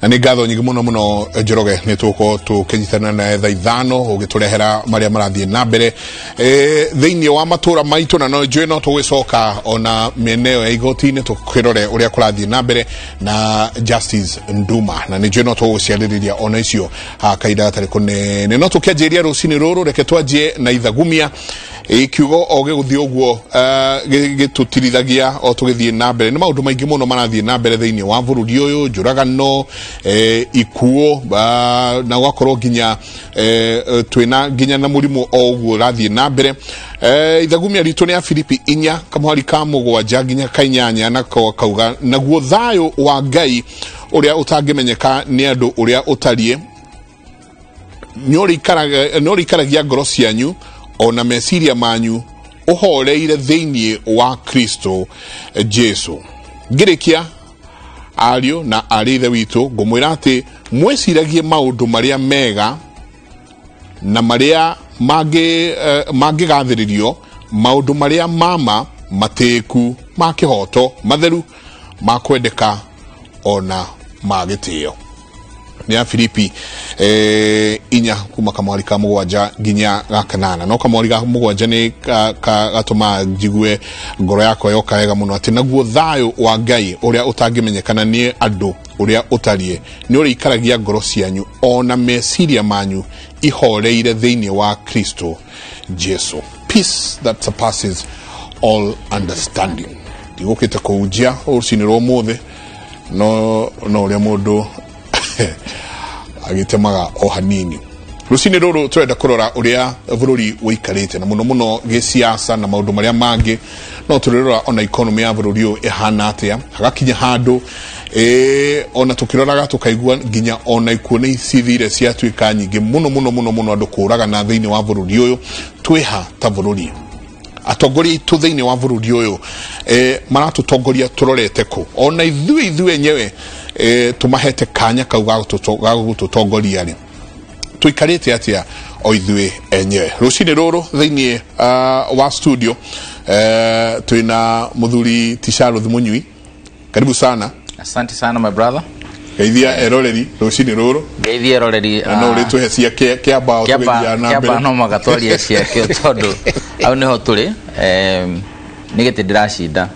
Na nĩ ngatho nyingĩ mũno mũno Njoroge, nĩ tũgũkorwo tũkĩnyitana na thaa 5 ũgĩtũrehera marĩa marathiĩ na mbere thĩinĩ wa matũra maitũ, na no njũĩ no tũgĩcoka ona mĩena ĩyo ya igoti-inĩ tũkĩrore ũrĩa kũrathiĩ na mbere na Justice Nduma, na nĩ njũĩ no tũgũciarĩrĩria ona icio kahinda gatarĩ kũnene. No tũkĩanjĩrĩria rũcinĩ rũrũ, reke twanjie na ithagumia. Kiugo o gĩgũthiĩ ũguo gĩtũtirithagia o tũgĩthiĩ na mbere. Nĩ maũndũ maingĩ mũno marathiĩ na mbere thĩinĩ wa bũrũri ũyũ, njũragano, ikuũ, na gũgakorwo nginya twĩna nginya na mũrimũ o ũguo ũrathiĩ na mbere. Ithagumia ritũ nĩ ya Filipi 4 kamũhari ka 7 nginya ka 8, na kauga, "Naguo thayũ wa Ngai ũrĩa ũtangĩmenyeka nĩ andũ ũrĩa ũtariĩ nĩ ũrĩikaragia ngoro cianyu ona meciria manyu ũhoreire thĩinĩ wa Kristo Jesu." Ngĩrĩkia, ariũ na arĩ ithe witũ, ngũmwĩra atĩ mwĩciragie maũndũ marĩa mega na marĩa mangĩgathĩrĩrio, maũndũ marĩa mama matĩĩku, ma kĩhoto, matheru, ma kwendeka ona ma gĩtĩo. Nĩ ya Filipi 4 kuma kamwari ka 7 nginya ga 8. No kamwari ga 7 nĩ gatũmaga njigue ngoro yakwa yoka wega mũno, atĩ naguo thayũ wa Ngai ũrĩa ũtangĩmenyekana nĩ andũ ũrĩa ũtariĩ nĩ ũrĩikaragia ngoro cianyu ona meciria manyu ihoreire thĩinĩ wa Kristo Jesu. Peace that surpasses all understanding. Ndigũkĩte kũhunjia rũcinĩ rwa ũmũthĩ, no ũrĩa mũndũ agĩtemaga o hanini. Rũcinĩ rũrũ tũrenda kũrora ũrĩa bũrũri ũikarĩte, na mũno mũno gĩciaca na maũndũ marĩa mangĩ. No tũrĩrora ona economy ya bũrũri ũyũ ĩhana atĩa, hagakinya handũ ona tũkĩroraga tũkaigua nginya ona ikuũ nĩ cithire ciatuĩka nyingĩ mũno mũno mũno mũno, andũ kũragana thĩinĩ wa bũrũri ũyũ. Twĩha ta bũrũri, atongoria aitũ thĩinĩ wa bũrũri ũyũ maratũtongoria tũrorete kũ? Ona ithuĩ enyewe tũmahete kanya kau ga gũtũtongoria rĩ, tũikarĩte atĩa o ithuĩ enyewe? Rũcinĩ rũrũ thĩinĩ wa studio twĩna mũthuri Tisharuth Mũnyui. Karibu sana. Asante sana, my brother. Geithia eroreri rũcinĩ rũrũ. Ngeithie eroreri. Na no ũrĩtũhe cia kĩambao tũgĩthiaga na mbere. Kĩamba no magatwaria ciakĩo, tondũ hau nĩho tũrĩ. Nĩ gĩtĩ ndĩracinda,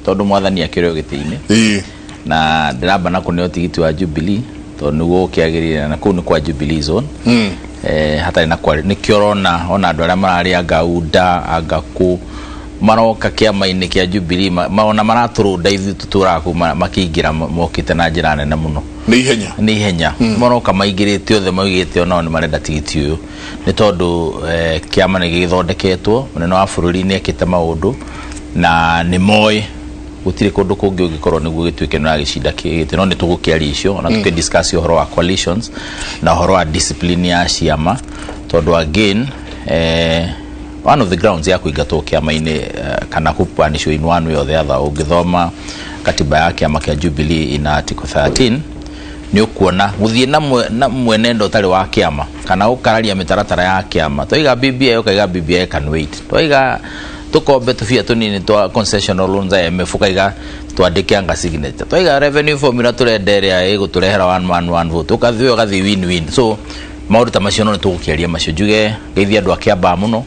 tondũ Mwathani akĩrĩ o gĩtĩ-inĩ. Na ndĩramba na kũneo tigiti wa Jubilee, tondũ nĩguo ũkĩagĩrĩire, na kũu nĩ kwa Jubilee zone. Hatarĩ na kwarĩ nĩkĩo ũrona ona andũ arĩa mararĩ anga UNDA anga kũ maroka kĩama-inĩ kĩa Jubilee, ona maratũrũnda ithuĩ tũtũraga kũu, makĩingĩra mokĩte na njĩra nene mũno. Nĩ ihenya. Nĩ ihenya maroka maingĩrĩte othe, maugĩte onao nĩ marenda tigiti ũyũ, nĩ tondũ kĩama nĩ gĩgĩthondeketwo. Mũnene wa bũrũri nĩ ekĩte maũndũ na nĩ moĩ gũtirĩ kũndũ kũngĩ ũngĩkorwo nĩguo gĩtuĩke nĩ ũragĩcinda gĩtĩ. No nĩ tũgũkĩaria icio ona tũkĩdiscuss ũhoro wa coalitions na ũhoro wa discipline ya ciama, tondũ again one of the grounds ya kũingatwo kĩama-inĩ kana kũpanishwo in one way or the other, ũngĩthoma katiba ya kĩama kĩa Jubilee in article 13, nĩ ũkuona gũthiĩ na mwenendo ũtarĩ wa kĩama kana gũkararia mĩtaratara ya kĩama. Twaiga BBI, ũkaiga BBI can wait. Twaiga tũkombe tũbia tũnini twa concessional loans IMF, ũkaiga twandĩke anga signature. Twaiga revenue formula tũrenda ĩrĩa ĩgũtũrehera one man one vote, ũkathiĩ ũgathiĩ win win. So maũndũ ta macio no nĩ tũgũkĩaria macio. Njuge ngeithie andũ a Kĩambaa mũno,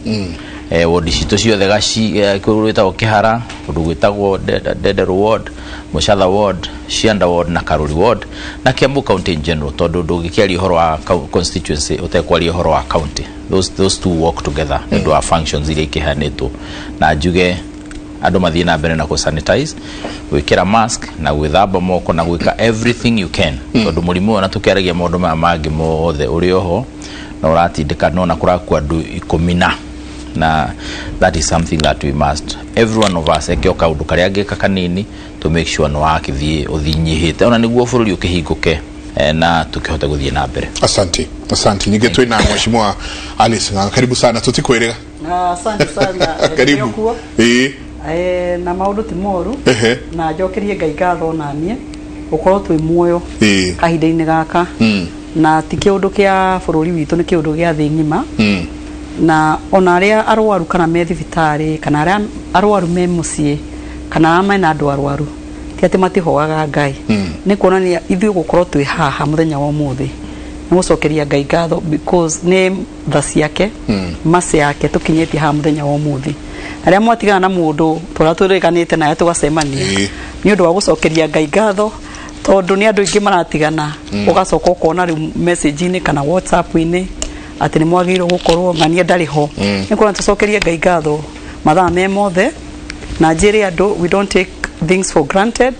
wodi citũ ciothe, gaci kũndũ gwĩtagwo Kĩhara, kũndũ gwĩtagwo Ndenderu ward, Mũcatha ward, Cianda ward na Karuri ward na Kiambu County in general, tondũ ndũngĩkĩaria ũhoro wa constituency ũtekwaria ũhoro wa county. Those two work together nĩ ũndũ wa functions iria ikĩheanĩtwo. Na njuge andũ mathiĩ na mbere na kũ sanitize, gwĩkĩra mask na gwĩthamba moko na gwĩka everything you can, tondũ mũrimũ ũyũ, na tũkĩaragia maũndũ maya mangĩ mothe, ũrĩ oho na ũratindĩka nona kũrakua andũ 10, na that is something that we must, every one of us, eke o kaũndũ karĩa angĩka kanini to make sure nĩ wakĩthiĩ ũthinyihĩte ona nĩguo bũrũri ũkĩhingũke na tũkĩhote gũthiĩ na mbere. Asante, asante. Ningĩ twĩna Mheshimiwa Alice Ng'ang'a. Karibu sana, tũtikwĩrĩga. Asante sana. Karibu. Kuo. Na maũndũ ti moru. Na njokerie Ngai ngatho naniĩ gũkorwo twĩ muoyo kahinda-inĩ gaka, na ti kĩũndũ kĩa bũrũri witũ, nĩ kĩũndũ gĩa thĩ ng'ima. Na ona arĩa arwaru kana me thibitarĩ kana arĩa arwaru me mũciĩ kana arĩa mena andũ arwaru, Ti atĩ matihoaga Ngai. Nĩ kuonania ithuĩ gũkorwo twĩ haha mũthenya wa ũmũthĩ nĩ gũcokeria Ngai ngatho, because nĩ tha ciake, mercy yake tũkinyĩtie haha mũthenya wa ũmũthĩ. Arĩa mwatigana na mũndũ tũrĩa tũrĩkanĩte naye tũgacemania nĩ ũndũ wa gũcokeria Ngai ngatho, tondũ nĩ andũ aingĩ maratigana, ũgacoka ũkona rĩu message-inĩ kana WhatsApp-inĩ atĩ nĩ mwagĩrĩirwo gũkorwo ng'ania ndarĩ ho. Nĩ kuona tũcokerie Ngai ngatho mathaa me mothe, na njĩre andũ we don't take things for granted.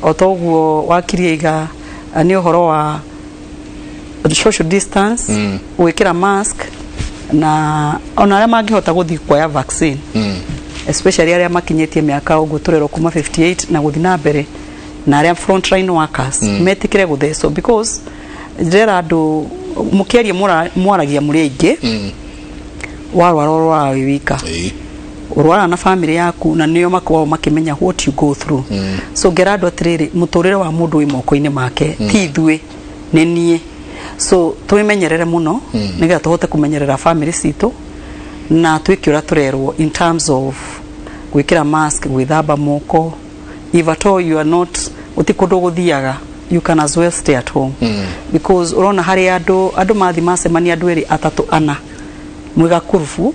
O toguo wakirie iga nĩ ũhoro wa social distance, gwĩkĩra mask, na ona arĩa mangĩhota gũthiĩ kuoya vaccine, especially arĩa makinyĩtie mĩaka ũguo tũrerwo kuma 58 na gũthiĩ na mbere, na arĩa frontline workers metĩkĩre gũthecwo, because ndĩrera andũ mũkĩaria mwaragia mũrĩ aingĩ. Warwara ũrwara wĩ wika, ũrwara na family yaku, na nĩo makoragwo makĩmenya what you go through. So ngera andũ atĩrĩrĩ, mũtũrĩre wa mũndũ wĩ moko-inĩ make, ti ithuĩ, nĩ niĩ. So twĩmenyerere mũno nĩgetha tũhote kũmenyerera family citũ, na twĩke ũrĩa tũrerwo in terms of gwĩkĩra mask, gwĩthamba moko. If at all you are not, gũti kũndũ gũthiaga, you can as well stay at home, because ũrona harĩ andũ mathi macemania, andũ erĩ, atatũ, ana, mwĩ gakurubu,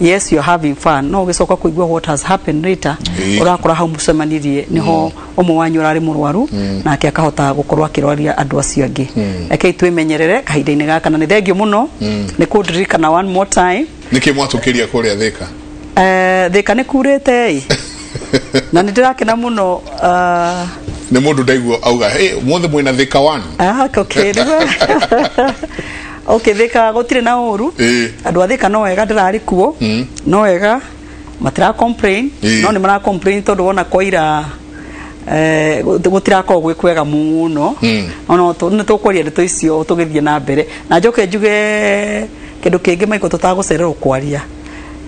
yes, you're having fun, no ũgĩcoka kũigua what has happened later, ũrakora hau mũcemanirie nĩho ũmwe wanyu ũrarĩ mũrwaru, nake akahota gũkorwo akĩrwaria andũ acio angĩ. Rekei twĩmenyerere kahinda-inĩ gaka, na nĩ thengio mũno nĩ kũndirikana one more time. Nĩkĩ mwatũkĩria kũrĩa Thĩka? Thĩka nĩ kurĩte ĩ, na nĩ ndĩrakena mũno. Nĩ mũndũ ndaigua auga, "Hey, mũthĩ mwĩna Thĩka one." Ah, okay, nĩguo. Okay, Thĩka gũtirĩ na ũru. Andũ a Thĩka no wega, ndĩrarĩ kuo, no wega, matira complain. No nĩ mara complain tondũ wona kwaira gũtirakorwo gwĩ kwega mũno. Ono nĩ tũkwaria ndeto icio tũgĩthiĩ na mbere, na njoke njuge kĩndũ kĩngĩ maiko tũtagũcererwo kwaria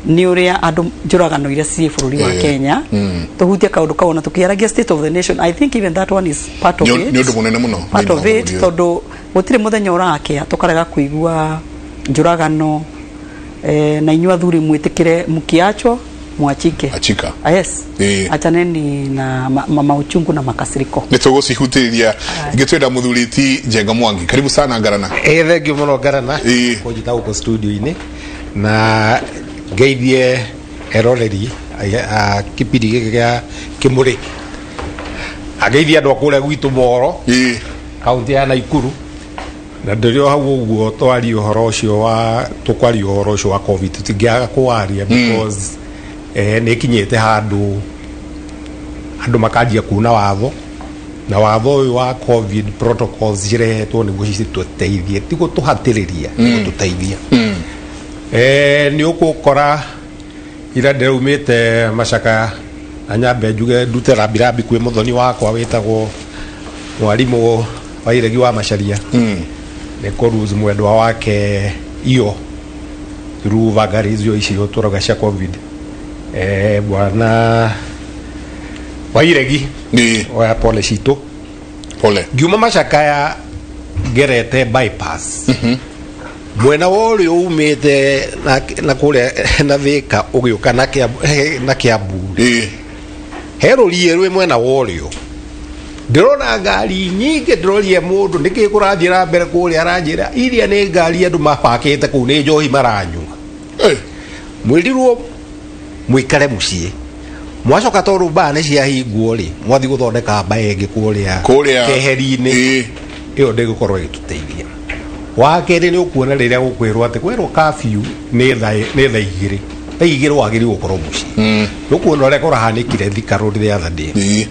nĩ ũrĩa andũ njũragano iria ciĩ bũrũri wa Kenya. Tũhutie kaũndũ kau na tũkĩaragia state of the nation. I think even that one is part of it. Nĩ ũndũ mũnene mũno part thĩinĩ of wa it bũrũri ũyũ. Tondũ gũtirĩ mũthenya ũrakĩa tũkarega kũigua njũragano, na inyuĩ athuri mwĩtĩkĩre mkiachwo mwachike. Achika. Ah, yes. Achaneni na mauchungu na makasiriko. Nĩ tũgũcihutĩrĩria ingĩ. Twenda mũthuri ti Njenga Mwangi, karibu sana Ngarana. Ĩ, thengio mũno Ngarana kũnjita gũkũ studio-inĩ, na ngeithie eroreri a kĩbindi gĩkĩ gĩa Kĩmũrĩ, angeithie andũ a kũrĩa gwitũ Moro, kaunti ya Naikuru. Na ndĩrĩ o hau ũguo twaria ũhoro ũcio wa tũkwaria ũhoro ũcio wa COVID, tũtingĩaga kũwaria because nĩ ĩkinyĩte handũ andũ makanjia kuna watho, na watho ũyũ wa COVID protocols cirehetwo nĩguo citũteithie, ti gũtũhatĩrĩria, nĩ gũtũteithia. Nĩ ũgũkora ira ndĩraumĩte Macakaya, na nyambe njuge ndute rambirambi kwĩ mũthoni wakwa wĩtagwo mwarimũ wa Iregi wa Macaria, nĩ kũruse mwendwa wake iyo through vagaries icio icio tũrauga cia COVID. Bwana wa Iregi, oya pole citũ. Pole. Ngiuma Macakaya ngerete bypass, mwena wa ũrĩa umĩte na kũrĩa na Thĩka ũgĩũka na Kiambu, he rũriĩ rwĩ mwena wa ũrĩo, ndĩrona ngari nyingĩ. Ndĩroria mũndũ nĩkĩ kũrathiĩ na mbere kũrĩa, aranjĩra iria nĩ ngari andũ mabakĩte kũu, nĩ njohi maranyua. Mwĩrirwo mũikare mũciĩ, mwacoka tondũ mbaa nĩ ciahingwo rĩ, mwathiĩ gũthondeka mbaa ĩngĩ kũrĩa Kũrĩa. keheri-inĩ. Ĩyo ndĩgũkorwo ĩgĩtũteithia. Wa kerĩ, nĩ ũkuona rĩrĩa gũkwĩrwo atĩ kwĩrwo curfew nĩ thaa 2, thaa 2 wagĩrĩirwo gũkorwo mũciĩ. Nĩ ũkuona ũrĩa kũrahanĩkire Thika Road the other day,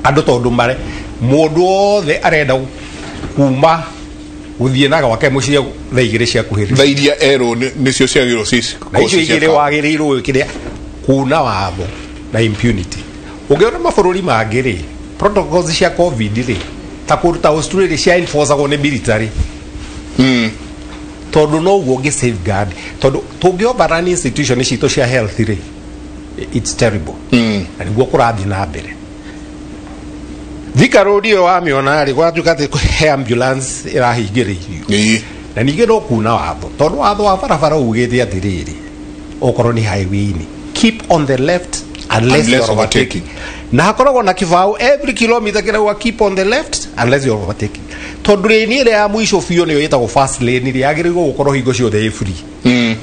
andũ tondũ mare mũndũ wothe arenda kuma gũthiĩ na gwake mũciĩ thaa 2 ciakuhĩrĩria. Thaa iria erwo nĩcio ciagĩrĩirwo Na icio 2 wagĩrĩirwo wĩkĩre kuna watho na impunity. Ũngĩona mabũrũri mangĩ rĩ, protocols cia COVID rĩ, ta kũndũ ta Australia cia enforceagwo nĩ military, tondũ noguo ũngĩ safeguard, tondũ tũngĩ institution citũ cia health rĩ, it's terrible. Na nĩguo kũrathiĩ na mbere Thika Road ĩyo wamĩona rĩ, gwatuĩka atĩ he ambulance ĩrahingĩrĩirio. Na ningĩ no kuna watho, tondũ watho wa barabara ugĩte atĩrĩrĩ, okorwo nĩ highway-inĩ, keep on the left unless you are overtaking. Na hakoragwo na kibao every kilometer kĩrauga keep on the left unless you are overtaking. Tondũ lane ĩrĩa ya mũico biũ nĩyo ĩtagwo fast lane ĩrĩa yagĩrĩirwo gũkorwo hingo ciothe ĩ free.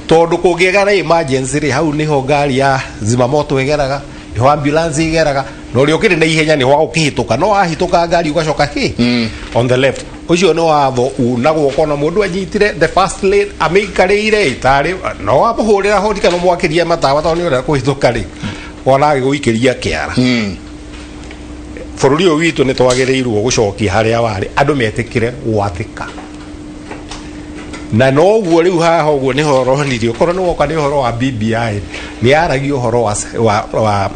Tondũ kũngĩgera emergency rĩ, hau nĩho ngari ya zimamoto ĩgeraga, nĩho ambulance ĩgeraga, na ũrĩa ũkĩrĩ na ihenya nĩho agũkĩhĩtũka, no wahĩtũka ngari ũgacoka hĩ on the left. Ũcio nĩ watho unagwo ũkona mũndũ anyitire the first lane amĩikarĩire ĩtarĩ no amũhũrĩra honi kana mwakĩrie matawa tondũ nĩ ũrenda kũhĩtũka rĩ, wona agĩgũikĩria kĩara. Bũrũri ũyũ witũ nĩ twagĩrĩirwo gũcokia harĩa warĩ, andũ metĩkĩre gwathĩka. Na noguo rĩu haha ũguo nĩho ũronirie, okorwo nĩ woka nĩ ũhoro wa BBI, nĩ yaragia ũhoro wa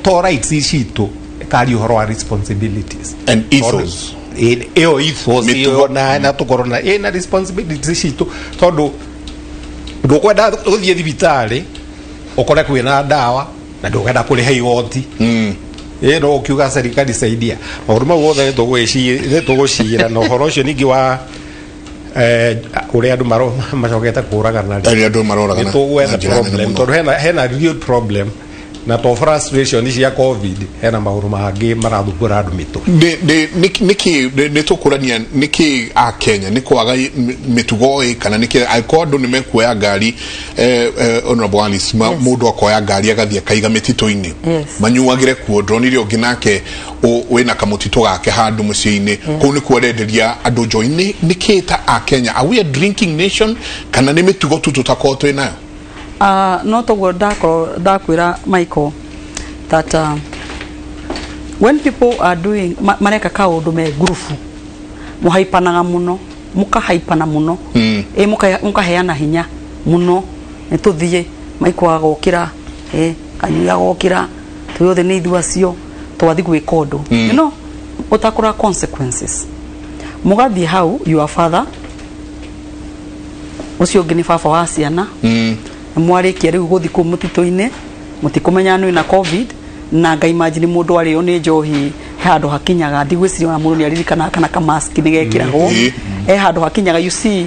to rights citũ, ĩkaria ũhoro wa responsibilities and ethos. Ĩyo ethos ĩyo na tũkorwo na ĩna responsibilities citũ, tondũ ndũkwenda gũthiĩ thibitarĩ ũkore kwĩna ndawa na ndũkwenda kũrĩha igoti. No ukiuga serikali saidia maũndũ mau mothe nĩ tũgũcira na ũhoro ũcio ningĩ wa ũrĩa andũ macokete kũragana rĩ, andũ maroragana, nĩ tũgwetha problem tondũ hena real problem na to frustration cia COVID, hena maũndũ mangĩ marathumbũra andũ mĩtwe. Nĩkĩ nĩ tũkũrania nĩkĩ a Kenya nĩ kwaga mĩtugo ĩ kana nĩkĩ angĩkorwo andũ nĩ mekuoya ngari Honorable Alice, mũndũ akoya ngari agathiĩ akaiga mĩtitũ-inĩ manyuagĩre kuo, ndonire ũngĩ nake wĩna kamũtitũ gake handũ mũciĩ-inĩ kũu nĩkuo arenderia andũ njohi. Nĩkĩ ta a Kenya, are we a drinking nation kana nĩ mĩtugo tu tũtakorwo twĩ nayo? No toguo ndakwĩra Michael that when people are doing mareka kaũndũ me ngurubu mũhaipanaga mũno, mũkahaipana mũno, mũkaheana hinya mũno, nĩ tũthiĩ Michael agokĩra, Kanyuya agokĩra, twĩ othe nĩ ithuĩ acio twathiĩ gwĩka ũndũ, you know, ũtakũra consequences. Mũgathiĩ hau your father ũcio ũngĩ nĩ baba wa ciana, mwarĩkia rĩu gũthiĩ kũu mũtitũ-inĩ mũtikũmenya nĩ na COVID, na nga imagine mũndũ arĩo nĩ njohi he handũ hakinyaga, ndigwĩciria ona mũndũ nĩ aririkanaga kana ka mask nĩ gekĩragwo, he handũ hakinyaga, you see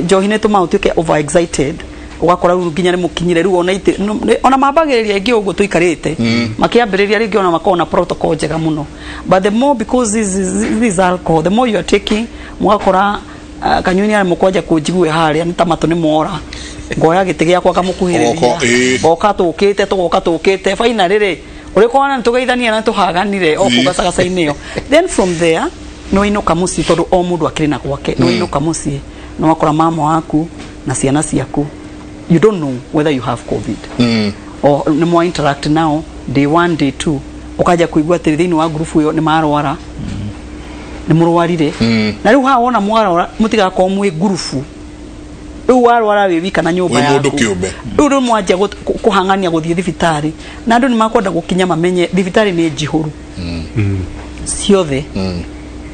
njohi nĩ ĩtũmaga ũtuĩke over excited, ũgakora rĩu nginya nĩ mũkinyire rĩu ona ona mambagĩrĩria aingĩ ũguo tũikarĩte makĩambĩrĩria rĩngĩ ona makorwo na protocol njega mũno, but the more because this is alcohol, the more you are taking, mũgakora Kanyuini arĩ mũkwanja kũnjigue harĩa nĩ ta matũ nĩ mora, ngoya gĩtĩ gĩakwa ngamũkuhĩrĩria, ngoka tũkĩte tũgoka tũkĩte finally rĩ ũrĩkona nĩ tũgeithania na tũhaganire o kũu gacagaca-inĩ ĩyo. Then from there nĩ wainũka mũciĩ tondũ o mũndũ akĩrĩ na gwake, nĩ wainũka mũciĩ nĩ wakora mama waku na ciana ciaku, you don't know whether you have COVID or nĩ mwa interact now day 1 day 2, ũkanja kũigua atĩ thĩinĩ wa ngurubu ĩyo nĩ marwara, nĩ mũrwarire, na rĩu haha wona mwarwara mũtigakorwo mwĩ ngurubu, rĩu warwara wĩ wika na nyũmba yaku, rĩu rĩu mwanjia kũhang'ania gũthiĩ thibitarĩ, na andũ nĩ makwenda gũkinya mamenye thibitarĩ nĩ njihũru ciothe,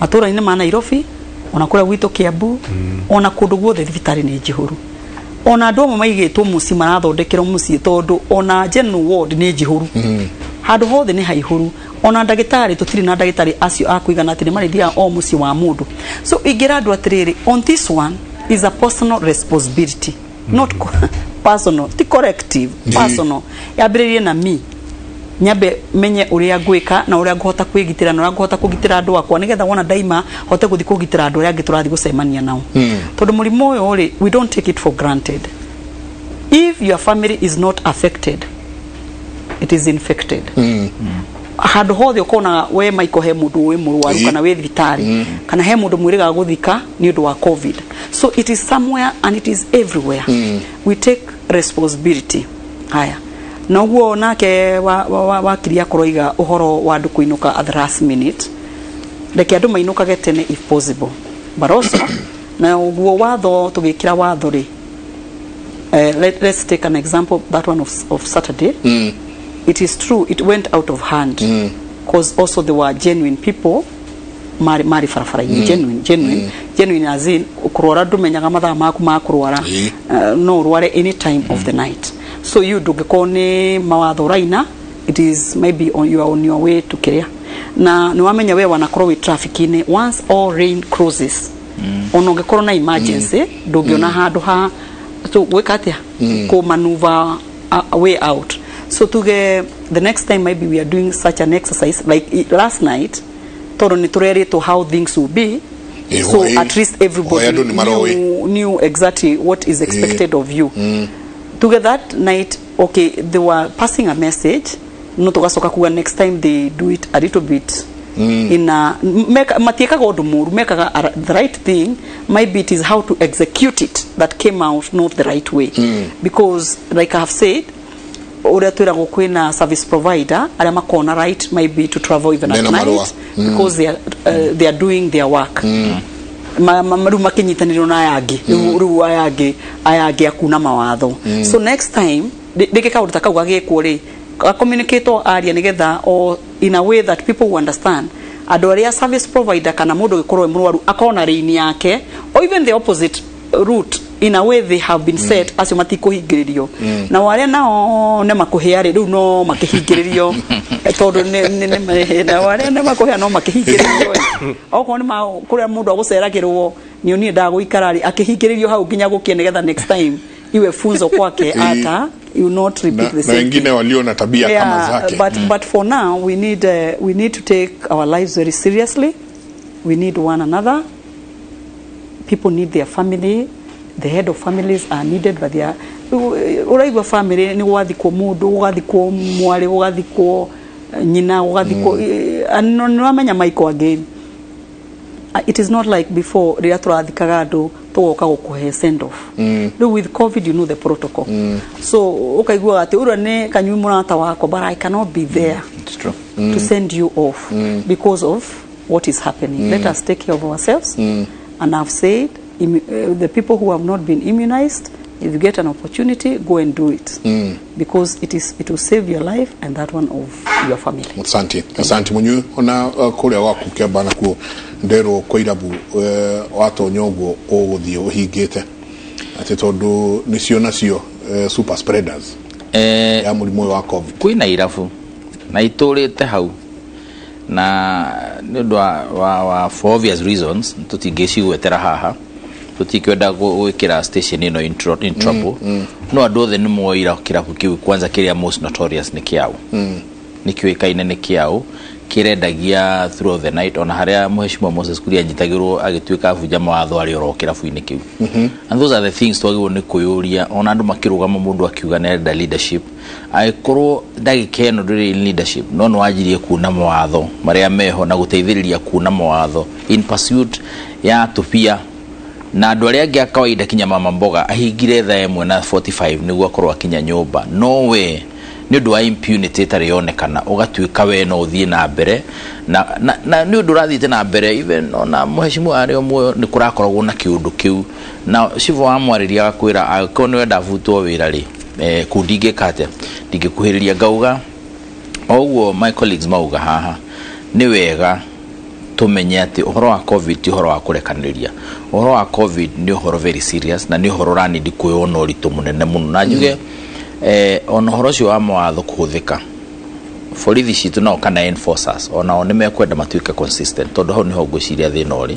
matũũra-inĩ ma Nairobi ona kũrĩa gwitũ Kiambu, ona kũndũ guothe thibitarĩ nĩ njihũru, ona andũ amwe maigĩtwo mũciĩ marathondekerwo mũciĩ tondũ ona general ward nĩ njihũru, handũ hothe nĩ haihũru, ona ndagĩtarĩ tũtirĩ na ndagĩtarĩ acio a kũigana atĩ nĩ marĩthiaga o mũciĩ wa mũndũ. So ingĩra andũ atĩrĩrĩ, on this one is a personal responsibility, not personal, ti corrective, personal. Yambĩrĩrie na me nyambe menye ũrĩa ngwĩka na ũrĩa ngũhota kwĩgitĩra na ũrĩa ngũhota kũgitĩra andũ akwa, nĩgetha wona ndaima hote gũthiĩ kũgitĩra andũ arĩa angĩ tũrathiĩ gũcemania nao. Tondũ mũrimũ ũyũ rĩ, we don't take it for granted. If your family is not affected, it is infected. Handũ hothe ũkonaga we Michael he mũndũ wĩ mũrwaru kana wĩ thibitarĩ kana he mũndũ mwĩrĩgaga gũthika nĩ ũndũ wa COVID. So it is somewhere and it is everywhere. We take responsibility. Haya, na ũguo nake wakiri akoroiga ũhoro wa andũ kũinũka at the last minute, reke andũ mainũkage tene if possible, but also na ũguo watho tũgĩkĩra watho rĩ, let's take an example, that one of Saturday. It is true it went out of hand because also there were genuine people mari barabara-inĩ, genuine as in kũrwara ndũmenyaga mathaa maku ma kũrwara, no ũrware any time of the night, so you ndũngĩkorwo nĩ mawatho ũraina, it is maybe on you are on your way to kĩrĩa, na nĩ wamenya we wanakorwo wĩ traffic-inĩ once all rain crosses, ona ũngĩkorwo na emergency ndũngĩona handũ ha so gwĩka atĩa kũ maneuver a way out. So tuge the next time maybe we are doing such an exercise like last night, tondu ni tureritwo how things will be. So at least everybody knew exactly what is expected of you. Together that night, okay, they were passing a message. No tugacoka kuga next time they do it a little bit in a matiekaga undu muru, mekaga the right thing. Maybe it is how to execute it that came out not the right way. Because like I have said, uria twiragwo kwina service provider aria makona right maybe to travel even at night because they are doing their work. Riu makinyitanĩrwo na aya angĩ, riu aya angĩ akuna mawatho. So next time rĩngĩ kaũndũ ta kau gagĩkwo rĩ, communicate aria nigetha or in a way that people will understand. Andũ arĩa service provider kana mũndũ gĩkorwo e mũrwaru akona raini yake, or even the opposite route, in a way they have been set acio matikũhingĩrĩrio. Na arĩa nao nĩ makũhĩa rĩ, rĩu no makĩhingĩrĩrio tondũ nĩ arĩa nĩ makũhĩa no makĩhingĩrĩrio. Okorwo nĩ kũrĩa mũndũ agũceragĩrwo nĩ niĩ ndagũikara rĩ, akĩhingĩrĩrio hau nginya gũkie nĩgetha next time iwe funzo kwake ata you not repeat the same. Na wengine walio na tabia kama zake. But for now we need to take our lives very seriously. We need one another. People need their family. The head of families are needed by their uraigwa family ni gwathikwo mundu, gwathikwo mwari, gwathikwo nyina, gwathikwo no amenya Michael again. It is not like before riria turathikaga andu tugoka gukuhe send off. Rĩu with COVID you know the protocol. So ukaigua ati ura ni kanyui murata wakwa, but I cannot be there. It's true. To send you off because of what is happening. Let us take care of ourselves. And I've said the people who have not been immunized, if you get an opportunity, go and do it. Because it will save your life and that one of your family. Asante. Asante munyu ona kuria waku kiambana kuo ndero koirabu watonya uguo uguthie uhingite ati tondu nicio nacio super spreaders ya murimu wa COVID. Kwina irabu na iturite hau na ni undu wa for obvious reasons tutingicigwetera haha, tutikwenda gwikira station ino in trouble. No andu othe ni moira kirabu kiu kwanza kiria most notorious ni kiau. Ni kiuikaine ni kiau kirendagia through the night, ona haria muheshimiwa Moses Kuria anyitagirwo agituika abunja mawatho ari oro kirabu-inĩ kiu. And those are the things twagĩrĩirwo nĩ kwĩyũria ona andũ makĩrũgama mũndũ akiuga nĩ leadership, angĩkorwo ndagĩka ĩno ndũrĩ in leadership no nĩ wanjirie kuna mawatho marĩa meho na gũteithĩrĩria kuna mawatho in pursuit ya tũbia na andũ arĩa angĩ a kawaida kinya mama mboga ahingire thaa 1:45 nĩguo akorwo akinya nyũmba, no we nĩ ũndũ wa impunity ĩtarĩ yonekana ũgatuĩka we no ũthiĩ na mbere na nĩ ũndũ ũrathiĩte na mbere even ona mũheshimiwa arĩ o muoyo nĩ kũrakoragwo na kĩũndũ kĩu na civo wa mwarĩria agakwĩra angĩkorwo nĩ wenda butwo wĩra rĩ kũu ndingĩka atĩa, ndingĩkuhĩrĩria. Ngauga o ũguo my colleagues mauga haha nĩ wega tumenye atĩ ũhoro wa COVID ti ũhoro wa kũrekanĩria. Ũhoro wa COVID nĩ ũhoro very serious na nĩ ũhoro ũranindi kuoywo na ũritũ mũnene mũno na njuge ona ũhoro ũcio wa mawatho kũhũthĩka borithi citũ nao kana enforcers onao nĩ mekwenda matuĩke consistent tondũ hau nĩho ngwĩciria thĩna ũrĩ.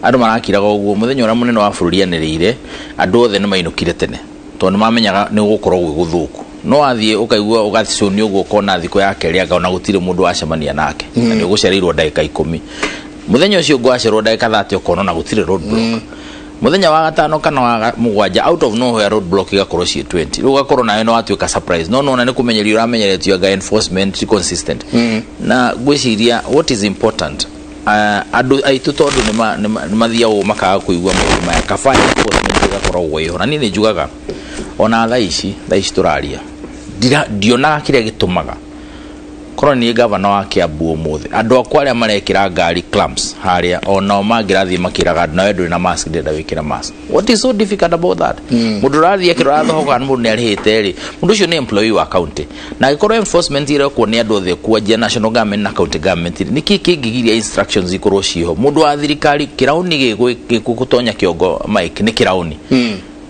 Andũ marakiraga ũguo mũthenya ũrĩa mũnene wa bũrũri anĩrĩire andũ othe nĩ mainũkire tene tondũ nĩ mamenyaga nĩ gũgũkorwo gwĩ gũthũku. No wathiĩ ũkaigua ũgaconio ũguo ũkona thikũ ya kerĩ anga ona gũtirĩ mũndũ wacemania nake na nĩ ũgũcereirwo ndagĩka 10. Mũthenya ũcio ngwacerwo ndagĩka 30 ũkona ona gũtirĩ roadblock. Mũthenya wa gatano kana wa mũgwanja out of nowhere roadblock igakorwo ciĩ 20. Rĩu ũgakorwo nawe no watuĩka surprise no nona nĩ kũmenyeria ũramenyeretio anga enforcement consistent. Na ngwĩciria what is important andũ aitũ tondũ nĩ mathiaga ũguo makaga kũigua maũndũ maya kaba enforcement ĩgakorwo ĩho. Na niĩ nĩ njugaga ona thaa ici tũraria ndionaga kĩrĩa gĩtũmaga korwo niĩ gavana wa Kiambu ũmũthĩ andũ akwa arĩa marekĩra ngari clamps harĩa onao mangĩrathiĩ makĩraga andũ nawe ndũrĩ na mask ndĩrenda wĩkĩra mask. What is so difficult about that? Mũndũ ũrathiĩ akĩrora thoko kana mũndũ nĩ arĩhĩte rĩ, mũndũ ũcio nĩ employee wa county na angĩkorwo enforcement ĩrekwo nĩ andũ othe kwanjia national government na county government rĩ, nĩkĩ kĩngĩgiria instructions ikorwo ciĩho? Mũndũ wa thirikari kĩrauni gĩgũtonya kĩongo Mike nĩ kĩrauni.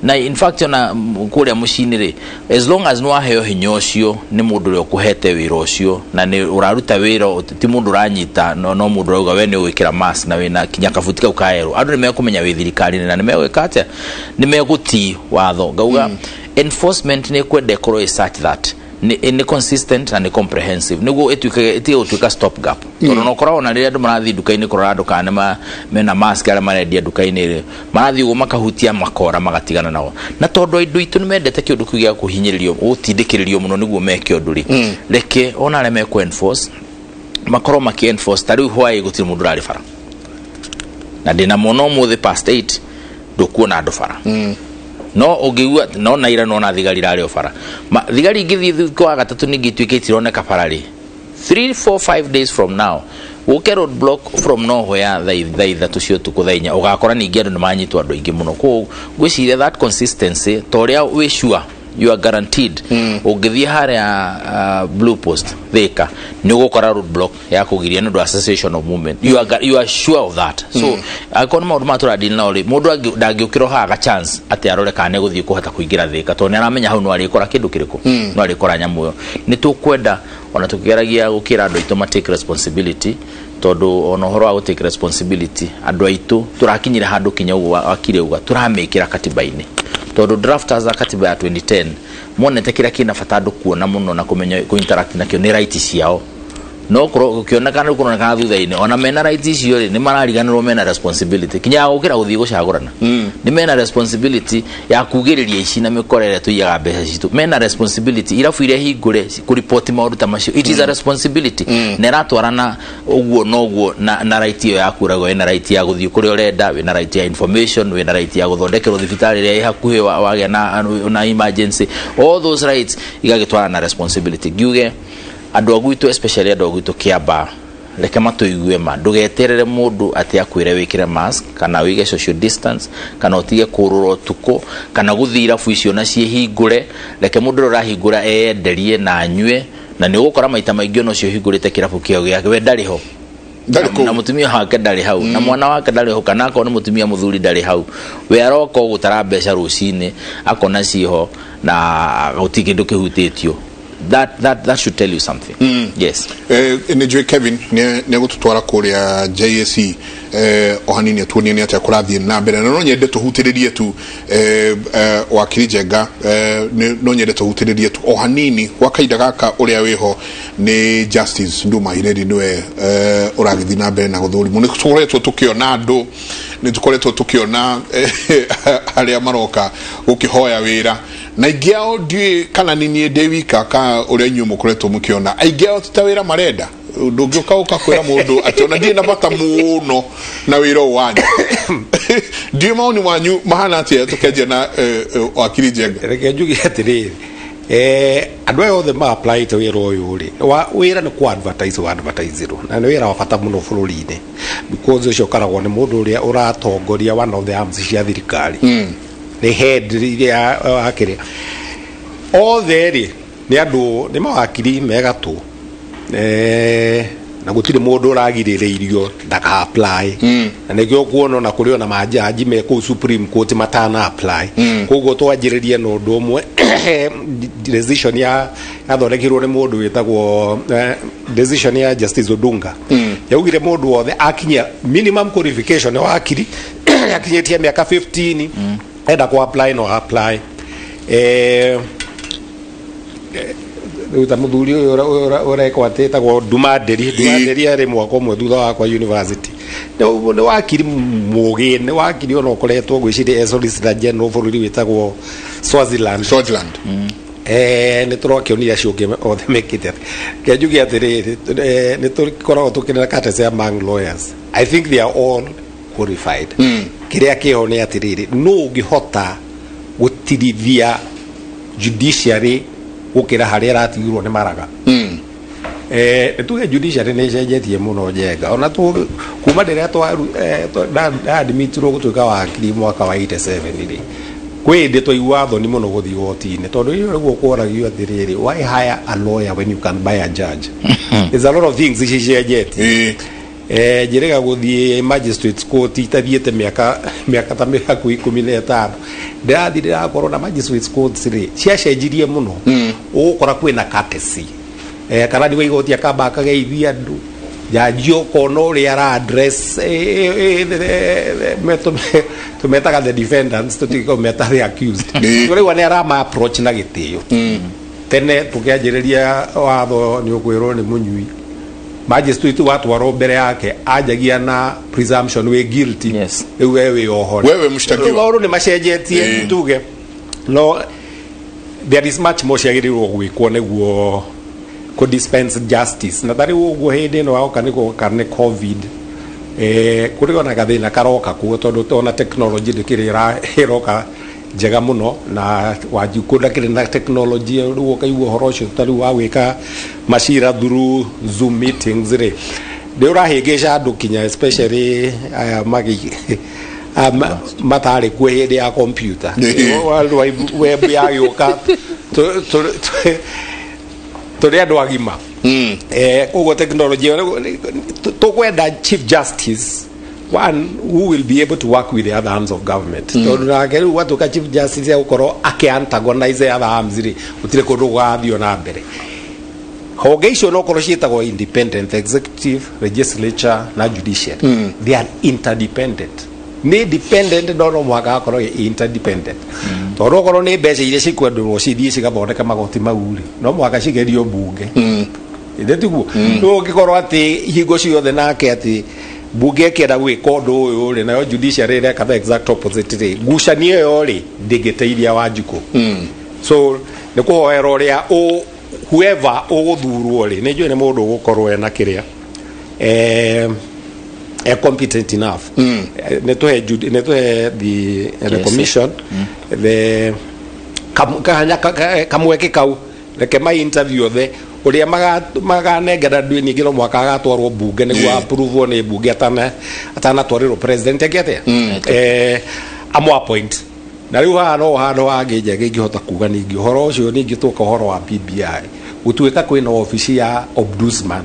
Na in fact ona kuria muciini ri as long as no waheo hinya ucio ni mundu uria ukuhete wira ucio na ni uraruta wira ti mundu uranyita no mundu urauga we ni ugwikira mask na wina kinya kabuti kau kaeru andu ni mekumenya wi thirikari na ni megwika atia ni meguti watho ngauga. Enforcement nĩ kwenda ĩkorwo ĩ such that nĩ consistent na nĩ comprehensive, nĩguo ĩtuĩke ĩtige gũtuĩka stop gap, tondũ no koragwo na rĩrĩa andũ marathiĩ nduka-inĩ kũrora andũ kana nĩ mena mask, arĩa marendia nduka-inĩ rĩ marathiĩ ũguo makahutia makora magatigana nao, na tondũ andũ aitũ nĩ mendete kĩũndũ kĩu gĩa kũhinyĩrĩrio, gũtindĩkĩrĩrio mũno nĩguo meke ũndũ rĩ, reke ona arĩa mekũ enforce makorwo maki enforce. Ta rĩu hwaĩ gũtirĩ mũndũ ũrarĩ bara, na ndĩna mwana ũmũthĩ past 8 ndũkuona andũ bara, no ũngĩigua no naira nona thigari irarĩ o bara. Thigari ingĩthiĩ thukũ wa gatatũ ningĩ ituĩke itironeka bara rĩ, 3 4 5 days from now gũke road block from nowhere thaa 3 cia ũtukũ, thaa 4, ũgakora ningĩ andũ nĩ manyitwo, andũ aingĩ mũno. Koguo ngwĩciria that consistency, ta ũrĩa wĩ sure you are guaranteed ũngĩthiĩ harĩa Blue Post Thika nĩ ũgũkora road block ya kũgiria nĩ ũndũ wa cessation of movement, you are sure of that. So angĩkorwo nĩ maũndũ maya tũradili nao rĩ, mũndũ ndangĩũkĩra haga chance atĩ arore kana nĩ gũthiĩ kũhota kũingĩra Thika, tondũ nĩ aramenya hau no arĩkora kĩndũ kĩrĩkũ, no arĩkora nyamũ ĩyo. Nĩ tũkwenda ona tũkĩgeragia gũkĩra andũ aitũ ma take responsibility, tondũ ona ũhoro wa gũ take responsibility andũ aitũ tũrakinyire handũ kinya ũguo wakire uga tũramĩkĩra katiba-inĩ, tondũ drafters a katiba ya 2010 monete kĩrĩa kĩna bata andũ kuona mũno na kũmenya kũ interact nakĩo nĩ right ciao, no gũkĩonekana rĩu kũronekana thutha-inĩ ona mena right icio rĩ, nĩ marariganĩrwo mena responsibility kinya ya gũkĩra gũthiĩ gũcagũrana, nĩ mena responsibility ya kugĩrĩria ici na mĩkora ĩrĩa tũiyaga mbeca citũ, mena responsibility irabu iria hingũre kũripoti maũndũ ta macio, it is a responsibility na ĩratwarana ũguo noguo na right ĩyo yaku ũrauga wĩna right ya gũthiĩ kũrĩa ũrenda, wĩna right ya information, wĩna right ya gũthondekerwo thibitarĩ ĩrĩa ĩ hakuhĩ wagĩa na emergency, all those rights igagĩtwarana na responsibility. Ngiuge andũ a gwitũ, especially andũ a gwitũ Kĩambaa, reke matũigue ma, ndũgeterere mũndũ atĩ akwĩre wĩkĩre mask kana wĩige social distance kana ũtige kũrũra ũtukũ kana gũthiĩ irabu icio na ciĩhingũre. Reke mũndũ ũrĩa ũrahingũra eyenderie na anyue, na nĩ ũgũkora maita maingĩ ona ũcio ũhingũrĩte kĩrabu kĩao gĩake we ndarĩ ho, na mũtumia wake ndarĩ hau, na mwana wake ndarĩ ho, kana akorwo nĩ mũtumia mũthuri ndarĩ hau, we aroka gũtara mbeca rũcinĩ akona ciho na gũtirĩ kĩndũ kĩhutĩtio. That should tell you something. Yes. Nĩ njũĩ Kevin nĩ egũtũtwara kũrĩa JSC o hanini atuonie nĩ atĩa kũrathiĩ na mbere, na no nyende tũhutĩrĩrie tu wakiri Njenga, no nyende tũhutĩrĩrie tu o hanini gwa kahinda gaka ũrĩa wĩho nĩ Justice Nduma Ireri nĩwe ũragĩthiĩ na mbere na gũthũrimwo. Nĩ tũkoretwo tũkĩona andũ, nĩ tũkoretwo tũkĩona arĩa maroka gũkĩhoya wĩra, na aingĩ ao ndiũĩ kana nĩ niĩ ndĩ wika ka ũrĩa inyuĩ mũkoretwo mũkĩona, aingĩ ao ti ta wĩra marenda. Ndũngĩũka ũkakwĩra mũndũ atĩ ona ndirĩ na bata mũno na wĩra ũyũ wanyu. Ndiũĩ maoni wanyu mahana atĩa, tũkĩanjia na wakiri Njenga. Reke njuge atĩrĩrĩ, andũ aya othe ma apply te wĩra ũyũ rĩ, wĩra nĩ ku advertise wa advertise-irwo, na nĩ wĩra wa bata mũno bũrũri-inĩ, because ũcio ũkoragwo nĩ mũndũ ũrĩa ũratongoria one of the arms cia thirikari, nĩ head iria wakĩrĩa othe rĩ nĩ andũ nĩ mawakiri megatũ, na gũtirĩ mũndũ ũragirĩrĩirio ndaka apply, na nĩkĩo kuona ona kũrĩ ona majaji me kũu Supreme Court matana apply. Koguo twanjĩrĩrie na ũndũ ũmwe, decision ya yathondekirwo nĩ mũndũ wĩtagwo decision ya Justice Odunga, yaugire mũndũ wothe akinyia minimum qualification ya wakiri, akinyĩtie mĩaka 15, enda ku apply no apply. Rĩu ta mũthuri ũyũ ũrekwo atĩ etagwo Nduma Nderi, Nduma Nderi arĩ mwaka ũmwe thutha wakwa university, nĩ wakiri mũgĩ, nĩ wakiri ona ũkoretwo ngwĩciria e solicitor general bũrũri wĩtagwo Swaziland. Swaziland. Nĩ tũrakĩonire acio angĩ othe mekĩte atĩ reke njuge atĩrĩrĩ, nĩ tũkoragwo tũkĩrera courtesy among lawyers, I think they are all qualified. Kĩrĩa kĩho nĩ atĩrĩrĩ, nũ ũngĩhota gũtirithia judiciary gũkĩra harĩa ĩratigirwo nĩ Maraga? Tuge judiciary nĩ ĩcenjetie mũno Njenga, ona kuma rĩrĩa ndaadmitirwo gũtuĩka wakiri mwaka wa 87 rĩ, kwĩ hĩndĩ twaigua thoni mũno gũthiĩ igoti-inĩ, tondũ iyo nĩguo kworagio atĩrĩrĩ, why hire a lawyer when you can buy a judge? There's a lot of things cicenjetie. Njĩrĩga gũthiĩ magistrates court itathiĩte mĩaka ta mĩhakuhĩ 15, ndĩrathiĩ ndĩrakorwo na magistrates court rĩ ciacenjirie mũno, ũgũkora kwĩna courtesy, karani wa igoti akamba akageithia andũ, Jaji ũkona ũrĩa ara address tũmetaga the defendants, tũtigĩkũmeta the accused. Rĩu nĩ arama approach na gĩtĩo. Tene tũkĩanjĩrĩria watho nĩ ũkwĩrwo nĩ mũnyui, magistrate watwarwo mbere yake anjagia na presumption wĩ guilty. Yes. Rĩu we wĩ oho, Wewe mshtakiwa. Maũndũ nĩ macenjetie, tuge no there is much more ciagĩrĩirwo gwĩkwo nĩguo kũ dispense justice. Na tarĩu ũguo hĩndĩ ĩno waoka nĩ gũka nĩ COVID, kũrĩ ona gathĩna karoka kuo, tondũ ona technology ndĩkĩrĩ ĩroka njega mũno, na Wanjikũ ndakĩrĩ na technology. Rĩu ũkaigua ũhoro ũcio ta rĩu wa gwĩka macira through Zoom meetings rĩ, nĩ ũrahĩngĩca andũ, kinya especially aya magi matarĩ kuo hĩndĩ ya computer. World Wide Web yagĩũka tũrĩ andũ agima. Koguo technology tũkwenda chief justice one who will be able to work with the other arms of government, tondũ nake rĩu gwatuĩka chief justice egũkorwo akĩ-antagonize the other arms rĩ, gũtirĩ kũndũ gũgathiĩ na mbere. Honge icio no korwo ciĩtagwo independent: executive, legislature na judiciary. They are interdependent, nĩ dependent, no mũhaka akorwo interdependent, tondũ okorwo nĩ mbeca iria cikwendwo cithiĩ cigathondeka magoti mau rĩ, no mũhaka cigerio mbunge. Ĩndĩ tiguo rĩu ũngĩkorwo atĩ hingo ciothe nake atĩ mbunge ĩkĩenda gwĩka ũndũ ũyũ rĩ, nayo judiciary ĩreka the exact opposite rĩ, ngucanio ĩyo rĩ ndĩngĩteithia Wanjikũ. So nĩ kũhoera ũrĩa whoever ũgũthurwo rĩ, nĩ njũĩ nĩ mũndũ ũgũkorwo ena kĩrĩa competent enough. Nĩ tũhe the commission the kahanya kamweke kau, reke ma interview othe ũrĩa maganengera ndui. Ningĩ no mũhaka agatwarwo mbunge nĩguo approve nĩ mbunge atanatwarĩrwo president eke atĩa, amũ appoint. Na rĩu haha no handũ hangĩ njega ingĩhota kuga ningĩ ũhoro ũcio, ningĩ tũka ũhoro wa BBI, gũtuĩka kwĩna obici ya ombudsman,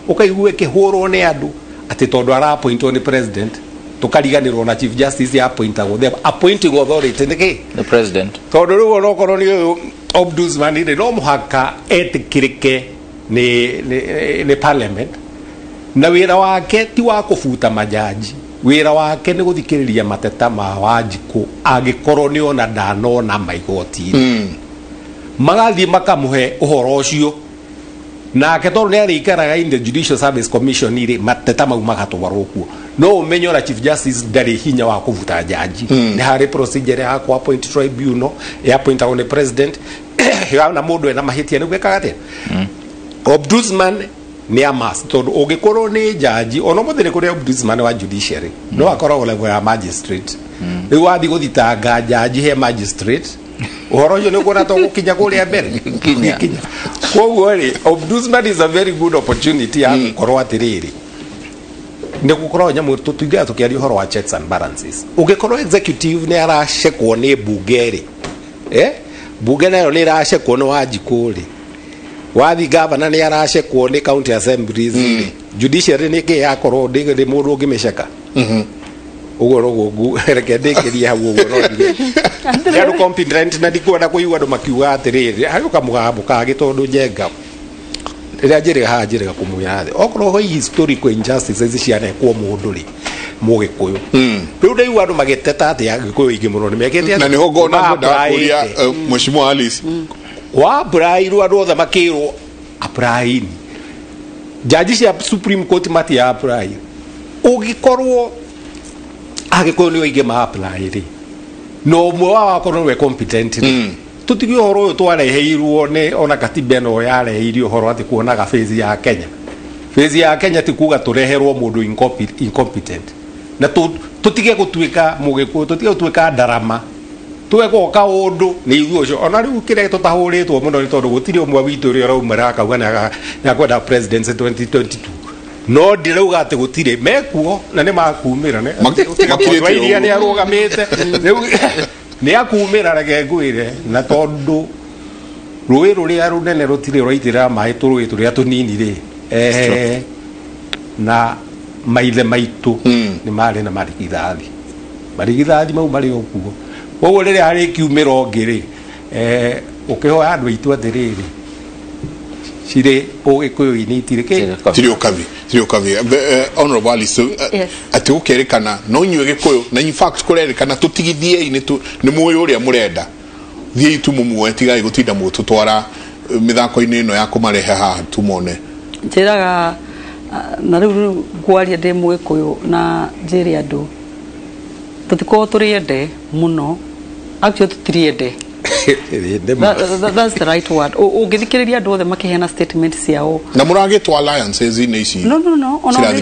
ũkaigua ĩkĩhũrwo nĩ andũ atĩ tondũ araappointwo nĩ president, tũkariganĩrwo na chief justice appointagwo, the appointing authority nĩ kĩ? The president. Tondũ rĩu onokorwo nĩ ũyũ ombudsman rĩ, no mũhaka etĩkĩrĩke nĩ parliament, na wĩra wake ti wa kũbuta majaji, wĩra wake nĩ gũthikĩrĩria mateta ma Wanjikũ angĩkorwo nĩ ona ndanona maigoti-inĩ. Magathiĩ makamũhe ũhoro ũcio, nake tondũ nĩ arĩikaraga in the Judicial Service Commission rĩ, mateta mau magatwarwo kuo. No ũmenye ona chief justice ndarĩ hinya wa kũbuta jaji. Nĩ harĩ procedure ya ku appoint tribunal, ya appointagwo nĩ president, na mũndũ ena mahĩtia nĩguo ekaga atĩa. Ombudsman nĩ a must, tondũ ũngĩkorwo nĩ jaji, ona ũmũthĩ nĩ kũrĩ ombudsman wa judiciary, no akoragwo level ya magistrate. Rĩu wathiĩ gũthitanga jaji he magistrate, ũhoro ũcio nĩ ũkuona to gũkinya kũrĩa mbere. Kinya. Gĩkinya. Koguo rĩ, ombudsman is a very good opportunity ya gũkorwo atĩrĩrĩ, nĩ gũkorwo nyamũ tũtingaga tũkĩaria ũhoro wa checks and balances. Ũngĩkorwo executive nĩ aracekwo nĩ mbunge rĩ, mbunge nayo nĩ ĩracekwo nĩ Wanjikũ rĩ, wathi gavana nĩ aracekwo nĩ county assemblies rĩ, judiciary nĩ kĩ yakorwo ndĩ mũndũ ũngĩmĩceka ũguo noguo. Reke ndĩkĩrie hau ũguo, no njuge nĩ andũ competent, na ndikwenda kũigua andũ makiuga atĩrĩrĩ harĩ kamũgambo kangĩ, tondũ Njenga rĩrĩa njĩrĩga haha njĩrĩga kũmwĩra atĩ okorwo hoi historical injustices cianekwo mũndũ rĩ, Mũgĩkũyũ, rĩu ndaigua andũ magĩteta atĩ Agĩkũyũ aingĩ mũno nĩ mekĩte. Na nĩho ngona ngwendaga kũria Mheshimiwa Alice. Wa apply-irwo andũ othe makĩrwo apply jaji cia Supreme Court matia apply. Ũngĩkorwo Agĩkũyũ nĩ aingĩ ma apply rĩ, na ũmwe wao akorwo nĩwe competent rĩ, tũtige ũhoro ũyũ twareheirwo nĩ ona katiba ĩno yareheire ũhoro atĩ kuonaga phase ya Kenya. Phase ya Kenya ti kuga tũreherwo mũndũ incompetent, na tũtige gũtuĩka Mũgĩkũyũ, tũtige gũtuĩka ndarama twekwo kaũndũ nĩ ithuĩ ũcio. Ona rĩu kĩrĩa tũtahũrĩtwo mũno nĩ tondũ gũtirĩ ũmwe witũ ũrĩa ũraumĩra akauga nĩ akwenda presidency 2022, no ndirauga atĩ gũtirĩ mekuo na nĩ makumĩra. Makirĩte Wairia ũguo. Nĩ arũgamĩte rĩu nĩ akumĩra. Reke ngwĩre, na tondũ rũĩ rũrĩa rũnene rũtirĩ rwaitĩrĩra maĩ tũrũĩ tũrĩa tũnini rĩ, na maithe maitũ nĩ marĩ na marigithathi, marigithathi mau marĩ o kuo. Koguo rĩrĩa harĩkiumĩra ũngĩ rĩ, ũkĩhoya andũ aitũ atĩrĩrĩ, cirĩ ũgĩkũyũ-inĩ itirĩ kĩ tiri ukavi Honorable Alice, Yes. ati gukerikana no inyuĩ Gĩkũyũ, na in fact kũrerĩkana tũtigithiei nĩ mũĩ ũrĩa mũrenda, thiĩi tu mũmuoe, tigai gũtinda mũgĩtũtwara mĩthako-inĩ ĩno ya kũmarehe haha tumone. Njĩraga na rĩu ngwaria ndĩ Mũgĩkũyũ na njĩre andũ tũtikorwo tũrĩ ende mũno, actually tũtirĩ ende. That's the right word. Ũngĩthikĩrĩria andũ othe makĩheana statement ciao na mũragĩtwo alliances-inĩ ici. No ona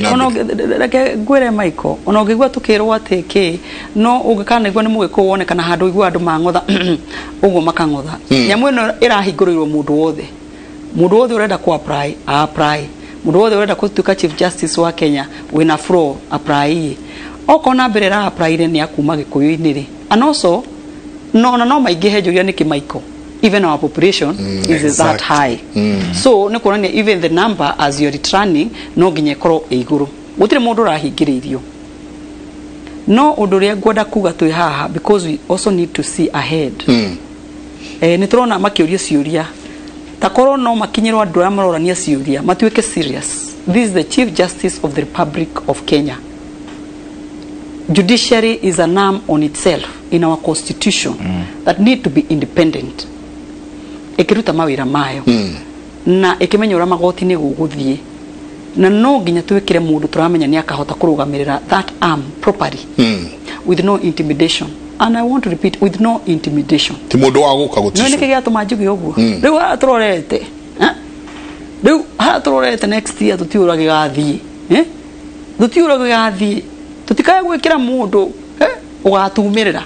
reke ngwĩre Michael, ona ũngĩigua tũkĩrwo atĩ kĩ no ũngĩkanaigua nĩ Mũgĩkũyũ wone kana handũ ũigua andũ mang'otha ũguo makang'otha. Nyamũ ĩno ĩrahingũrĩirwo mũndũ wothe, mũndũ wothe ũrenda ku apply apply, mũndũ wothe ũrenda gũtuĩka Chief Justice wa Kenya wĩna floor apply, okorwo na mbere ĩra apply nĩ akuma Gĩkũyũ-inĩ rĩ, and also no na no maingĩhe njũria nĩkĩ Michael, even our population is that high. So nĩ kuonania even the number as you are returning no nginya ĩkorwo ĩ igũrũ, gũtirĩ mũndũ ũrahingĩrĩirio. No ũndũ ũrĩa ngwenda kuga twĩ haha, because we also need to see ahead. Nĩ tũrona makĩũria ciũria ta korwo no makinyĩrwo andũ arĩa marorania ciũria matuĩke serious. This is the Chief Justice of the Republic of Kenya. Judiciary is an arm on itself in our constitution that need to be independent. Ikiruta mawira mayo na ikimenya uria magoti ni guguthie, na no nginya twikire mundu turamenya ni akahota kurugamirira that arm properly with no intimidation. And I want to repeat, with no intimidation. Ti mundu wa guka guticwo. No niki giatuma njuge uguo. Riu haha turorete, riu haha turorete next year tutiura gigathie, tutiura gigathie, tutikae gwikira mundu ugatumirira,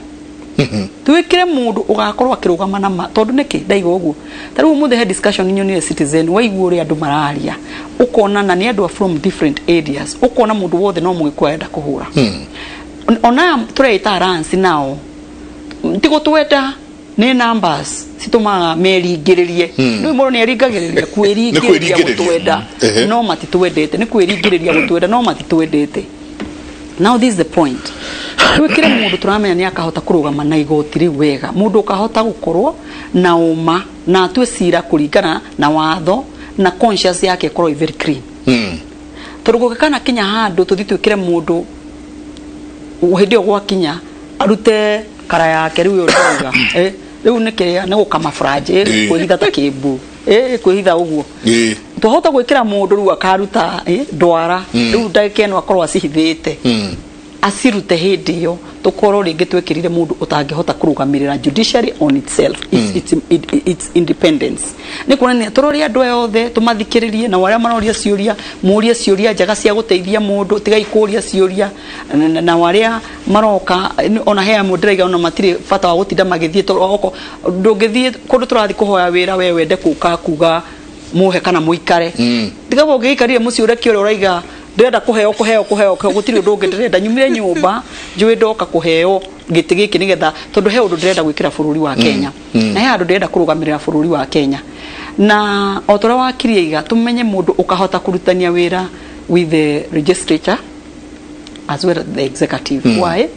twikire mundu ugakorwo akirugama na ma, tondu niki ndaiga uguo. Ta riu muthe he discussion nyonire Citizen, waigua uria andu mararia, ukona na ni andu from different areas, ukona mundu wothe no Mũgĩkũyũ arenda kuhura. Ona tureita alliance nao tigo twenda ni numbers citumaga meringiririe, ni mũndũ nĩ eringagĩrĩria kwĩringĩrĩria gũtwenda no matitwendete, nĩ kwĩringĩrĩria gũtwenda no matitwendete. Now this is the point. Twikire mundu turamenya ni akahota kurugama na igoti riu wega, mundu ukahota gukorwo na uma na atue cira kuringana na watho na conscience yake ikorwo very clean. Tondu gũgĩkana kinya handu tuthi twikire mundu hĩndĩ ĩyo gwakinya arute kara yake riu ũrauga riu nĩ kĩrĩa nĩ gũkama furanje kwĩhitha ta kĩmbu kwĩhitha ũguo twahota gwĩkĩra mũndũ rĩu akaruta ndwara rĩu ndagĩka ĩno akorwo acihithĩte acirute hĩndĩ ĩyo, tũkorwo rĩngĩ twĩkĩrire mũndũ ũtangĩhota kũrũgamĩrĩra judiciary on itself, its independence. Nĩ kuonania tũrore andũ aya othe tũmathikĩrĩrie, na arĩa maroria ciũria mũrie ciũria njega cia gũteithia mũndũ, tigai kũria ciũria na arĩa maroka ona he amwe ndĩraiga ona matirĩ bata wa gũtinda magĩthiĩ, tondũ ndũngĩthiĩ kũndũ tũrathiĩ kũhoya wĩra we wende kũka kuga muhe kana muikare, tiga ũngĩikarire mũciĩ ũrĩa kĩũria ũraiga ndĩrenda kũheo kũheo kũheo gũtirĩ ũndũ ũngĩ ndĩrenda, nyumire nyũmba njũĩ ndoka kũheo gĩtĩ gĩkĩ nĩgetha, tondũ he ũndũ ndĩrenda gwĩkĩra bũrũri wa Kenya na he handũ ndĩrenda kũrũgamĩrĩra bũrũri wa Kenya. Na o ta ũrĩa wakirie iga tũmenye mũndũ ũkahota kũrutania wĩra with the legislature as well as the executive. Why?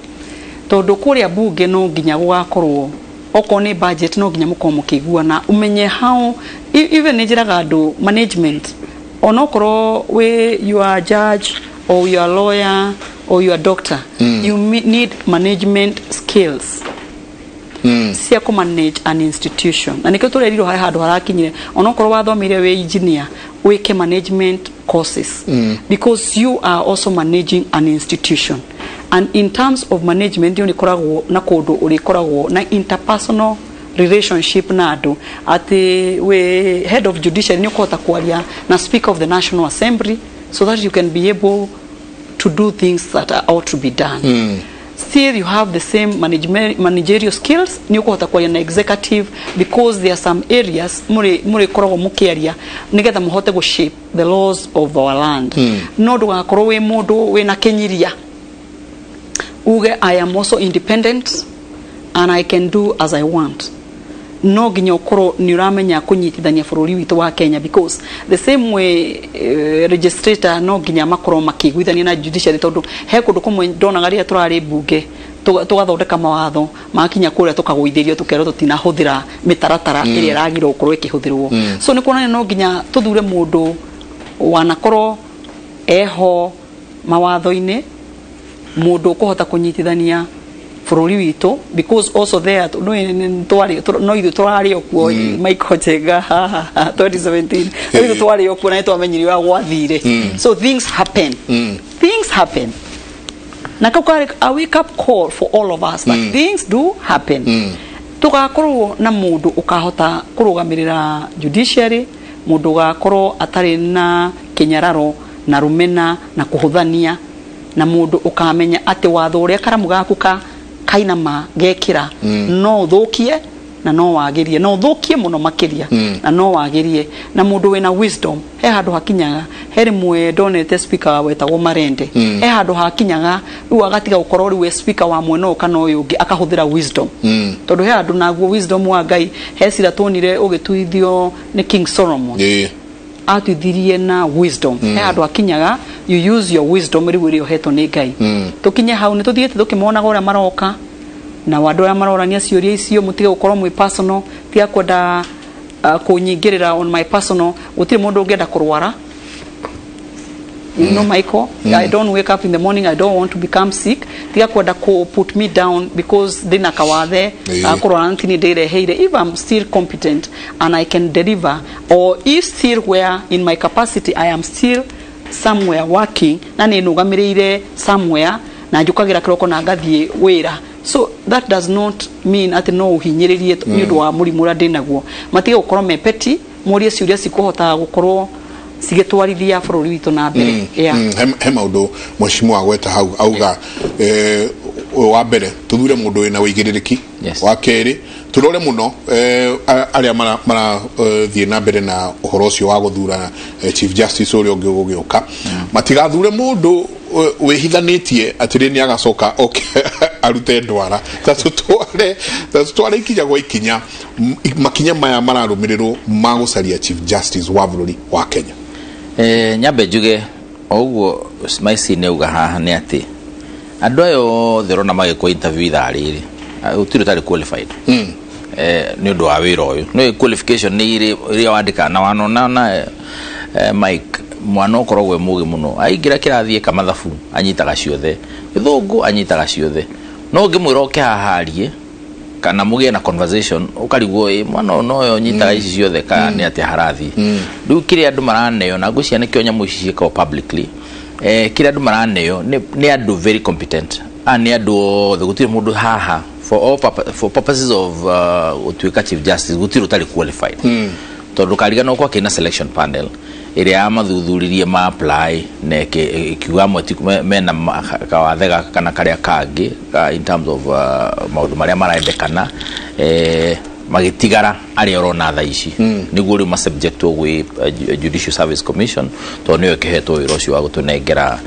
Tondũ kũrĩa bunge no nginya gũgakorwo okorwo nĩ budget no nginya mũkorwo mũkĩiguana, ũmenye how even nĩ njĩraga andũ management, onokorwo we you are a judge or you are a lawyer or you are a doctor, you need management skills cia kũ manage an institution. Na nikĩo tũrerirwo harĩ handũ harakinyire onokorwo wathomire wĩ engineer wĩke management courses, because you are also managing an institution, and in terms of management nĩ ũrĩkoragwo na kũndũ ũrĩkoragwo na interpersonal relationship na andũ, atĩ we head of judiciary nĩ ũkũhota kwaria na speaker of the National Assembly so that you can be able to do things that are ought to be done. Still you have the same managerial skills, nĩ ũkũhota kwaria na executive, because there are some areas mũrĩkoragwo mũkĩaria nĩgetha mũhote gũ shape the laws of our land. No ndũgakorwo wĩ mũndũ wĩna kĩnyiria uge I am also independent and I can do as I want. No nginya ukorwo ni uramenya kunyitithania bururi witu wa Kenya, because the same way legislator no nginya makorwo makiguithania na judiciary, tondu he kundu kumwe ndonaga riria turari bunge tugathondeka mawatho makinya kuria tukagwithirio tukerwo tutinahuthira mitaratara iria iragirwo gukorwo ikihuthirwo. So ni kuonania no nginya tuthure mundu wanakorwo eho mawatho-ini, mundu ukuhota kunyitithania bururi witu, because also there no ithu turari okuo Michael Njenga 2017 no ithu twari okuo na twamenyire wa gwathire. So things happen. Things happen. Na kau kari a wake up call for all of us that things do happen. Tugakorwo na mundu ukahota kurugamirira judiciary, mundu ugakorwo atari na kinyararo na rumena na kuhuthania, na mundu ukamenya ati watho uria karamu gaku ka kainama gekira no uthukie na no wagirie, no uthukie muno makiria na no wagirie, na mundu wina wisdom. He handu hakinyaga he rimwe ndonete speaker wetagwo Marende, he handu hakinyaga riu agatiga gukorwo riu we speaker wa mwena uyu kana uyu ungi, akahuthira wisdom. Tondu he handu naguo wisdom wa Ngai, he cira tuonire ugituithio ni King Solomon. Atuithirie na wisdom. He handu hakinyaga you use your wisdom riu ria uhetwo ni Ngai. Tukinye hau ni tuthiete tukimonaga uria maroka na wandu aria marorania ciuria icio, mutige gukorwo mwi personal, tiga kwenda kunyingirira on my personal. Gutiri mundu ungienda kurwara. You know, Michael, I don't wake up in the morning, I don't want to become sick. Tiga kwenda ku put me down because ndina kawathe kurwara ntini ndireheire. If I'm still competent and I can deliver, or if still where in my capacity I am still somewhere working na ni nugamirire somewhere na njukagira kiroko na ngathie wira, so that does not mean ati no uhinyiririe ni undu wa murimu uria ndinaguo. Matige gukorwo me peti murie ciuria cikuhota gukorwo cigitwarithia bururi witu na mbere. He maundu mheshimiwa agweta hau auga wa mbere tuthure mundu wina uigiririki, wa keri turore muno aria mara thie na mbere na uhoro ucio wa guthura Chief Justice uria ungi ugugiuka, matigathure mundu wihithanitie atiri ni agacoka oke arute ndwara. Ta tutware ikinya gwa ikinya makinya maya mararumirirwo ma gucaria Chief Justice wa bururi wa Kenya. Nyambe njuge oguo maici nĩ uga haha nĩ atĩ andũ aya othe ũrona magĩkwo interview ithaa rĩrĩ gũtirĩ ũtarĩ qualified nĩ ũndũ wa wĩra ũyũ. Nĩ qualification nĩ iria wandĩkaga na wanona na Mike mwana ũkoragwo e mũgĩ mũno, aingĩra kĩrathi eka mathabu anyitaga ciothe, gĩthũngũ anyitaga ciothe, no ũngĩmwĩra oke haha arie kana mũgĩe na conversation ũkarigwo ĩ mwana ũyũ noyo ũnyitaga ici ciothe kana nĩ atĩa harathiĩ. Rĩu kĩrĩa andũ maraneo na ngwĩciria nĩkĩo nyamũ ici ciĩkagwo publicly, kĩrĩa andũ maraneo nĩ andũ very competent, nĩ andũ othe, gũtirĩ mũndũ haha for all for purposes of gũtuĩka Chief Justice gũtirĩ ũtarĩ qualified. Tondũ kariganwo kwa kĩna selection panel ĩrĩa yamathuthuririe ma apply na ĩkiuga amwe mena kawathe gaka kana karĩa kangĩ in terms of maũndũ marĩa marendekana, magĩtigara arĩa ũrona thaa ici nĩguo rĩu masubjectwo gwĩ Judicial Service Commission, tondũ nĩyo ĩkĩhetwo wĩra ũcio wa gũtũnengera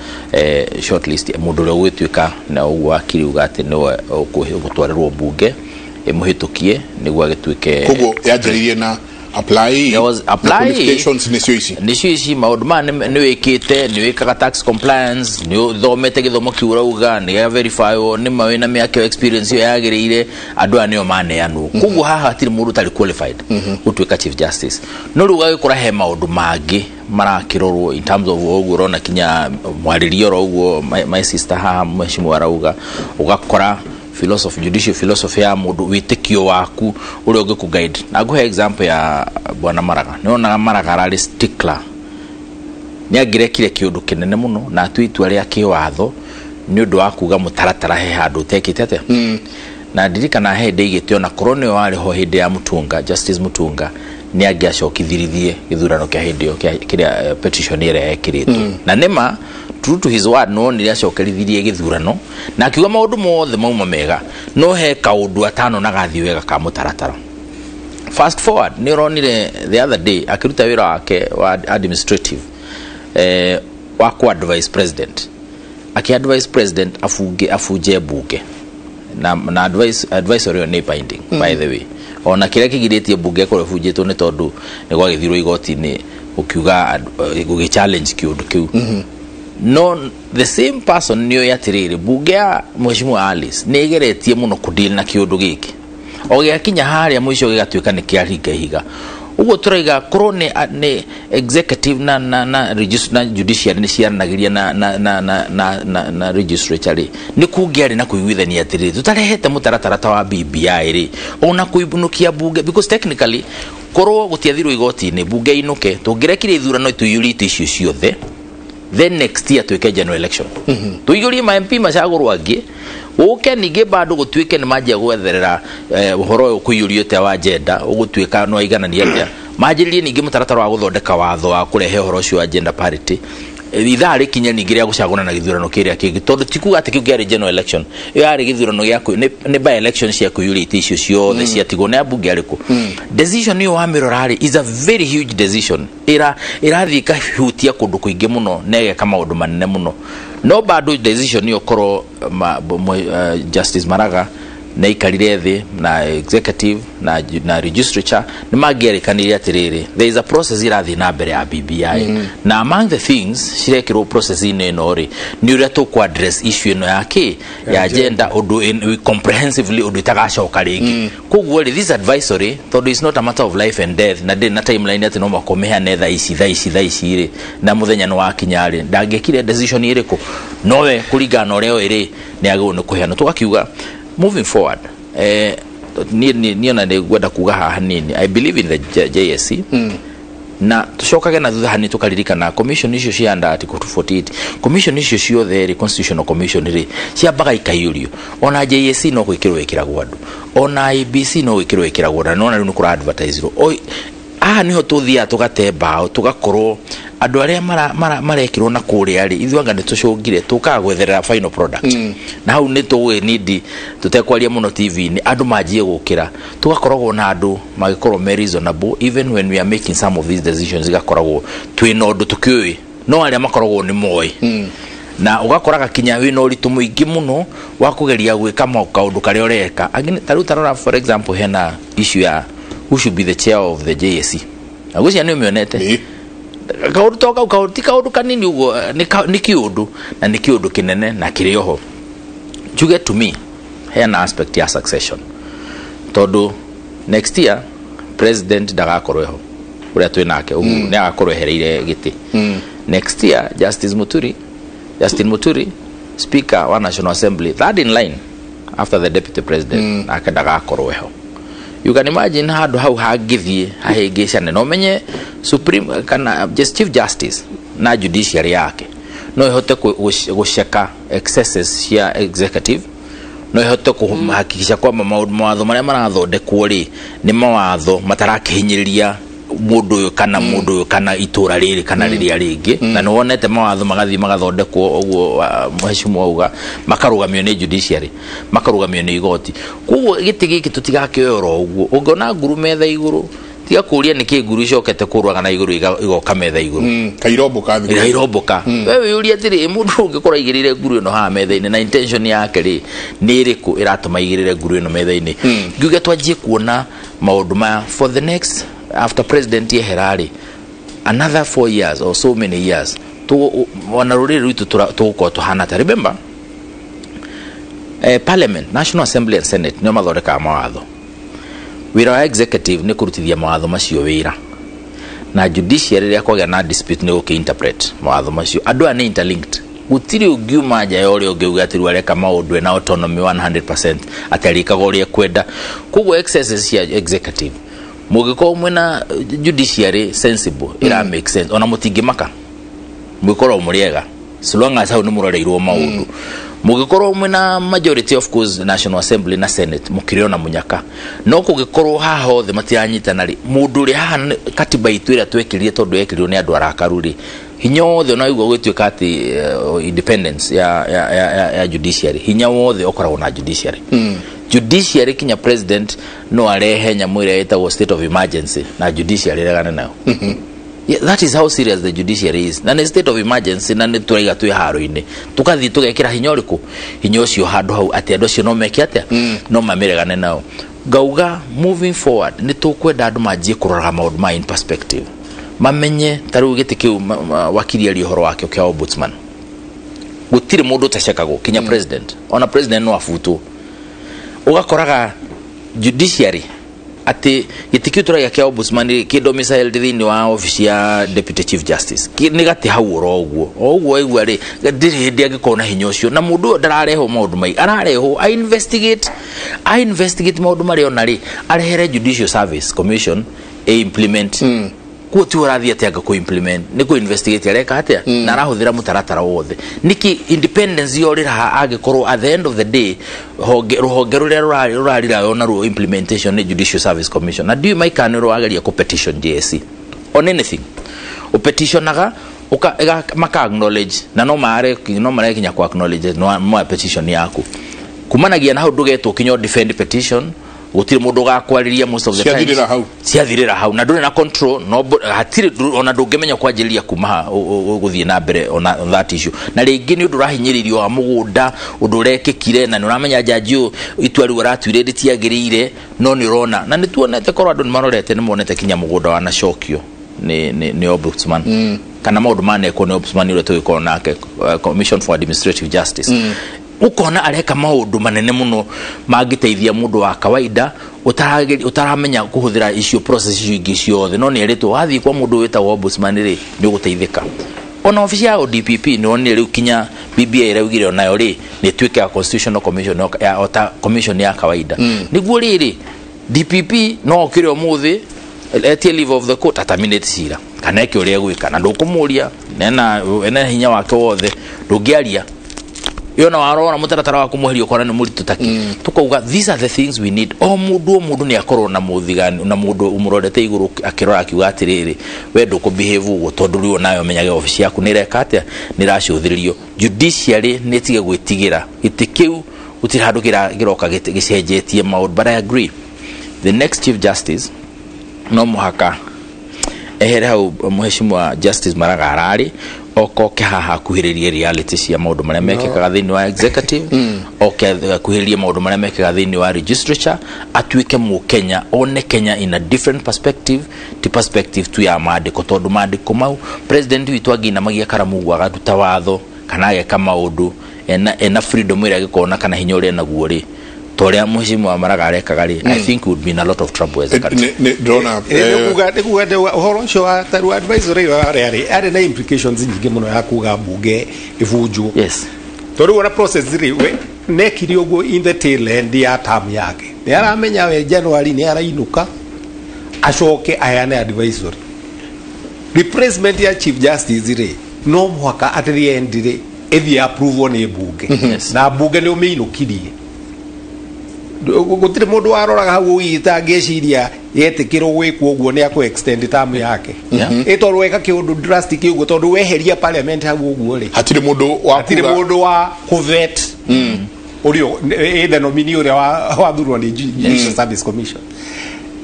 shortlist mũndũ ũrĩa ũgũtuĩka na ũguo wakiri uga atĩ nĩwe ũgũtwarĩrwo mbunge ĩmũhĩtũkie nĩguo agĩtuĩke. Koguo yanjĩrĩirie na apply. There was apply qualifications nicio ici, nicio ici maundu maya ni wikite, ni wikaga tax compliance, ni uthomete githomo kiu urauga, ni ya verify ni ma wina miaka experience iyo yagiriire, andu aya nio maneanwo. Koguo haha hatiri mundu utari qualified gutuika Chief Justice. No riu gagikora he maundu mangi marakirorwo in terms of uguo urona kinya mwaririo ro uguo my sister haha mheshimiwa arauga, ugakora philosophy, judicial philosophy ya mundu, witikio waku uria ungiku guide. Na nguhe example ya bwana Maraga, nionaga Maraga arari stickler, ni angirekire kiundu kinene muno na atue itua ria kiwatho ni undu wa kuga mutaratara he handu utekite atia. Na ndirikana he ndeigite ona korwo niwe wari ho hindi ya Mutunga, Justice Mutunga, ni angiacokithirithie githurano kia hindi iyo kiria petition ĩrĩa yekiritwo. Na nĩma true to his word no nĩ acokerithirie githurano na akiuga maundu mothe mauma mega, no he kaundu atano na gathi wega ka mutaratara. Fast forward ni uronire the other day akiruta wira wake wa administrative wa ku advise president, aki advise president afunge afuje bunge na advice advisory ni binding by the way. Ona kĩrĩa kĩgirĩtie mbunge ĩkorwo ĩbunjĩtwo nĩ tondũ nĩ gwagĩthirwo igoti-inĩ gũkiuga gũgĩ challenge kĩũndũ kĩu. No the same person nĩoĩ atĩrĩrĩ, mbunge ya Mheshimiwa Alice nĩ ĩgeretie mũno kũdeal na kĩũndũ gĩkĩ, o gĩakinya harĩa mũico gĩgatuĩka nĩ kĩaringa ihiga. Ũguo tũraiga korwo nĩ executive na na na na judiciary nĩ ciaranagĩria na na na na na na, na legislature rĩ, nĩ kũngĩarĩ na kũiguithania atĩrĩrĩ, tũtarehete mũtaratara ta wa BBI rĩ, ona kũinukia mbunge, because technically korwo gũtiathirwo igoti-inĩ mbunge inũke, tũngĩrekire ithurano tũiyũrie itĩ icio ciothe, then next year twĩke general election, tũiyũrie ma MP macagũrwo angĩ, ũke ningĩ bado gũtuĩke nĩ manjia gwetherera ũhoro ũyũ kũiyũrio atĩa wa agenda, ũgũtuĩka no aiganania atĩa, manjĩrĩrie ningĩ mũtaratara wa gũthondeka watho wa kũrehe ũhoro ũcio wa agenda parity, ithaa rĩkinye ningĩ rĩa gũcagũra na gĩthurano kĩrĩa kĩngĩ, tondũ ti kuga atĩ kĩu kĩarĩ general election, ĩyo yarĩ gĩthurano gĩa nĩ by election cia kũiyũria itĩ icio ciothe ciatigwo nĩ ambunge arĩkũ. Decision ĩyo wamĩrora rĩ, is a very huge decision, ĩrathiĩ ĩkahutia kũndũ kũingĩ mũno na ĩgeka maũndũ manene mũno. No bado decision ĩyo korwo Justice Maraga na ikarire thĩ na executive na legislature nĩ mangĩerĩkanire atĩrĩrĩ, there is a process irathiĩ na mbere ya BBI, na among the things cirekĩrwo process-inĩ ĩno rĩ, nĩ ũrĩa tũkũ address issue ĩno ya kĩ ya agenda ũndũ comprehensively, ũndũ itagacoka rĩngĩ. Koguo rĩ, this advisory, tondũ it's not a matter of life and death, na ndĩrĩ na timeline atĩ no mũhaka ũmĩheane thaa ici thaa ici thaa ici rĩ, na mũthenya nĩ wakinya rĩ, ndangĩekire decision ĩrĩkũ, nowe kũringana na ũrĩa oĩ rĩ, nĩ agĩrĩirwo nĩ kũheana. Tũgakiuga moving forward, niĩ ona nĩ ngwenda kuga haha nini, I believe in the JSC, na tucokage na thutha hanini tukaririkana commission icio cia under article 248, commission icio ciothe rĩ, constitutional commission rĩ, ciambaga ikaiyũrio. Ona JSC no gwĩkĩrwo ĩkĩragwo andũ, ona IBC no gwĩkĩrwo ĩkĩragwo, na nona rĩu nĩ kũra advertise-irwo. Haha niho tũthiaga tũgate mbaũ, tũgakorwo andũ arĩa marekĩrwo na kũrĩa rĩ, ithuĩ anga nĩ tũcũngire tũkaga gwetherera final product, na hau nĩ tũgũgĩnindi tũtekwaria mũno TV-inĩ, andũ manjie gũkĩra, tũgakoragwo na andũ magĩkorwo me reasonable even when we are making some of these decisions, igakoragwo twĩna ũndũ tũkĩũĩ, no arĩa makoragwo nĩ moĩ, na ũgakoraga kinya wĩna ũritũ mũingĩ mũno wa kũgeria gwĩka kaũndũ karĩa ũreka. Angĩ ta rĩu tarora for example, hena issue ya who should be the chair of the JSC, na gwĩciria nĩ ũmĩonete kaũndũ to kau, kaũndũ ti kaũndũ kanini ũguo, nĩ kĩũndũ na nĩ kĩũndũ kĩnene na kĩrĩ oho. Njuge to me hena aspect ya succession, tondũ next year president ndagakorwo eho, ũrĩa twĩ nake Uhuru nĩ agakorwo ehereire gĩtĩ. Next year Justin Muturi, speaker wa National Assembly, third in line after the deputy president, nake ndagakorwo eho. You can imagine handũ hau hangĩthiĩ hahĩngĩcane, na ũmenye supreme kana just chief justice na judiciary yake no ihote gũceka excesses cia executive, no ihote kũhakikisha kwamba mawatho marĩa marathondekwo rĩ, nĩ mawatho matarakĩhinyĩrĩria mũndũ ũyũ kana mũndũ ũyũ kana itũra rĩrĩ kana rĩrĩa rĩngĩ. Na nĩ wonete mawatho magathiĩ magathondekwo ũguo mheshimiwa auga, makarũgamio nĩ judiciary, makarũgamio nĩ igoti. Koguo gĩtĩ gĩkĩ tũtigakĩoe oro ũguo, ũngĩona nguru metha igũrũ, tiga kũria nĩkĩ nguru icokete kũrũaga na igũrũ igoka metha igũrũ, kairomboka thikũ kairomboka. We wĩyũrie atĩrĩ, mũndũ ũngĩkorwo aigĩrĩire nguru ĩno haha metha-inĩ na intention yake rĩ nĩ ĩrĩkũ ĩratũma aigĩrĩre nguru ĩno metha-inĩ? Ngiuge twanjie kuona maũndũ maya for the next, after president yehera rĩ, another 4 years or so many years, ona rũrĩrĩ rwitũ tũgũkorwo tũhana ta. Remember, parliament, National Assembly and Senate nĩo mathondekaga mawatho. Wĩra wa executive nĩ kũrutithia mawatho macio wĩra, na judiciary rĩrĩa kwagĩa na dispute nĩ gũkĩ interpret mawatho macio. Andũ aya nĩ interlinked, gũtirĩ ũngiuma nja ya ũrĩa ũngĩ uge atĩ rĩu areka maũndũ ena autonomy 100% atĩ arĩkaga ũrĩa ekwenda. Koguo excesses cia executive, mũngĩkorwo mwĩna judiciary sensible ĩra make sense, ona mũtingĩmaka, mwĩkorwo mũrĩ ega so long as hau nĩ mũroreirwo maũndũ. Mũngĩkorwo mwĩna majority, of course, National Assembly na Senate, mũkĩrĩ ona mũnyaka. No kũngĩkorwo haha othe matiranyitana rĩ, mũndũ ũrĩa haha katiba itũ ĩrĩa twekĩrire, tondũ yekĩrirwo nĩ andũ arakaru rĩ, hinya wothe ona waigua gũgĩtuĩka atĩ independence ya judiciary, hinya wothe ũkoragwo na judiciary. Judiciary kinya president no arehe nyamũ ĩrĩa ĩtagwo state of emergency na judiciary ĩregane nayo. Yeah, that is how serious the judiciary is. Na nĩ state of emergency, na nĩ tũraiga twĩ haro-inĩ, tũgathiĩ tũgekĩra hinya ũrĩkũ, hinya ũcio handũ hau atĩ andũ acio no meke atĩa, no mamĩregane nao. Ngauga moving forward nĩ tũkwenda andũ manjie kũroraga maũndũ ma in perspective, mamenye ta rĩu gĩtĩ kĩu wakiri aria ũhoro wakĩo kĩa ombudsman, gũtirĩ mũndũ ũtacekagwo kinya president, ona president no abutwo. Ũgakoraga judiciary atĩ gĩtĩ kĩu tũraiga kĩa ombudsman rĩ, kĩ domiciled thĩinĩ wa office ya deputy chief justice, nĩ gatĩ hau oro ũguo o ũguo waigua rĩ, ndirĩ hĩndĩ angĩkorwo na hinya ũcio, na mũndũ ũyũ ndararehwo maũndũ maingĩ, ararehwo a investigate maũndũ marĩa ona rĩ arehere Judicial Service Commission e implement. Kuo ti ũrathiĩ atĩ anga kũ implement, nĩ kũ investigate areka atĩa, na arahũthĩra mũtaratara wothe. Nĩkĩ independence yorĩra ha angĩkorwo at the end of the day rũhonge rũrĩa rũrarira naruo implementation nĩ Judicial Service Commission? Na ndiũĩ maikana nĩ rwageria kũ petition JSC on anything, ũpetitionaga maka acknowledge, na no mare no marekinya ku acknowledge no ma petition yaku kumanagia na hau ndũgetwo kinya defend petition, gũtirĩ mũndũ ũgakwarĩria most of the times. Ciathirĩra hau. Ciathirĩra hau na ndũrĩ na control, no hatirĩ ona ndũngĩmenya kwanjĩrĩria kuma ha ũgũthiĩ na mbere on that issue. Na rĩngĩ nĩ ũndũ ũrahinyĩrĩrio wa mũgũnda, ũndũ ũrekĩkire, na nĩ ũramenya jaji ũyũ itua rĩu aratuire rĩtiagĩrĩire, no nĩ ũrona na nĩ tuonete korwo andũ nĩ marorete, nĩ monete kinya mũgũnda wanacokio nĩ ombudsman, kana maũndũ manekwo nĩ ombudsman ũrĩa tũgĩkorwo nake, Commission for Administrative Justice. Ukona areka maũndũ manene mũno mangĩteithia mũndũ wa kawaida ũtaramenya kũhũthĩra icio process icio ingĩ ciothe, no nĩ erĩtwo wathiĩ kwa mũndũ wĩtagwo ombudsman rĩ nĩ ũgũteithĩka. Ona obici ya ODPP nĩ wonire rĩu kinya BBI ĩraugire onayo rĩ nĩ ĩtuĩke ya constitutional commission ya ota commission ya kawaida. Nĩguo rĩrĩ DPP no okĩre ũmũthĩ etie leave of the court ataminate cira kana eke ũrĩa egwĩka, na ndũkũmũria, ena hinya wake wothe, ndũngĩaria yona warora mutaratara wa kumuheria ukona ni muritu taki. Tukauga these are the things we need. O mundu ni akorwo na muthigani na mundu umurorete iguru akirora akiuga atiriri we nduku behave uguo, tondu riu nayo menyage office yaku ni reka atia ni racũthĩrĩrio. Judiciary ni tige gwitigira gĩtĩ kĩu gũtirĩ handũ kĩroka gĩcenjetie maũndũ. But I agree the next chief justice no mũhaka ehere hau mheshimiwa Justice Maraga ararĩ okoke haha akuhĩrĩrie reality cia maũndũ marĩa mekĩkaga thĩinĩ wa executive, oke akuhĩrĩrie maũndũ marĩa mekĩkaga thĩinĩ wa legislature, atuĩke mũkenya, one Kenya in a different perspective, ti perspective tu ya maandĩko, tondũ maandĩko mau president witũ angĩinamagia karamu ũguo agaruta watho kana ageka maũndũ ena freedom ĩrĩa angĩkorwo na kana hinya ũrĩa enaguo rĩ, ta ũrĩa mheshimiwa Maraga arekaga rĩ, I think we would be in a lot of trouble as a country. Ndĩrona nĩkuga ũhoro ũcio wa taru advisory ĩyo yarĩ na implications nyingĩ mũno ya kuga mbunge ĩbunjwo. Yes. Tondũ rĩu ona process rĩ we nekire ũguo in the tail end ya term yake, nĩ aramenya we January nĩ arainũka acoke aheane advisory. Replacement ya chief justice rĩ no mũhaka at the end rĩ ĩthiĩ approval nĩ mbunge. Na mbunge nĩ ũmĩinũkirie, gũtirĩ mũndũ waroraga hau ũgĩta ngĩciria yetĩkĩrwo gwĩkwo ũguo nĩ akũ extend term yake. Ĩ tondũ weka kĩũndũ drastic ũguo, tondũ weheria parliament hau ũguo rĩ hatirĩ mũndũ wa hatirĩ mũndũ wa kũvet ũrĩa ĩ nominee ũrĩa wathurwo nĩ Judicial Service Commission.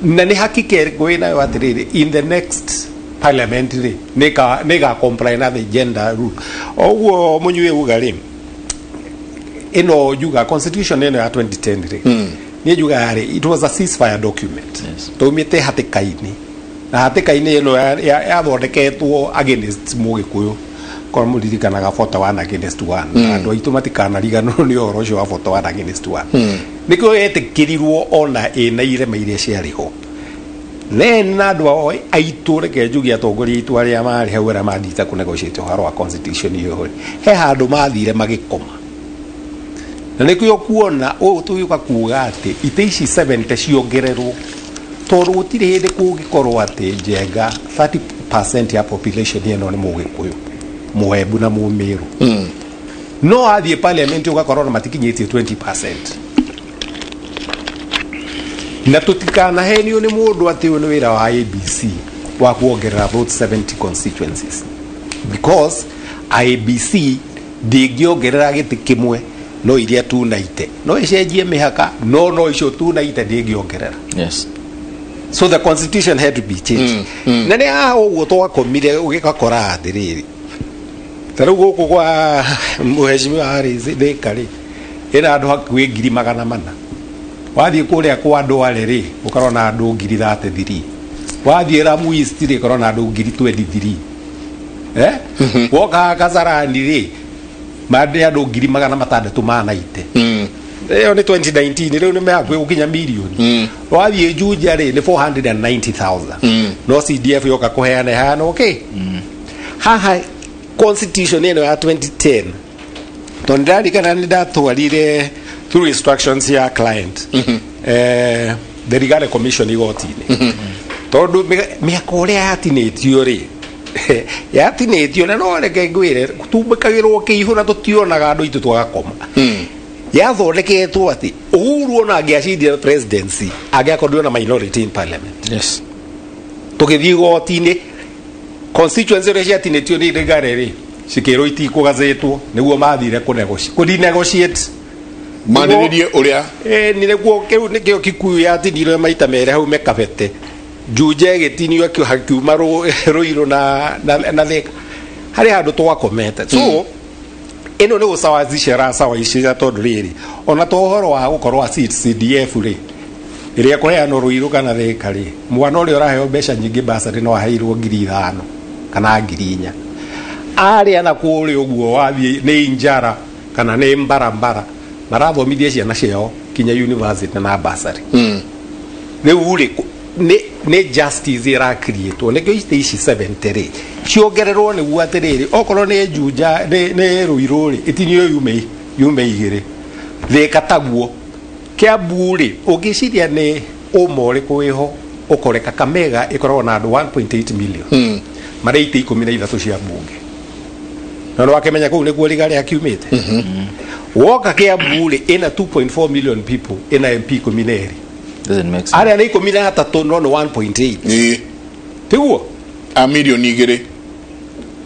Na nĩ hakika ĩrĩkũ ĩnayo atĩrĩrĩ in the next parliament rĩ nĩ comply na the gender rule. Ũguo mũnyue uga rĩ ino juga constitution ino ya 2010 rĩ niĩ njuga yarĩ it was a ceasefire document. Twaumĩte hatĩka-inĩ na hatĩka-inĩ ĩno yathondeketwo against Mũgĩkũyũ, korwo mũririkanaga 41 against 1, andũ aitũ matikanariganĩrwo nĩ ũhoro ũcio wa 41 against 1. Nĩkĩo yetĩkĩrirwo ona ĩna irema iria ciarĩ ho. Then na andũ ao aitũ reke njuge atongoria aitũ arĩa marĩ hau arĩa mathiĩte kũ negotiate ũhoro wa constitution ĩyo rĩ, he handũ mathire magĩkoma. Na nĩkĩo kuona ũũ tũgĩũka kuga atĩ itĩ ici 70 ciongererwo, tondũ gũtirĩ hĩndĩ kũngĩkorwo atĩ Njenga 30% ya population ĩno nĩ Mũgĩkũyũ, Mũembu na Mũmĩrũ. No athiĩ parliament ũgakorwo na matikinyĩtie 20%. Na tũtikanahenio nĩ mũndũ atĩ ũyũ nĩ wĩra wa ABC wa kuongerera vote 70 constituencies, because ABC ndĩngĩongerera gĩtĩ kĩmwe no iria 290 no icenjie mĩhaka, no icio 290 ndĩngĩongerera. Yes. So the constitution had to be changed. Na nĩ haha ũguo twakomire ũgĩgakora atĩrĩrĩ, ta rĩu gũkũ kwa mheshimiwa Harris Thika rĩ ĩna andũ hakuhĩ 400,000. Wathiĩ kũrĩa kwa Ndware rĩ ũkorwo na andũ 33,000. Wathiĩ Lamu East rĩ ũkorwo na andũ 23,000. Woka Kasarani rĩ mandĩ andũ 690,000. Ĩyo nĩ 2019 rĩu nĩ mehakuhĩ gũkinya mirioni. Wathiĩ Juja rĩ nĩ 490,000. No CDF yoka kũheana ĩhana okay. Haha constitution ĩno ya 2010 tondũ ndirarikana nĩ ndatwarire through instructions ya client the Rigathi Commission igoti-inĩ tondũ mĩaka ũrĩa yatinĩtio rĩ yatinĩtio na no reke ngwĩre tumbĩkagĩrwo kĩihũ na tũtionaga andũ aitũ twagakoma. Yathondeketwo atĩ Uhuru ona angĩacindire presidency angĩakorirwo na minority in parliament. Yes. Tũgĩthiĩ igoti-inĩ constituency ũrĩa ciatinĩtio nĩ Rigathi rĩ cikĩrwo itikũgazĩtwo nĩguo mathire kũnegotiate manĩrĩrie ũrĩa nĩguo kĩu nĩkĩo Kikuyu yatinirwo maita merĩ hau mekabete. Juja ĩgĩtinio hakiuma Ruiru na Thika harĩ handũ twakomete. So ĩno nĩ gũcawazisha ĩracawazica tondũ rĩrĩ ona to ũhoro wa gũkorwo CDF rĩ ĩrĩa kũheanwo Ruiru kana Thika rĩ mwana ũrĩa ũraheo mbeca nyingĩ bursary no aheirwo 5,000 kana 4,000. Arĩa na kũrĩa ũguo wathiĩ nĩ injara kana nĩ mbarambara marathomithia ciana ciao kinya university na bursary. Rĩu rĩ nĩ justice ĩrakiriĩtwo nĩkĩo itĩ ici 70 rĩ ciongererwo nĩguo atĩrĩrĩ okorwo nĩ Juja nĩ Ruiru rĩ itinio yume igĩrĩ Thika taguo. Kiambu rĩ ũngĩciria nĩ ũma ũrĩkũ wĩho ũkore Kakamega ĩkoragwo na andũ 1.8 million marĩ itĩ 13 cia mbunge na nĩ wakĩmenya kũu nĩkuo Rigathi akiumĩte. Woka Kiambu rĩ ĩna 2.4 million people ĩna MP 12. Doesn't make sense. Arĩa nĩ 13 no nĩ 1.8. Tiguo a milioni 2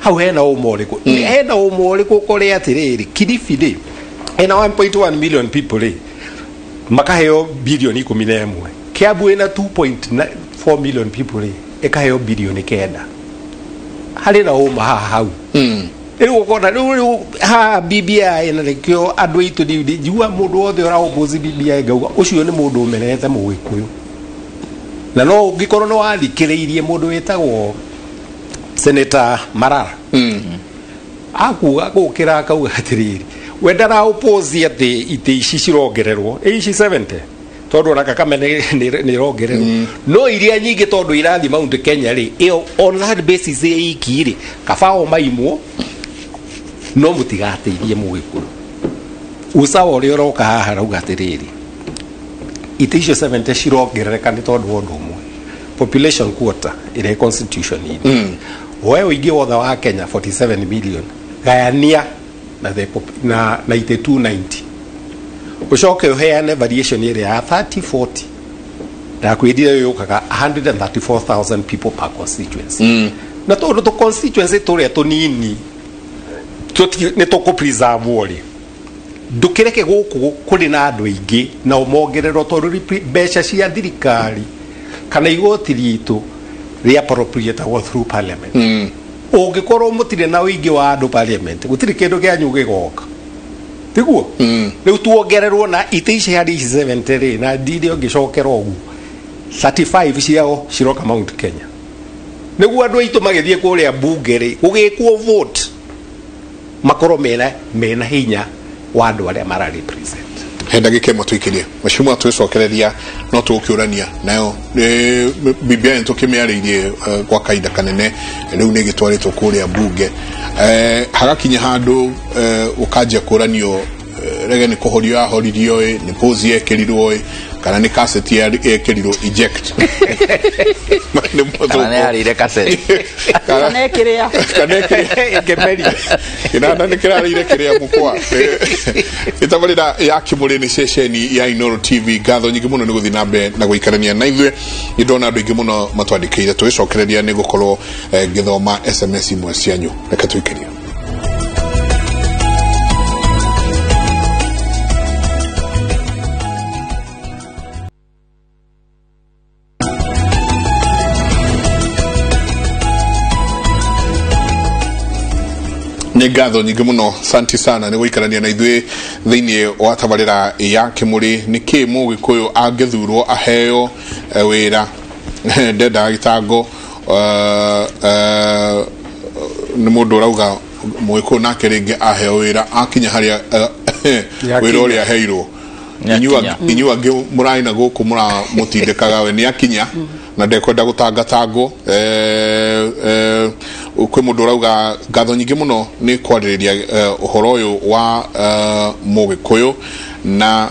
hau hena ũma ũrĩkũ? Hena ũma ũrĩkũ ũkore atĩrĩrĩ Kilifi rĩ ĩna 1.1 million people rĩ makaheo bilioni 11. Kiambu ĩna 2.4 million people rĩ ĩkaheo bilioni 9. Harĩ na ũma haha hau. Rĩu ũkona rĩu haha BBI na nĩkĩo andũ aitũ njigua mũndũ wothe ũra oppose BBI ngauga ũcio nĩ mũndũ ũmenete Mũgĩkũyũ. Na no ũngĩkorwo nĩ wathikĩrĩirie mũndũ wĩtagwo Senator Marara akuga gũkĩra akauga atĩrĩrĩ we ndara oppose atĩ itĩ ici cirongererwo ici 70 tondũ ona Kakame nĩ irongererwo no iria nyingĩ tondũ irathiĩ Mount Kenya rĩ ĩyo on that basis ĩiki rĩ kaba o maimwo no mũtigateithie Mũgĩkũyũ. Usawa ũrĩa ũroka haha arauga atĩrĩrĩ itĩ icio 70 cirongerereka nĩ tondũ wa ũndũ ũmwe population quota ĩrĩa constitution-inĩ. Woe ũingĩ wothe wa Kenya 47 million gayania na na 290 ũcoke ũheane variation ĩrĩa ya 30 40 ndakwĩrire yũkaga 134,000 people per constituency. Na tondũ tũ constituency tũrĩa tũnini nĩ tũkũ preserve rĩ ndũkĩreke gũkũ kũrĩ na andũ aingĩ na ũmongererwo tondũ mbeca cia thirikari kana igoti ritũ rĩ appropriatagwo through parliament. Ũngĩkorwo mũtirĩ na ũingĩ wa andũ parliament gũtirĩ kĩndũ kĩanyu gĩgoka tiguo. Rĩu tuongererwo na itĩ ici harĩ ici 70 rĩ na ndirĩ ũngĩcokera ũguo 35 ciao ciroka Mount Kenya nĩguo andũ aitũ magĩthiĩ kũrĩa mbunge rĩ gũgĩkwo vote makorwo mena hinya wa andũ arĩa mara represent. He ndagĩka ĩmwe tũikĩrie mheshimiwa twĩcokereria no tũgũkĩũrania nayo BBI nĩtũkĩmĩarĩirie gwa kahinda kanene rĩu nĩ ĩgĩtwarĩtwo kũrĩa mbunge hagakinya handũ ũkanjia kũranio rege nĩ kũhorio yahoririo ĩ nĩ pause yekĩrirwo ĩ kana nĩ cassette yekĩrirwo eject. Kana nĩ yarĩire cassette. Kana ĩkĩrĩa. Kana ĩkĩrĩa ĩkĩmeria. Kĩnanda nĩ kĩrarĩire kĩrĩa mũkwa. Ĩtabarĩra ya Kĩmũrĩ nĩ ceceni ya Inooro TV. Ngatho nyingĩ mũno nĩ gũthiĩ na mbere na gũikarania na ithuĩ. Nĩ ndona andũ aingĩ mũno matwandĩkĩire tũgĩcokereria nĩ gũkorwo ngĩthoma SMS imwe cianyu. Reke tũikĩrie. Nĩ ngatho nyingĩ mũno, santi sana nĩ gũikarania na ithuĩ thĩinĩ wa tabarĩra ya Kĩmũrĩ. Nĩkĩ Mũgĩkũyũ angĩthurwo aheo wĩra ndendaga gĩtango? Nĩ mũndũ ũrauga Mũgĩkũyũ nake rĩngĩ aheo wĩra akinya harĩa wĩra ũrĩa aheirwo, inyuĩ angĩ mũrarĩ na gũkũ mũramũtindĩkaga, we nĩ akinya na ndekwenda gũtangatangwo. Kwĩ mũndũ ũrauga ngatho nyingĩ mũno nĩ kwarĩrĩria ũhoro ũyũ wa Mũgĩkũyũ, na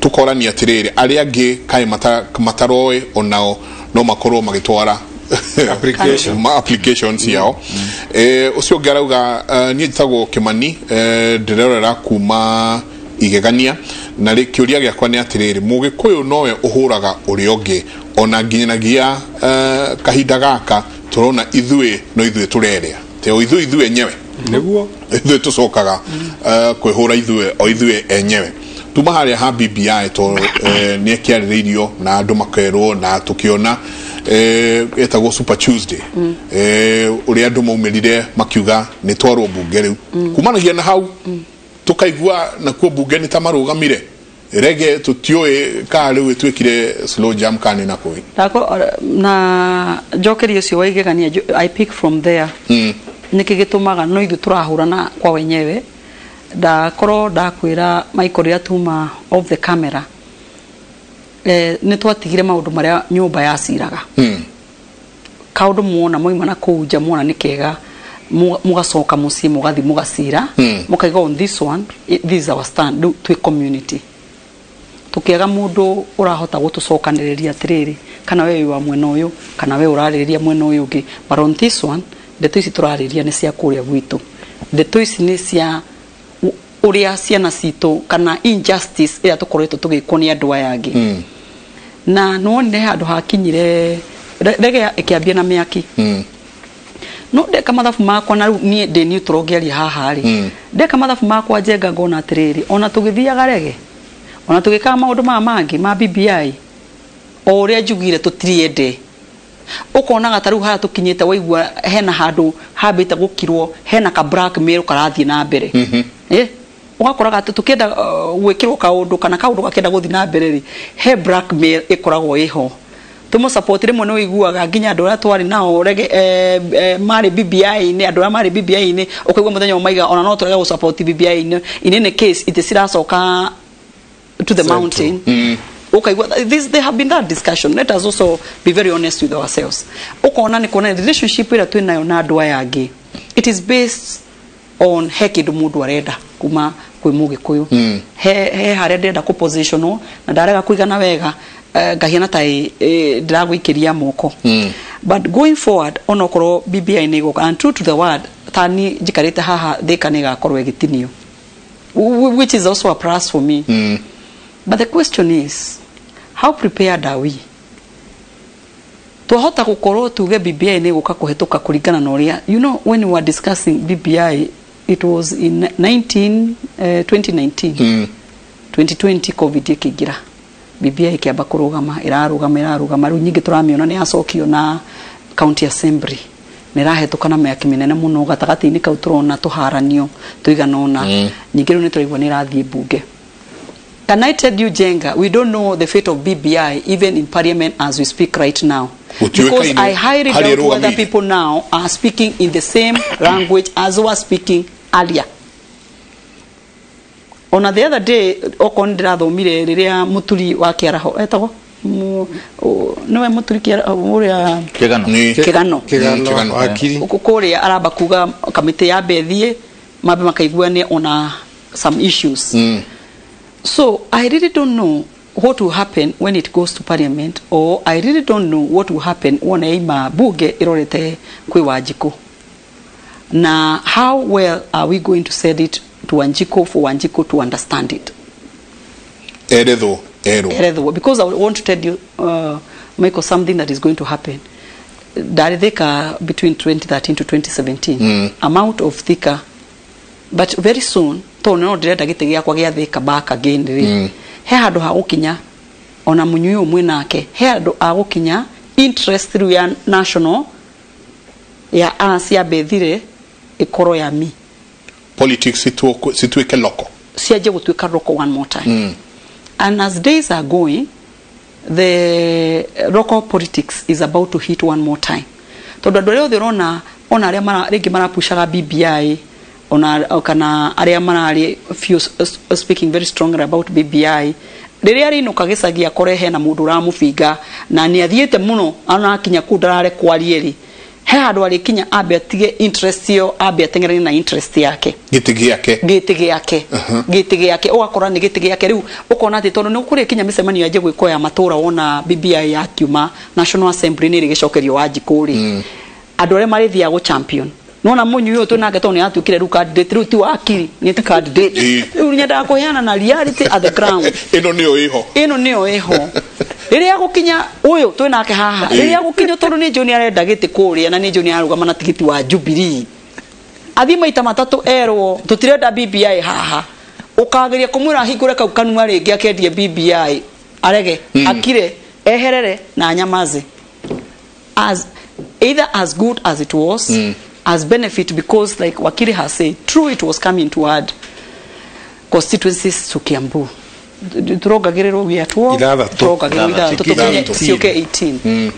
tũkorania atĩrĩrĩ, arĩa angĩ kaĩ mataroĩ onao no makorwo magĩtwara application ciao. Ũcio ũngĩ arauga niĩ njĩtagwo Kĩmani, ndĩrerorera kuma Igegania, na kĩũria gĩakwa nĩ atĩrĩrĩ, Mũgĩkũyũ nowe ũhũraga ũrĩa ũngĩ ona nginyanagia kahinda gaka tũrona ithuĩ no ithuĩ tũrerĩa te o ithuĩ enyewe, nĩguo ithuĩ tũcokaga kwĩhũra ithuĩ o ithuĩ enyewe. Tuma harĩa ha BBI to nĩ ĩkĩarĩrĩirio na andũ makerwo na tũkĩona ĩtagwo Super Tuesday, ũrĩa andũ maumĩrire makiuga nĩ twarwo mbunge rĩu. Kumanagia na hau tukaigua nakuo mbunge nĩ ta marũgamire rege, tũtiũĩ kana rĩu ĩtuĩkire slow jam kana nĩ nakũĩ. Na njokerie ũcio wa Igegania, I pick from there. Nĩkĩ gĩtũmaga no ithuĩ tũrahũrana kwa wenyewe? Ndakorwo ndakwĩra Michael rĩrĩa tuma off the camera, nĩ twatigire maũndũ marĩa nyũmba yaciraga. Kaũndũ muona moima na kũu nja muona nĩ kega, mugacoka mũciĩ mũgathi mũgacira, mũkaiga on this one, this is our stand. Rĩu twĩ community tukiaga mũndũ ũrahota gũtũcokanĩrĩria atĩrĩrĩ, kana we wa mwena ũyũ kana we ũrarĩrĩria mwena ũyũ ũngĩ, but on this one ndeto ici tũrarĩrĩria nĩ cia kũrĩa gwitũ, ndeto ici nĩ cia ũrĩa ciana citũ kana injustice ĩrĩa tũkoretwo tũgĩkwo nĩ andũ aya angĩ. Na nĩwonire handũ hakinyire rege ĩkĩambia na mĩaki. No ndeka mathabu makwa na rĩu niĩ ndĩ neutral ngĩaria haha rĩ, ndeka mathabu makwa njenga ngona atĩrĩrĩ, ona tũgĩthiaga rege, ona tũgĩkaga maũndũ maya mangĩ ma BBI, o ũrĩa njugire tũtiriende, ũkonaga ta rĩu harĩa tũkinyĩte waigua hena handũ hambĩte gũkirwo, hena ka blackmail karathiĩ na mbere. Ũgakoraga atĩ tũkĩenda gwĩkĩrwo kaũndũ kana kaũndũ gakĩenda gũthiĩ na mbere rĩ, he blackmail ĩkoragwo ĩho. Tũmũ support rĩmwe nĩ ũiguaga nginya andũ arĩa twarĩ nao rege marĩ BBI-inĩ, andũ arĩa marĩ BBI-inĩ ũkaigua mũthenya ũmwe maiga ona no tũrege gũ support BBI-inĩ in any case itĩ ciracoka to the mountain. Ũkaigua this, there have been that discussion. Let us also be very honest with ourselves. Ũkona nĩ kuona relationship ĩrĩa twĩ nayo na andũ aya angĩ, it is based on he kĩndũ mũndũ arenda kuma kwĩ Mũgĩkũyũ. He harĩa ndĩrenda kũ positionwo na ndarega kũigana wega, ngahiana ta ndĩragũikĩria moko. But going forward, onokorwo BBI nĩ ĩgũka, and true to the word, tani njikarĩte haha Thika nĩ ĩgakorwo ĩgĩtinio, which is also a plus for me. But the question is, how prepared are we? Twahota gũkorwo tuge BBI nĩ ĩgũka kũhetũka kũringana na ũrĩa, you know, when we were discussing BBI, it was in 2019. 2020 COVID ĩkĩingĩra, BBI ĩkĩamba kũrũgama, ĩrarũgama rĩu nyingĩ tũramĩona nĩ yacokio na county assembly, nĩ ĩrahetũka na mĩaki mĩnene mũno gatagatĩ-inĩ kau tũrona tũharanio tũigana ũna. Nyingĩ rĩu nĩ tũraigua nĩ ĩrathiĩ mbunge. Can I tell you, Jenga, we don't know the fate of BBI even in parliament as we speak right now. Because I highly doubt whether people now are speaking in the same language as were speaking earlier. On the other day, okorwo ndĩrathomire rĩrĩa mũturi wa Kĩaraho etagwo nĩwe mũturi ũrĩa Kĩgano kũrĩa aramba kuga kamĩtĩ ya mbethiĩ mambe makaiguane ona some issues. So I really don't know what will happen when it goes to parliament, or I really don't know what will happen wona ima bunge irorete kwĩ Wanjikũ. Na how well are we going to send it to Wanjikũ for Wanjikũ to understand it? Erethwo. Because I want to tell you, Michael, something that is going to happen. Ndarĩ Thika between 2013 to 2017. I'm out of Thika, but very soon tondũ no ndĩrenda gĩtĩ gĩakwa gĩa Thika back again rĩ, he handũ ha gũkinya ona mũnyui ũyũ mwĩ nake, he handũ ha gũkinya interest through ya national ya us ya bethire ĩkorwo ya mi. Politics cituĩke local, cianjie gũtuĩka local one more time. And as days are going, the local politics is about to hit one more time. Tondũ andũ arĩa othe ũrona, ona arĩa rĩngĩ marapushaga BBI, ona kana arĩa mararĩ few speaking very strongly about BBI, rĩrĩa arĩinũka gĩcagi akore hena mũndũ ũramũbinga na nĩ athiĩte mũno ona akinya kũu ndarare kwarie rĩ, he handũ arĩkinya ambe atige interest ĩyo, ambe ateng'eranie na interest yake. Gĩtĩ gĩake. Gĩtĩ gĩake. Gĩtĩ gĩake, ũgakora nĩ gĩtĩ gĩake. Rĩu ũkona atĩ tondũ nĩ kũrĩ kinya mĩcemanio yanjie gwĩkwo ya matũra, wona BBI yakiuma National Assembly nĩ ĩrĩgĩcokerio Wanjikũ rĩ, andũ arĩa marĩthiaga gũ champion nona mũnyui ũyũ twĩnake tondũ nĩ atuĩkire rĩu candidate, rĩu ti wakiri, nĩ ti candidate. Rĩu nyendaga kũheana na reality at the ground. Ĩno nĩyo ĩho. Ĩno nĩyo ĩho. Rĩrĩa gũkinya ũyũ twĩnake haha, rĩrĩa gũkinya tondũ nĩ njũĩ nĩ arenda gĩtĩ kũrĩa na nĩ njũĩ nĩ ararũgama na tigiti wa Jubilee, athiĩ maita matatũ erwo tũtirenda BBI haha, ũkageria kũmwĩra ahingũre kau kanua rĩngĩ akendie BBI, arege, akire, eherere na anyamaze. As either as good as it was, as benefit, because like Wakili has said, true, it was coming to add constituencies to Kiambu. Turongagĩrĩrwo, we are 12, Ithathatũ. turongagĩrĩrwo ithathatũ, tũkinye ciũke 18,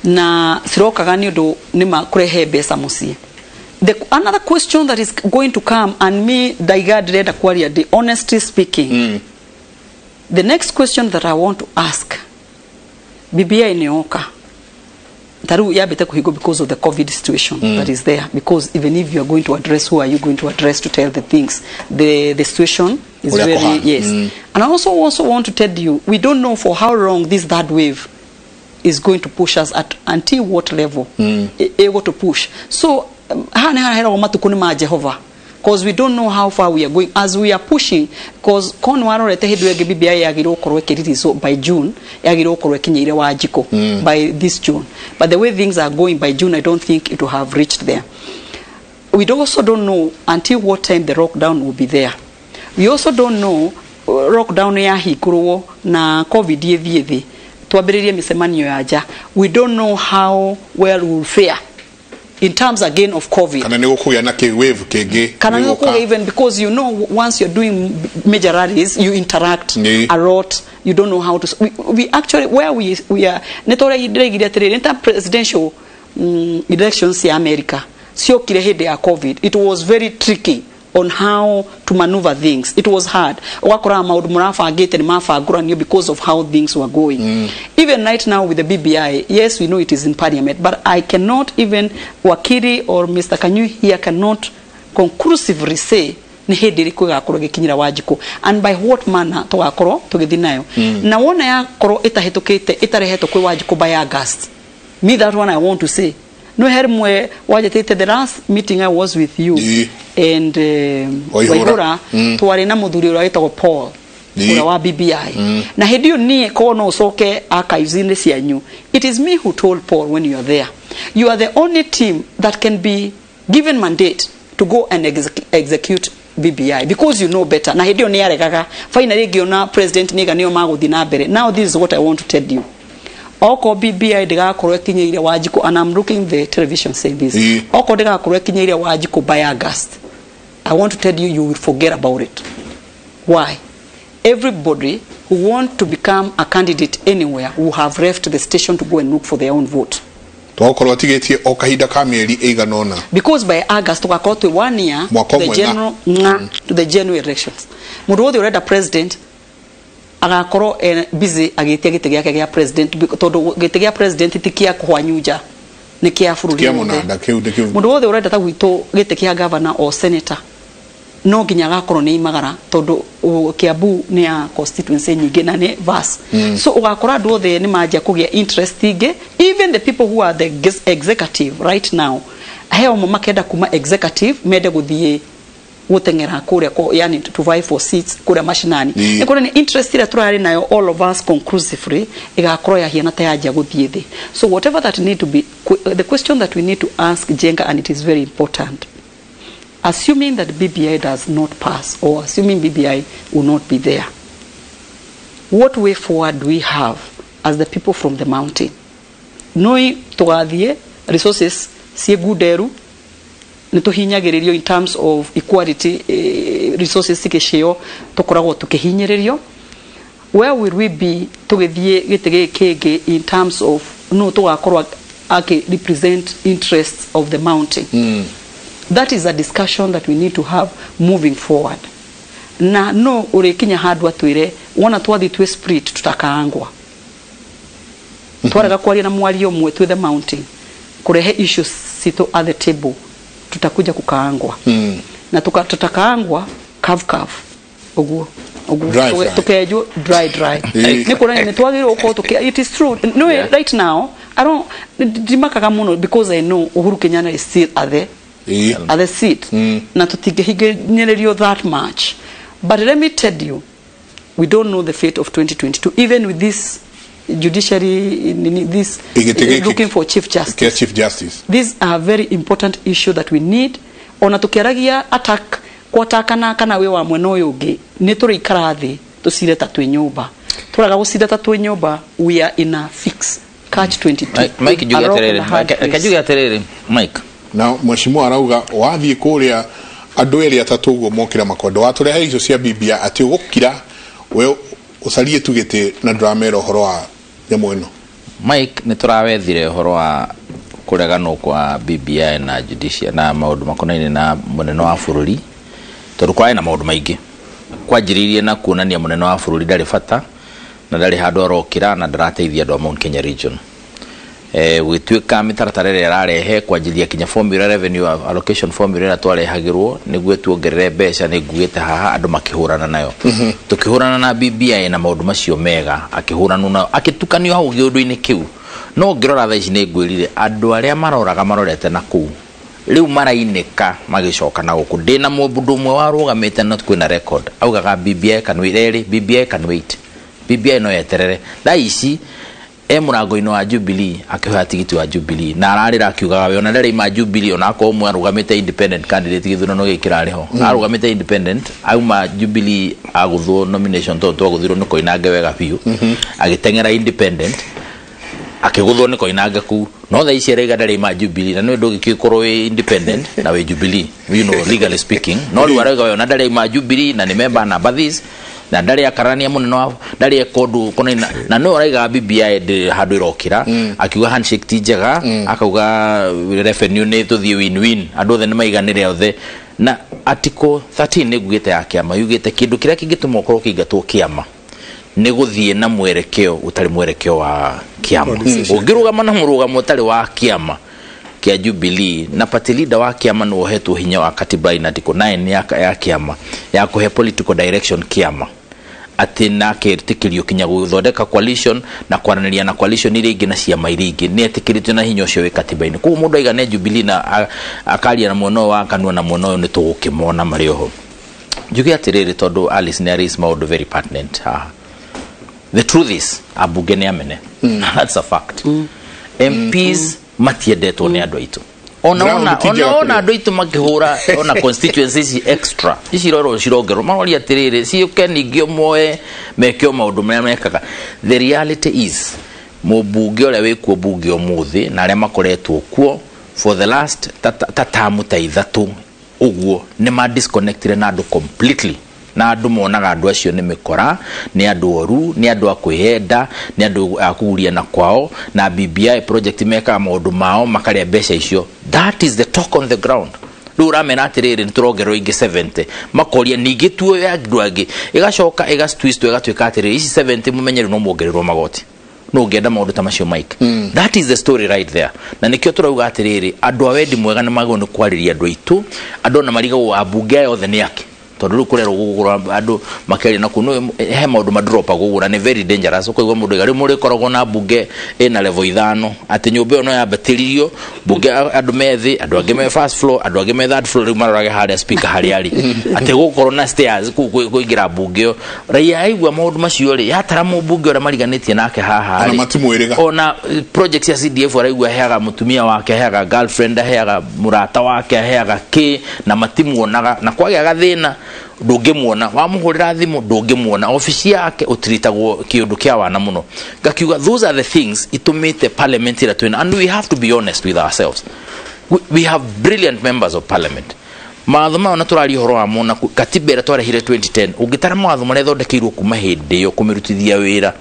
na cirokaga nĩ ũndũ nĩ kũrehe mbeca mũciĩ. Another question that is going to come, and me ndaiga ndĩrenda kwaria ndĩ honestly speaking, the next question that I want to ask, BBI nĩ yoka ta rĩu yambĩte kũhingwo because of the COVID situation that is there, because even if you are going to address, who are you going to address to tell the things, the situation is Ũrĩa very kũhana. Yes. And I also want to tell you, we don't know for how long this third wave is going to push us at, until what level able to push. So haha nĩ haraheragwo matukũ nĩ ma Jehova, because we don't know how far we are going as we are pushing, because kon warorete hĩndĩ ĩyo ĩngĩ BBI yagĩrĩirwo gũkorwo ĩkĩririzo by June, yagĩrĩirwo gũkorwo ĩkinyĩire Wanjikũ by this June, but the way things are going, by June I don't think it will have reached there. We also don't know until what time the lockdown will be there. We also don't know, lockdown yahingũrwo na COVID ĩthiĩ thĩ, twambĩrĩrie mĩcemanio ya nja, we don't know how well we will fare in terms again of COVID. Kana nĩ gũkũgĩa na kĩ wave kĩngĩ. Kana nĩ gĩgũka. gũkũgĩa, even because you know once you're doing major rallies, you interact a lot. You don't know how to we actually where we are, nĩ tũrĩa ndĩraigire atĩrĩrĩ, nĩ ta presidential elections ya America ciokire hĩndĩ ya COVID. It was very tricky on how to maneuver things. It was hard. Ũgakora maũndũ mũrabangĩte nĩ mabangũranio because of how things were going. Even right now with the BBI, yes, we know it is in parliament, but I cannot even, Wakiri or Mr. Kanyu here cannot conclusively say nĩ hĩndĩ ĩrĩkũ ĩgakorwo ĩgĩkinyĩra Wanjikũ and by what manner tũgakorwo tũgĩthiĩ nayo, na wona yakorwo ĩtahĩtũkĩte, ĩtarehetwo kwĩ Wanjikũ by August, me that one I want to say, no he rĩmwe wanjĩtĩte, the last meeting I was with you and Waihũra. Waihũra, twarĩ na mũthuri ũrĩa wĩtagwo Paul, ũrĩa wa BBI, na hĩndĩ ĩyo niĩ korwo no ũcoke archives-inĩ cianyu, it is me who told Paul, when you are there, you are the only team that can be given mandate to go and execute BBI because you know better. Na hĩndĩ ĩyo nĩ aregaga. Finally ngĩona president nĩga nĩo magũthiĩ na mbere. Now this is what I want to tell you: okorwo BBI ndĩgakorwo ĩkinyĩire Wanjikũ, and I'm looking the television saying this, okorwo ndĩgakorwo ĩkinyĩire Wanjikũ by August, I want to tell you, you will forget about it. Why? Everybody who want to become a candidate anywhere will have left the station to go and look for their own vote. Twakorwo atigĩtie o kahinda ka mĩeri ĩigana ũna. Because by August tugakorwo twĩ one year Mwaka to the ũmwe. General nga to the general elections. Mũndũ wothe ũrenda president agakorwo busy agĩtia gĩtĩ gĩake gĩa president, tondũ gĩtĩ gĩa president ti kĩa kũhwanyunja, nĩ kĩa bũrũri Kĩa wothe. mũnanda kĩu nĩkĩo. Mũndũ wothe ũrenda ta gwitũ gĩtĩ kĩa governor or senator no nginya agakorwo nĩ imagara, tondũ Kiambu nĩ ya constituency nyingĩ na nĩ vast. So ũgakora andũ othe nĩ manjia kũgĩa interest ingĩ. Even the people who are the executive right now, he amwe makenda kuma executive mende gũthiĩ gũteng'era kũrĩa yani to vie for seats kũrĩa mashinani. Nĩ kuonania interest ĩrĩa tũrarĩ nayo, all of us conclusively, ĩgakorwo yahiana ta yanjia gũthiĩ thĩ. So whatever that need to be, the question that we need to ask Jenga, and it is very important, assuming that BBI does not pass or assuming BBI will not be there, what way forward do we have as the people from the mountain, knowing tũgathiĩ resources ciĩ ngunderu? Nĩ tũhinyagĩrĩrio in terms of equality, resources cikĩcio tũkoragwo tũkĩhinyĩrĩrio. Where will we be tũgĩthiĩ gĩtĩ gĩkĩ kĩngĩ in terms of no tũgakorwo akĩ represent interests of the mountain? That is a discussion that we need to have moving forward. Na no ũrĩkinya handũ atwĩre wona twathiĩ twĩ split tutakaangwa, twarega kwaria na mwario ũmwe twĩ the mountain kurehe issues citũ at the table, tutakuja kukaangwa. Na tutakaangwa kavu kavu uguo uguo. Dry fry. Tukenjwo dry dry. Nĩ kuonania nĩ twagĩrĩirwo gũkorwo it is true no. Right now I don't ndimakaga mũno because I know Uhuru Kenyatta is still at the at the seat, na tũtingĩhinyĩrĩrio that much. But let me tell you, we don't know the fate of 2022, even with this judiciary this Gĩtĩ gĩkĩ looking for chief justice. Kĩa chief justice. These are very important issue that we need. Ona tukiaragia attack kwatakana kana we wa mwena ũyũ ũngĩ, nĩ tũrĩikara thĩ tũcire ta twĩ nyũmba. Tũraga gũcira ta twĩ nyũmba, we are in a fix, catch 22. Mike, njuge A rock atĩrĩrĩ, and a hard reke place. njuge atĩrĩrĩ, Mike. Na mheshimiwa arauga wathiĩ kũrĩa andũ erĩ atatũ ũguo mokĩra makondo watũrehe icio cia BBI atĩ ũgũkira we ũcarie tu gĩtĩ na ndũramera ũhoro wa nyamũ ĩno. Mike, nĩ tũrawethire ũhoro wa kũreganwo kwa BBI na judicial na maũndũ makonainie na mũnene wa bũrũri, tondũ kwarĩ na maũndũ maingĩ kwanjĩrĩirie na kuonania mũnene wa bũrũri ndarĩ bata na ndarĩ handũ arokĩra na ndarateithia andũ a Mount Kenya region. Gũgĩtuĩka mĩtaratara ĩrĩa ĩrarehe kwanjĩrĩria kinya formula, revenue allocation formula ĩrĩa twarehagĩrwo nĩguo tuongerere mbeca nĩ ngugĩte haha andũ makĩhũrana nayo. Tũkĩhũrana na BBI na maũndũ macio mega akĩhũranwo nayo akĩtukanio hau kĩũndũ-inĩ kĩu. No ngĩrora thaa ici nĩ ngwĩrire andũ arĩa maroraga marorete na kũu rĩu marainĩka magĩcoka na gũkũ. Ndĩna mũndũ ũmwe warũgamĩte na kwĩna record augaga BBI can wait, erĩ BBI can wait, BBI no yeterere. Thaa ici e mũrango-inĩ wa Jubilee akĩhoya tigiti wa Jubilee na ararĩra akiugaga we ona ndarĩ ma Jubilee, ona akorwo ũmwe arũgamĩte independent candidate gĩthurano gĩkĩ kĩrarĩ ho, arũgamĩte independent auma Jubilee agũthwo nomination tondũ twagũthirwo nĩ Koinange wega biũ, agĩteng'era independent akĩgũthwo nĩ Koinange kũu. No thaa ici araiga ndarĩ ma Jubilee na nĩ ndũngĩgĩkorwo wĩ independent na wĩ Jubilee, you know, legally speaking. No rĩu arauga we ona ndarĩ ma Jubilee na nĩ member number this na ndarĩ akarania mũnene wa ndarĩ eka ũndũ ũkonainie na no araiga BBI ndĩ handũ ĩrokĩra, akiuga handshake ti njega, akauga revenue nĩ tũthiĩ win win andũ othe nĩ maiganĩre othe. Na article 13 nĩ ngugĩte ya kĩama yugĩte kĩndũ kĩrĩa kĩngĩtũma ũkorwo ũkĩingatwo kĩama nĩ gũthiĩ na mwerekeo ũtarĩ mwerekeo wa kĩama. Ũngĩrũgama na mũrũgamo ũtarĩ wa kĩama kĩa Jubilee na party leader wa kĩama nĩ wohetwo hinya wa katiba in article 9 ya kĩama ya kũhe political direction kĩama, atĩ na aketĩkĩrio kinya gũthondeka coalition na kwaranĩria na coalition iria ingĩ na ciama iria ingĩ, nĩ etĩkĩrĩtio na hinya ũcio wĩ katiba-inĩ. Koguo mũndũ aigane Jubilee na akaria na mwena ũyũ wa kanua na mwena ũyũ nĩ tũgũkĩmona marĩ oho. Njuge atĩrĩrĩ, tondũ Alice nĩ araise maũndũ very pertinent haha. The truth is ambunge nĩ amene. That's a fact. MPs matiendetwo nĩ andũ aitũ. Ona Ground ona ti njega ona ona kũrĩa. Andũ aitũ makĩhũra ona constituency ici extra ici irorwo cirongerwo maroria atĩrĩrĩ ciũke ningĩ moe meke o maũndũ marĩa mekaga. The reality is mũmbunge ũrĩa wĩkuo mbunge ũmũthĩ na arĩa makoretwo kuo for the last ta tamu ta ithatũ ũguo nĩ ma disconnected na andũ completely, na andũ monaga andũ acio nĩ mĩkora, nĩ andũ oru, nĩ andũ a kwĩyenda, nĩ andũ a kũguria na kwao, na BBI project mekaga maũndũ mao makarĩa mbeca icio. That is the talk on the ground. Rĩu ũramera atĩrĩrĩ nĩ tũrongererwo ingĩ 70, makoria ningĩ tuoyo andũ angĩ, ĩgacoka ĩgatwist ĩgatuĩka atĩrĩrĩ ici 70 mũmenye rĩu no muongererwo magoti. No ũngĩenda maũndũ ta macio Mike. That is the story right there. Na nĩkĩo tũrauga atĩrĩrĩ andũ a wendi mwega nĩ magĩrĩirwo nĩ kwarĩria andũ aitũ, andũ ona marigagwo ambunge aya othe nĩ ake, tondũ rĩu kũrerwo gũgũra andũ makĩaria na kũu nĩ he maũndũ madropa gũgũra nĩ very dangerous. Ũkaigua mũndũ aiga rĩu mũrĩkoragwo na mbunge ĩna level 5 atĩ nyũmba ĩyo no yambatĩririo mbunge andũ me thĩ, andũ angĩ me first floor, andũ angĩ me third floor, rĩu marorage harĩa speaker harĩa arĩ atĩ gũkorwo na stairs kũu kũingĩra mbunge ĩyo. Raia aigua maũndũ macio rĩ yatara mũmbunge ũrĩa mariganĩtie nake haha Ona rĩ, matimwĩrĩga. Ona project cia CDF araigua aheaga mũtumia wake, aheaga girlfriend, aheaga mũrata wake, aheaga kĩ, na matimuonaga, na kwagĩa gathĩna ndũngĩmuona, wamũhũrĩra thimũ ndũngĩmuona, obici yake ũtiritagwo kĩũndũ kĩa wana mũno. Ngakiuga those are the things itũmĩte parliament ĩrĩa twĩna, and we have to be honest with ourselves. We have brilliant members of parliament. Mawatho maya ona tũraria ũhoro wamo na katiba ĩrĩa twarehire 2010 ũngĩtara mawatho marĩa ĩthondekeirwo kuma hĩndĩ ĩyo kũmĩrutithia wĩra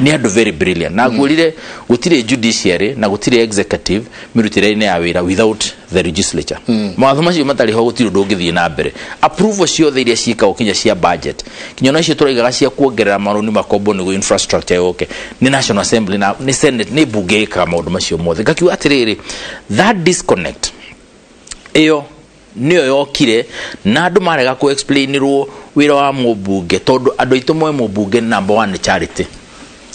nĩ andũ very brilliant. Na ngwĩrire gũtirĩ judiciary na gũtirĩ executive mĩrutĩre-inĩ ya wĩra without the legislature. Mawatho macio matarĩ ho gũtirĩ ũndũ ũngĩthiĩ na mbere. Approval ciothe iria ciĩkagwo kinya cia budget, kinya ona icio tũraigaga cia kuongerera marũni makombo nĩguo infrastructure yũke, nĩ National Assembly na nĩ Senate, nĩ mbunge ĩkaga maũndũ macio mothe. Ngakiuga atĩrĩrĩ, that disconnect ĩyo nĩyo yokire na andũ marega kũ explainirwo wĩra wa mũmbunge, tondũ andũ aitũ moe mũmbunge number one nĩ charity,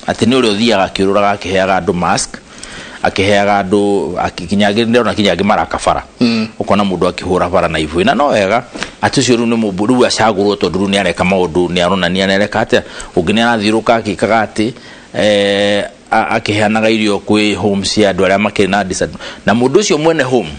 atĩ nĩ ũrĩa ũthiaga akĩũrũraga akĩheaga andũ mask, akĩheaga andũ kinya angĩ ndĩrona kinya angĩ maraka bara, ũkona mũndũ akĩhũra bara na ibũi, na no wega atĩ ũcio rĩu nĩ mũmbunge, rĩu acagũrwo tondũ rĩu nĩ areka maũndũ, nĩ aronania nĩ areka atĩa. Ũngĩ nĩ arathiũrũka akĩkaga atĩ akĩheanaga irio kwĩ home cia andũ arĩa makĩrĩ na disability, na mũndũ ũcio mwene home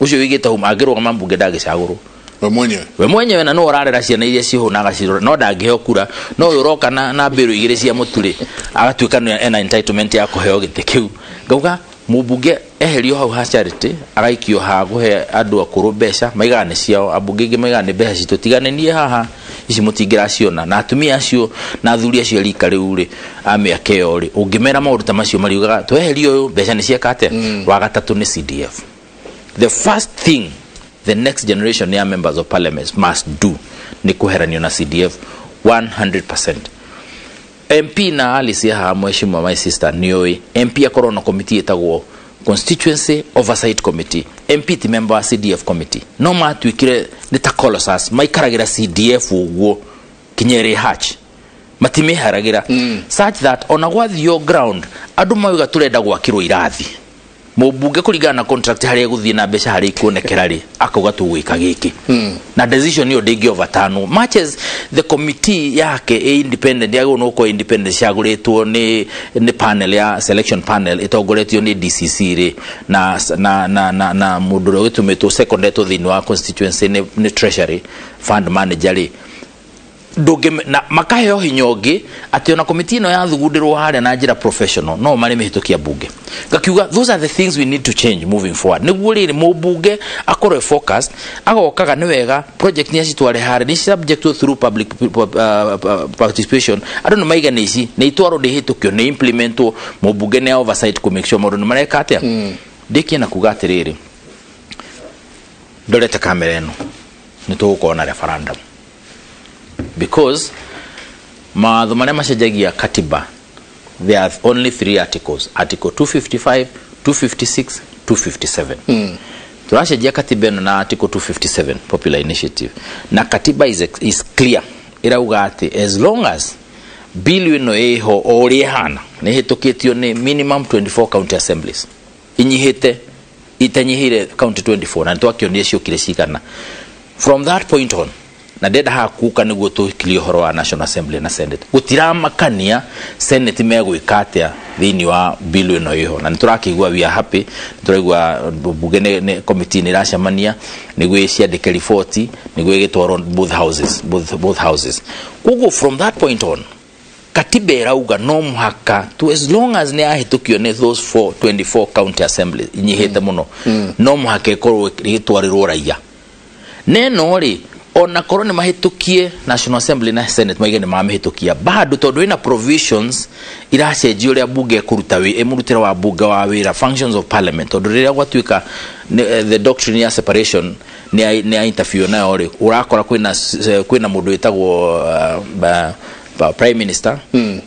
ũcio wĩigĩte home angĩrũgama mbunge ndangĩcagũrwo we mwenyewe, we mwenyewe, na no ũrarera ciana iria ciho na agacirora, no ndangĩheo kura. No ũyũ ũroka na mbĩrũ igĩrĩ cia mũtu-rĩ, agatuĩka nĩ ena entitlement ya kũheo gĩtĩ kĩu. Ngauga mũmbunge eherio hau ha charity, agaikio ha kũhe andũ akũrũ mbeca, maigaga nĩ ciao, ambunge aingĩ maigaga nĩ mbeca citũ, tigane niĩ haha ici mũtingĩraciona. Na atumia acio na athuri acio a rika rĩu rĩ, a mĩaka ĩyo rĩ, ũngĩmera maũndũ ta macio mariugaga tweherio ũyũ mbeca nĩ cieka atĩa. Wa gatatũ nĩ CDF. The first thing the next generation ya members of parliament must do ni kuheranio na CDF 100%. MP na Alice haha mheshimiwa my sister nĩũĩ MP akorwo na committee ĩtagwo Constituency Oversight Committee. MP ti member wa CDF committee, no matuĩkire nĩ ta colossus, maikaragĩra CDF ũguo kinya ĩrĩ hatch, matimĩharagĩra, such that ona gwathio ground andũ mauga tũrenda gwakĩrwo irathi, mũmbunge kũringana na contract harĩa egũthiĩ na mbeca harĩa ikuonekera rĩ, akauga tũgwĩka gĩkĩ, na decision ĩyo ndĩngĩ overturnwo. Much as the committee yake ĩ independent, yagĩrĩirwo nĩ gũkorwo independent, cagũrĩtwo nĩ panel ya selection panel ĩtongoretio nĩ DCC rĩ, na na na na, na mũndũ ũrĩa ũgĩtũmĩtwo secondetwo thĩinĩ wa constituency nĩ treasury fund manager rĩ, na makaheo hinya ũngĩ atĩ ona komiti ĩno yathugundĩrwo harĩa na njĩra professional no marĩ mĩhĩtũkia mbunge. Ngakiuga those are the things we need to change moving forward, nĩguo rĩrĩ mũmbunge akorwo focused, agokaga nĩ wega project nĩ acitware harĩa, nĩ subject through public participation, andũ nĩ maiga nĩ ici nĩ itwarwo ndĩhĩtũkio nĩ implementwo, mũmbunge nĩ oversight kũ make sure maũndũ nĩ mareka atĩa. Ndĩkie na kuga atĩrĩrĩ, ndorete kamera ĩno nĩ tũgũkorwo na referendum, because mawatho marĩa macenjagia katiba, there are only 3 articles, article 255, 256, 257. Tũracenjia katiba ĩno na article 257 popular initiative, na katiba is clear, ĩrauga atĩ as long as bill ĩno ĩho o ũrĩa ĩhana nĩ ĩhĩtũkĩtio nĩ minimum 24 county assemblies, inyihĩte itanyihĩire county 24, na nĩtwakĩonire ciokire cigana. From that point on, na ndenda haha kuka nĩguo tũkirie ũhoro wa National Assembly na Senate, gũtiramakania Senate megwĩka atĩa thĩinĩ wa bill ĩno ĩho, na nĩtũrakĩigua we are happy, nĩtũraigua bunge nĩ committee nĩ ĩracemania nĩguo ciandĩke riboti nĩguo ĩgĩtwarwo both houses, both houses. Koguo from that point on katiba ĩrauga no mũhaka to as long as nĩ yahĩtũkio nĩ those 24 county assemblies inyihĩte mũno, no mũhaka ĩkorwo ĩgĩtwarĩrwo raia. Neno rĩ, ona korwo nĩ mahĩtũkie National Assembly na Senate maige nĩ mamĩhĩtũkia, bado tondũ ĩna provisions iracenjia ũrĩa bunge ĩkũruta ĩmũrutĩre wa bunge wa wĩra, functions of parliament, tondũ rĩrĩa gwatuĩka the doctrine ya separation nĩ ya interfere nayo rĩ, ũrakora kwĩna mũndũ wĩtagwo prime minister,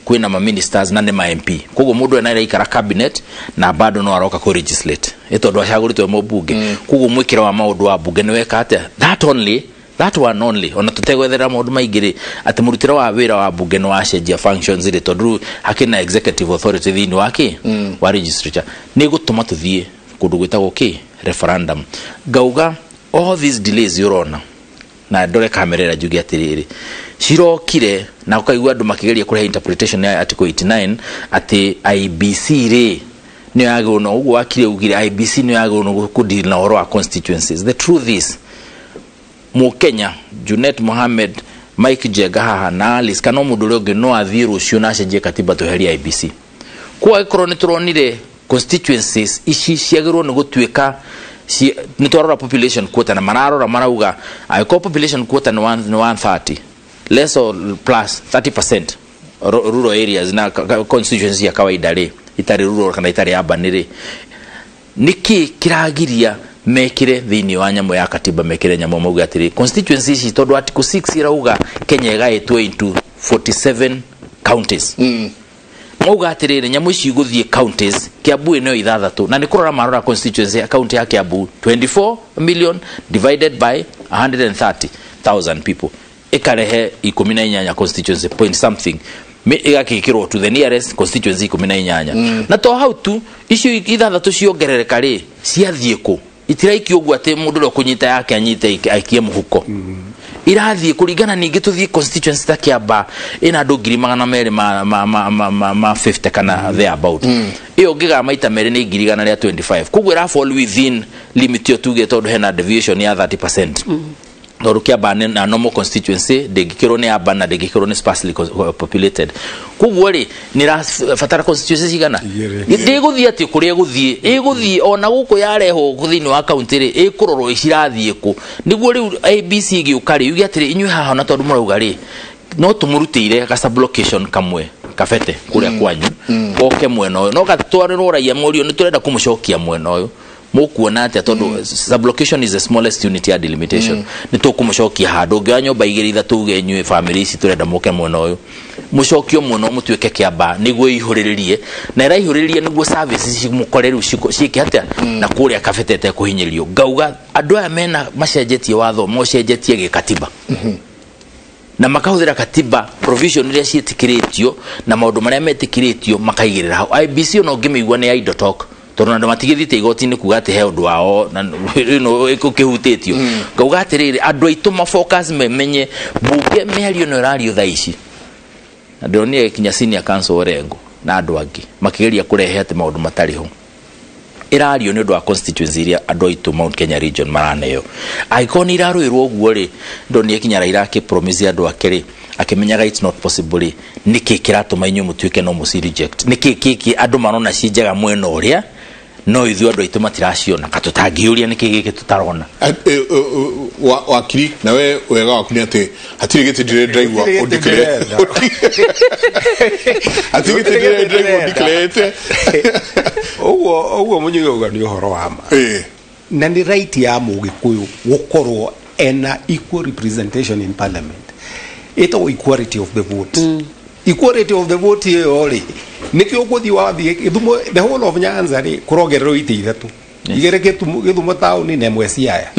kwĩna ma ministers na nĩ ma MP, koguo mũndũ ena araikara cabinet na bado no aroka kũ legislate ĩ tondũ acagũrĩtwo mũmbunge, koguo mwĩkĩre wa maũndũ wa bunge nĩ weka atĩa, that one only, ona tutegwetherera maũndũ maingĩ rĩ, atĩ mũrutĩre wa wĩra wa bunge nĩ wacenjia functions rĩ, tondũ rĩu hakĩrĩ na executive authority thĩinĩ wa kĩ wa legislature, nĩ gũtũma tũthiĩ kũndũ gwĩtagwo kĩ referendum. Ngauga all these delays ũrona, na ndore kamera ĩrĩa njuge atĩrĩrĩ, cirokire na ũkaigua andũ makĩgeria kũrehe interpretation ya article 89 atĩ IBC rĩ nĩyo yagĩrĩirwo na ũguo wakire ugire IBC nĩyo yagĩrĩirwo nĩ kũdeal na ũhoro wa constituencies. The truth is Mũkenya Junet Mohamed, Mike Njenga haha na Alice kana mũndũ ũrĩa ũngĩ no athiĩ rũciũ na acenjie katiba tweherie IBC. Kwa ĩkorwo nĩ tũronire constituencies ici ciagĩrĩirwo nĩ gũtuĩka Nĩ twarora population quota na mararora marauga angĩkorwo population quota nĩ 130 less or plus 30% rural areas na constituency ya kawaida rĩ, itarĩ rural kana itarĩ urban rĩ, nĩkĩ kĩragiria mekire thĩinĩ wa nyamũ ya katiba, mekire nyamũ mauge atĩrĩ constituency ici, tondũ article 6 irauga Kenya ĩgaĩtwo into 47 counties. Mauga atĩrĩrĩ, nyamũ ici igũthiĩ counties, Kiambu ĩno ithathatũ, na nĩ kũrora marora constituency ya county ya Kiambu, 24 million divided by 130,000 people ĩkarehe 18 constituency point something, ĩgakĩkĩrwo to the nearest constituency 18. Na to hau tu, icio ithathatũ ciongerereka rĩ, ciathiĩ kũ? Itiraikio ũguo atĩ mũndũ ũrĩa ũkũnyita yake anyite aikie mũhuko. Irathiĩ kũringana, ningĩ tũthiĩ constituency ta Kiambaa ĩna andũ 200,000 ma 50 kana there about, ĩyo ũngĩgaa maita merĩ nĩ 125,000. Koguo ĩra fall within limit ĩyo tuge, tondũ hena deviation ya 30%, tondũ Kiambaa nĩ na normal constituency, ndĩngĩkĩrwo nĩ urban na ndĩngĩkĩrwo nĩ sparsely populated. Koguo rĩ, nĩ ĩrabatara constituency cigana? Igĩrĩ. Ndĩgũthiĩ atĩ kũrĩa ĩgũthiĩ, ĩgũthiĩ ona gũkũ yarehwo thĩinĩ wa kaunti rĩ, ĩkũrorwo cirathiĩ kũ, nĩguo rĩu ABC ĩgĩũka rĩ, yuge atĩrĩ, inyuĩ haha ona tondũ mũrauga rĩ, no tũmũrutĩire ga sublocation kamwe kabete kũrĩa kwanyu goke mwena ũyũ, no gatwarĩrwo raia mũrio nĩ tũrenda kũmũcokia mwena ũyũ, mũkuona atĩa? Tondũ sublocation is the smallest unit ya delimitation. Nĩ tũkũmũcokia handũ ũngĩoya nyũmba igĩrĩ ithatũ, uge inyuĩ family ici tũrenda mũke mwena ũyũ, mũcokio mwena ũyũ mũtuĩke Kĩambaa, nĩguo ĩihũrĩrĩrie na ĩraihũrĩrĩria, nĩguo services mũkore rĩu ciĩke atĩa na kũrĩa kabete ĩtekũhinyĩrĩrio. Ngauga andũ aya mena macenjetie watho, mocenjetie gĩkatiba na makahũthĩra katiba provision iria ciĩtĩkĩrĩtio na maũndũ marĩa metĩkĩrĩtio makaigĩrĩra hau. IBC ona ũngĩmĩigua nĩ idle talk, tondũ andũ matigĩthiĩte igoti-inĩ kuga atĩ he ũndũ wao na ũkĩhutĩtio. Ngauga atĩrĩrĩ, andũ aitũ mafocus, memenye mbunge mĩario ĩno ĩrario thaa ici, na ndĩronire kinya senior council Orengo na andũ angĩ makĩgeria kũrehe atĩ maũndũ matarĩ ho. Ĩrario nĩ ũndũ wa constituency iria andũ aitũ Mount Kenya region maraneo. Angĩkorwo nĩ irarũĩrwo ũguo rĩ, ndonire kinya Raila akĩpromise andũ ake rĩ, akĩmenyaga it's not possible rĩ, nĩkĩ kĩratũma inyuĩ mũtuĩke no mũci reject? Nĩkĩ kĩkĩ andũ marona ci njega mwena ũrĩa, no ithuĩ andũ aitũ matiraciona? Katũtangĩũria nĩkĩ gĩkĩ tũtarona? Wakiri, nawe wega waku nĩ atĩ hatirĩ gĩtĩ ndĩrĩ ndaigua Gũtirĩ gĩtĩ ũndeclare. ndĩrenda. Hatirĩ gĩtĩ ndĩrĩ ndaigua ũndeclarĩte. Ũguo mũnyuge uga nĩ ũhoro wa ma, na nĩ right ya mũgĩkũyũ gũkorwo ena equal representation in parliament, ĩtagwo equality of the vote. Equality of the vote ĩyo rĩ, nĩkĩo ũgũthiĩ wathiĩ Gĩthumo, the whole of Nyanza rĩ, kũrongererwo itĩ ithatũ, igĩrĩ Gĩthumo taũni na ĩmwe Siaya,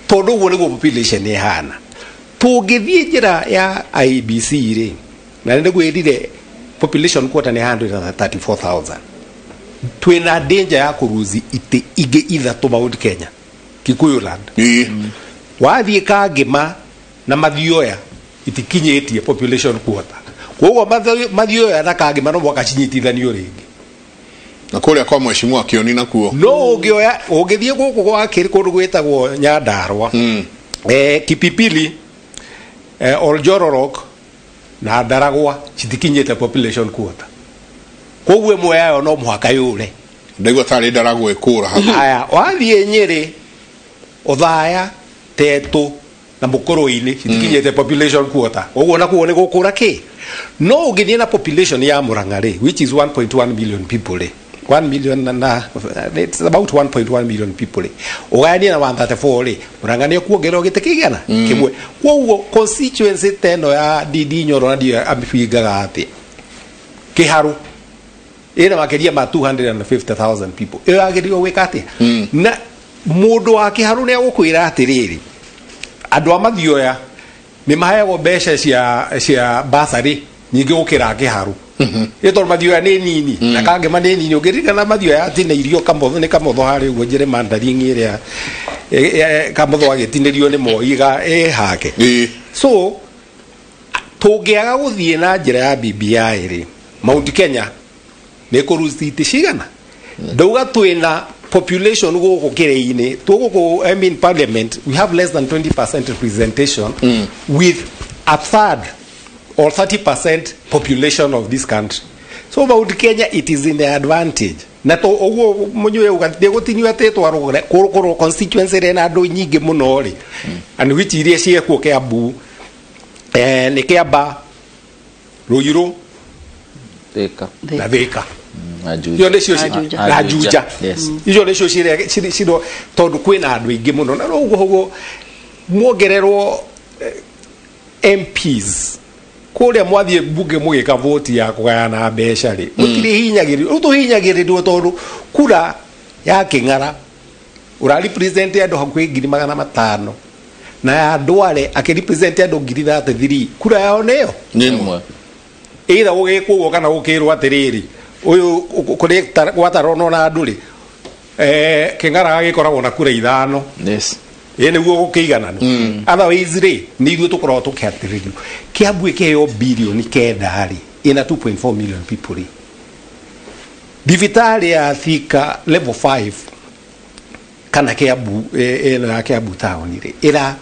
tondũ ũguo nĩguo population ĩhana. Tũngĩthiĩ njĩra ya IEBC rĩ, na nĩ ndĩkwĩrire population quota nĩ 134,000, twĩna danger ya kũruzi itĩ ingĩ ithatũ Mount Kenya, Kikuyu land. Wathiĩ Kangĩma na Mathioya itikinyĩtie population quota, koguo Mathioya na Kangĩma no mwaka cinyitithanio rĩngĩ. Na kũrĩa kwa mheshimiwa Kĩoni nakuo. No ũngĩoya ũngĩthiĩ gũkũ gwa kĩrĩ kũndũ gwĩtagwo Nyandarua, Kipipili, Oljororok na Ndaragwa citikinyĩte population quota, koguo ĩmwe yayo no mũhaka yũre. Ndaigua tarĩ Ndaragwa ĩkũra hau. Aya, wathiĩ Nyĩrĩ, Othaya, Tetũ na Mũkũrũ-inĩ citikinyĩte population quota, koguo nakuo nĩ gũkũra kĩ. No ũngĩthiĩ na population ya Murang'a rĩ, which is 1.1 million people rĩ, 1 million na it's about 1.1 million people rĩ, ũgayanie na 134 rĩ, Murang'a nĩ kuongererwo gĩtĩ kĩigana kĩmwe. Koguo constituency ta ĩno ya Ndindi Nyoro na ndiyo amĩbingaga atĩ Kĩharũ ĩna makĩria ma 250,000 people, ĩyo yagĩrĩirwo gwĩka atĩa? Na mũndũ wa Kĩharũ nĩ agũkwĩra atĩrĩrĩ, andũ a Mathioya nĩ maheagwo mbeca cia basarĩ nyingĩ gũkĩra Kĩharũ, ĩ tondũ Mathioya nĩ nini na Kangĩma nĩ nini. Ũngĩririkana Mathioya atinĩirio Kamotho, nĩ Kamotho harĩ ũguo gerrymandering ĩrĩa Kamotho agĩtinĩrio nĩ Moi ga ĩ hake. So tũngĩaga gũthiĩ na njĩra ya BBI rĩ, Mount Kenya nĩ kũruti itĩ cigana? Ndauga twĩna population gũkũ kĩrĩ-inĩ tũgũkũ, I mean parliament, we have less than 20% representation with a third or 30% population of this country. So Mount Kenya, it is in the advantage. Na to uguo munyue uga ndigutinio ati twarwo kuru constituency ire na andu nyingi muno ri. And which iria ciekuo Kiambu ni Kiamba, Ruiru, Thika na Thika. Icio nicio na Juja. Icio nicio cire tondu kwina andu aingi muno na uguo uguo muongererwo MPs kuria mwathie bunge mugika vote ya kugayana mbeca ri gutiri hinyagiririo tuhinyagiririo tondu kura ya King'ara ura represent andu hakuhi 500,000 na ya Ndware aki represent andu 33,000 kura yao niyo nimwe either gugikwo uguo kana gukirwo atiriri uyu kuri gwatarwo na andu ri King'ara agikoragwo na kura 5. Yes. Ĩ nĩguo gũkĩiganano. Otherwise rĩ nĩ ithuĩ tũkoragwo tũkĩhatĩrĩrio. Kiambu ĩkĩheo bilioni 9 rĩ ĩna 2.4 million people rĩ. Thibitarĩ ya Thika level 5 kana Kiambu ĩno ya Kiambu town rĩ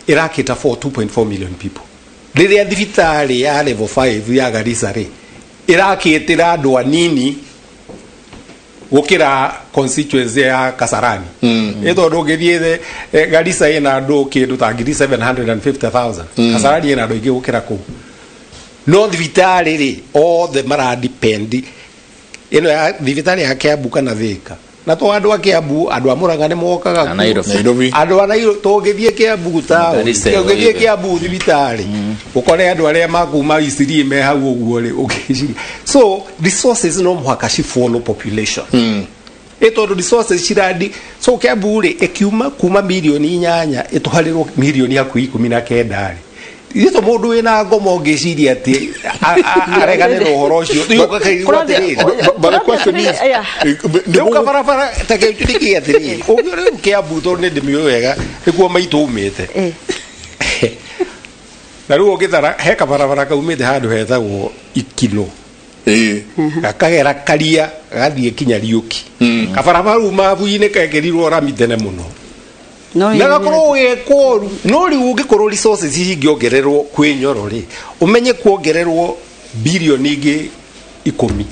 ĩrakĩta for 2.4 million people. Rĩrĩa thibitarĩ ya level 5 ya Garissa rĩ ĩrakĩtĩra andũ anini gukira constituency ya Kasarani. Ĩ tondu ũngĩthiĩ Garissa ĩna andũ kĩndũ ta 750,000. Kasarani ĩna andũ aingĩ gũkĩra kũu. No thibitarĩ rĩ othe maradepend ĩno ya thibitarĩ ya Kiambu kana Thika. Na to andũ a Kiambu andũ a Murang'a nĩ mokaga Nairobi. Andũ a Nairobi tũngĩthiĩ Kiambu taũni, tũngĩthiĩ Kiambu thibitarĩ ũkore andũ arĩa makuma Isiri me hau ũguo rĩ ũkĩciria. So resources no mũhaka ci follow population. Ĩ tondũ resources ciradi so Kiambu rĩ ĩkiuma kuma milioni 8 ĩtwarĩrwo milioni hakuhĩ 19 rĩ. Itho mundu wina ngomo ngiciria ati aregane na uhoro ucio But the question is riu kabarabara ta kĩu atĩrĩrĩ ũngĩ rĩu Kiambu tondũ nĩ ndĩmĩũĩ wega nĩkuo maitũ umĩte na rĩu ũngĩtara he kabarabara kaumĩte handũ hetagwo Ikino gakagera Karia gathiĩ kinya Riũki. Kabarabara rĩu mabu-inĩ kekĩrirwo rami tene mũno na gakorwo gekoru no riu ungikorwo resources cingiongererwo kwi Nyoro ri umenye kuongererwo bilioni ingi 10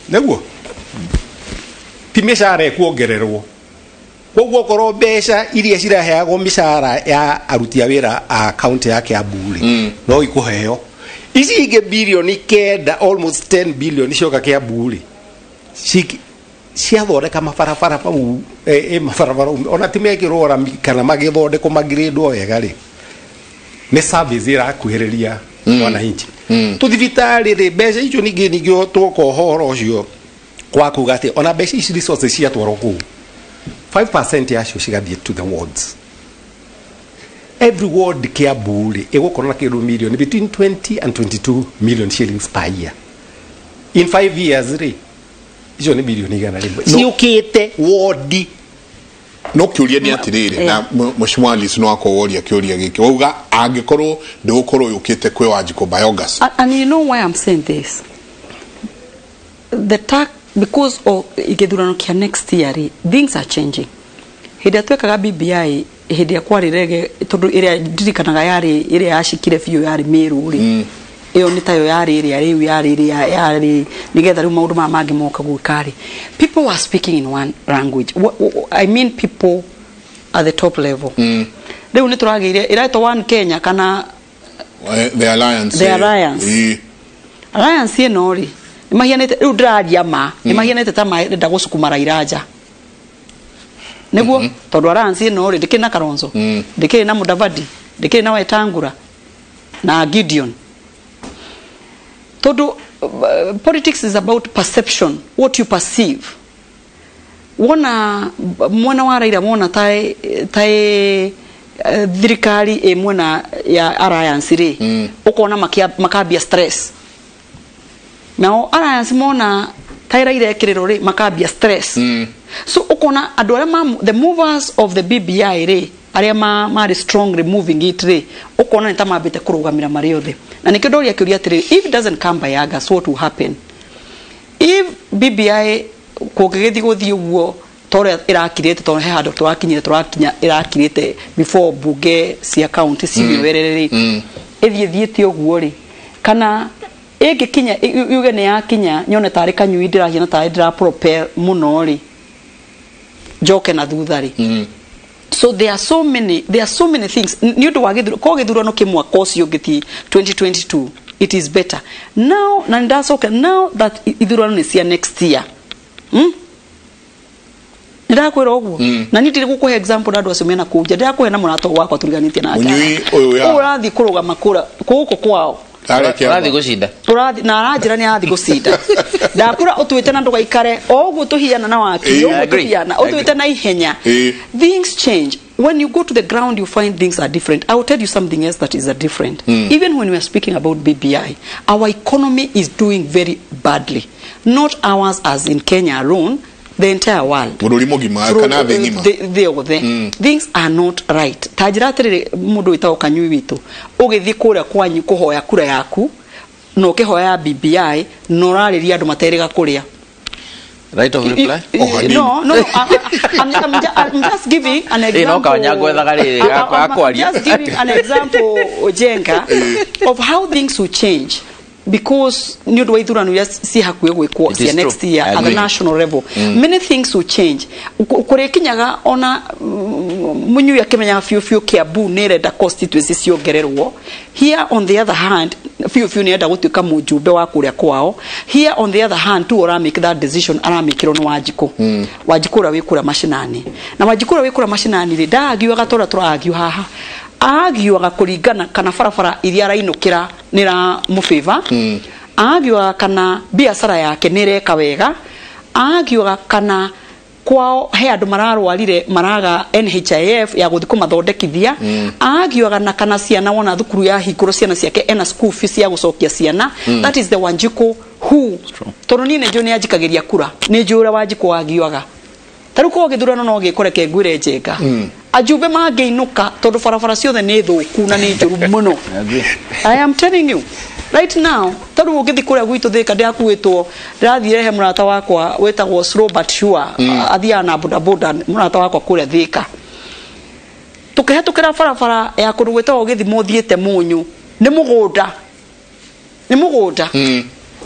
niguo ti mĩcara ĩkuongererwo. Koguo korwo mbeca iria ciraheagwo mĩcara ya aruti a wĩra a county ya Kiambu ri no ikuheo ici ingĩ bilioni 9 almost 10 billion cioka Kiambu ri ciathondeka mabarabara pau mabarabara ona ti mekĩrwo rami kana magĩthondekwo magirĩndwo wega rĩ nĩ service ĩrakuhĩrĩria mwananchi. Tũthibitarĩ rĩ mbeca icio ningĩ ningĩ twoka ũhoro ũcio kwa kuga atĩ ona mbeca ici resources ciatwarwo kũu 5% yacio cigathiĩ to the wards. Every ward Kiambu rĩ ĩgũkorwo na kĩndũ milioni between 20 and 22 million shillings per year. In 5 years rĩ icio nĩ bilioni 100 ciũkĩte wodi. No kĩũria nĩ atĩrĩrĩ na Mheshimiwa Alice no akoworia kĩũria gĩkĩ wauga angĩkorwo ndĩgũkorwo yũkĩte kwĩ Wanjikũ Biogas. And you know why I'm saying this? The tax because of gĩthurano kĩa next year things are changing. Hĩndĩ ĩrĩa twekaga BBI hĩndĩ ĩrĩa kwarĩ rege tondũ ĩrĩa ndirikanaga yarĩ ĩrĩa yacikire biũ yarĩ Meru rĩ ĩyo nĩ tayo yarĩ ĩrĩa rĩu yarĩ ĩrĩa yarĩ nĩgetha rĩu maũndũ maya mangĩ moka gwĩka rĩ people were speaking in one language. I mean people at the top level. Rĩu nĩ tũragĩire ĩretwo One Kenya kana the alliance. The alliance. Alliance ĩno rĩ nĩ mahianĩte rĩu ndĩraria ma nĩ mahianĩte ta marenda gũcukuma Raila nja nĩguo tondũ alliance ĩno rĩ ndĩkĩrĩ na Kalonzo ndĩkĩrĩ na Mudavadi ndĩkĩrĩ na Wetangula na Gideon. Todo politics is about perception, what you perceive. Wona mwana wa Raila wona tai thirikari ĩ mwena ya alliance rĩ ukona makambia stress. Nao alliance mona tai Raila ekĩrĩrwo rĩ makambia stress. So ukona andũ arĩa the movers of the BBI rĩ arĩa marĩ strongly moving it rĩ ukona nĩ ta mambĩte kũrũgamĩra marĩ othe. Na nĩkĩo ndoria kĩũria atĩrĩrĩ, if it doesn't come by August what will happen? If BBI kũngĩgĩthiĩ gũthiĩ ũguo ta ũrĩa ĩrakirĩte tondũ he handũ tũrakinyire tũrakinya ĩrakirĩte before bunge cia county cimĩoerere rĩ ĩthiĩ thiĩte ũguo rĩ kana Ĩngĩkinya yuge nĩ yakinya nyone tarĩ kanyui ndĩrahiana tarĩ ndĩra propel mũno rĩ, njoke na thutha rĩ. So there are so many things. Nĩ ũndũ wa gĩthurano, ko gĩthurano kĩ mwaka ũcio ũngĩ ti 2022, it is better now. Na ndacoka now that ithurano nĩ cia next year. Ndirakwĩra ũguo. Na niĩ ndirĩ gũkũhe example na andũ acio mena kũu nja, ndĩrakũhe na mũrata wakwa tũriganĩtie nake. Ũrathiĩ kũrũgama kũra gũkũ kwao. Ũrathiĩ gũcinda. Ũrathiĩ na aranjĩra nĩ arathiĩ gũcinda. Ndakwĩra ũtuĩte na ndũgaikare o ũguo tũhiana na waki, ũguo tũhiana, ũtuĩte na ihenya. Things change. When you go to the ground, you find things are different. I will tell you something else that is different. Even when we are speaking about BBI, our economy is doing very badly. Not ours as in Kenya alone, the entire world. Things are not right. Ta njĩra atĩrĩrĩ, mũndũ wĩtagwo Kanyui witũ, ũgĩthiĩ kũrĩa kwanyu kũhoya kura yaku, na ũkĩhoya BBI, na ũrarĩria andũ materĩga kũrĩa. Right of reply? No, I'm just giving an example. I'm just giving an example, Ojenga, of how things will change. Because nĩ ũndũ wa ithurano iria ci hakuhĩ gwĩkwo cia next year at the national level, many things will change. Kũrĩkinyaga ona Munyui akĩmenyaga biũ biũ Kiambu nĩ ĩrenda constituency ciongererwo. Here on the other hand, biũ biũ nĩ enda gũtuĩka mũjumbe wa kũrĩa kwao. Here on the other hand, tu ũra make that decision aramĩkĩrwo nĩ Wanjikũ. Wanjikũ ũrĩa wĩ kũrĩa macinani. Na Wanjikũ ũrĩa wĩ kũrĩa macinani rĩ, ndaagiuaga ta ũrĩa tũragiu haha. Agiuaga kũringana kana barabara iria arainũkĩra nĩ ramũbĩva. Agiuaga kana biacara yake nĩ ĩreka wega. Agiuaga kana kwao he andũ mararwarire maraga NHIF ya gũthiĩ kũmathondekithia. Agiuaga na kana ciana wona thukuru ya hingũrwo ciana ciake ena school fees ya gũcokia ciana. That is the Wanjikũ who, tondũ niĩ nĩ njũĩ nĩ anjikagĩria kura, nĩ njũĩ ũrĩa Wanjikũ agiuaga. Ta rĩu korwo gĩthurano no gĩkũreke ngwĩre Njenga, ajumbe mangĩinũka tondũ barabara ciothe nĩ thũku na nĩ njũru mũno. I am telling you right now, ta rĩu ũngĩthiĩ kũrĩa gwitũ Thĩka, ndĩrakuĩtwo, ndĩrathiire he mũrata wakwa wĩtagwo Slow but Sure, athiaga na bodaboda, mũrata wakwa kũrĩa Thĩka. Tũkĩhetũkĩra barabara ya kũndũ gwĩtagwo Gĩthimo ũthiĩte Mũnyũ, nĩ mũgũnda. Nĩ mũgũnda.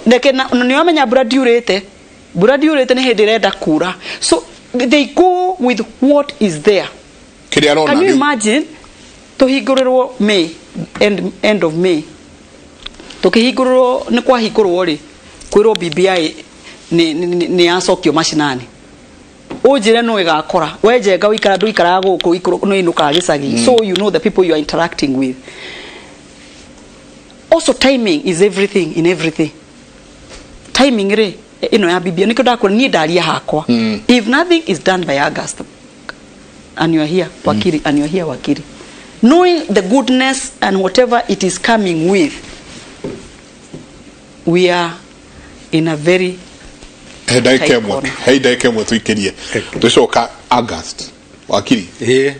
Neke na nĩ wamenya mbura ndiurĩte. Mbura ndiurĩte nĩ hĩndĩ ĩrenda kura. So they go with what is there. Can you imagine tũhingũrĩrwo May, end of May, tũkĩhingũrĩrwo nĩ kwahingũrwo rĩ, kwĩrwo BBI nĩ yacokio macinani. Ũnjĩre no ĩgakora we Njenga ũikara ndũikaraga gũkũ nĩ ũinũkaga gĩcagi. So you know the people you are interacting with. Also timing is everything in everything. Timing rĩ ĩno ya BBI nĩkĩo ndakwĩra niĩ ndaria hakwa. If nothing is done by August, and you are here Wakiri, and you are here Wakiri, knowing the goodness and whatever it is coming with, we are in a very tight corner. He ndagĩka ĩmwe tũikĩrie tũcoka August. Wakiri,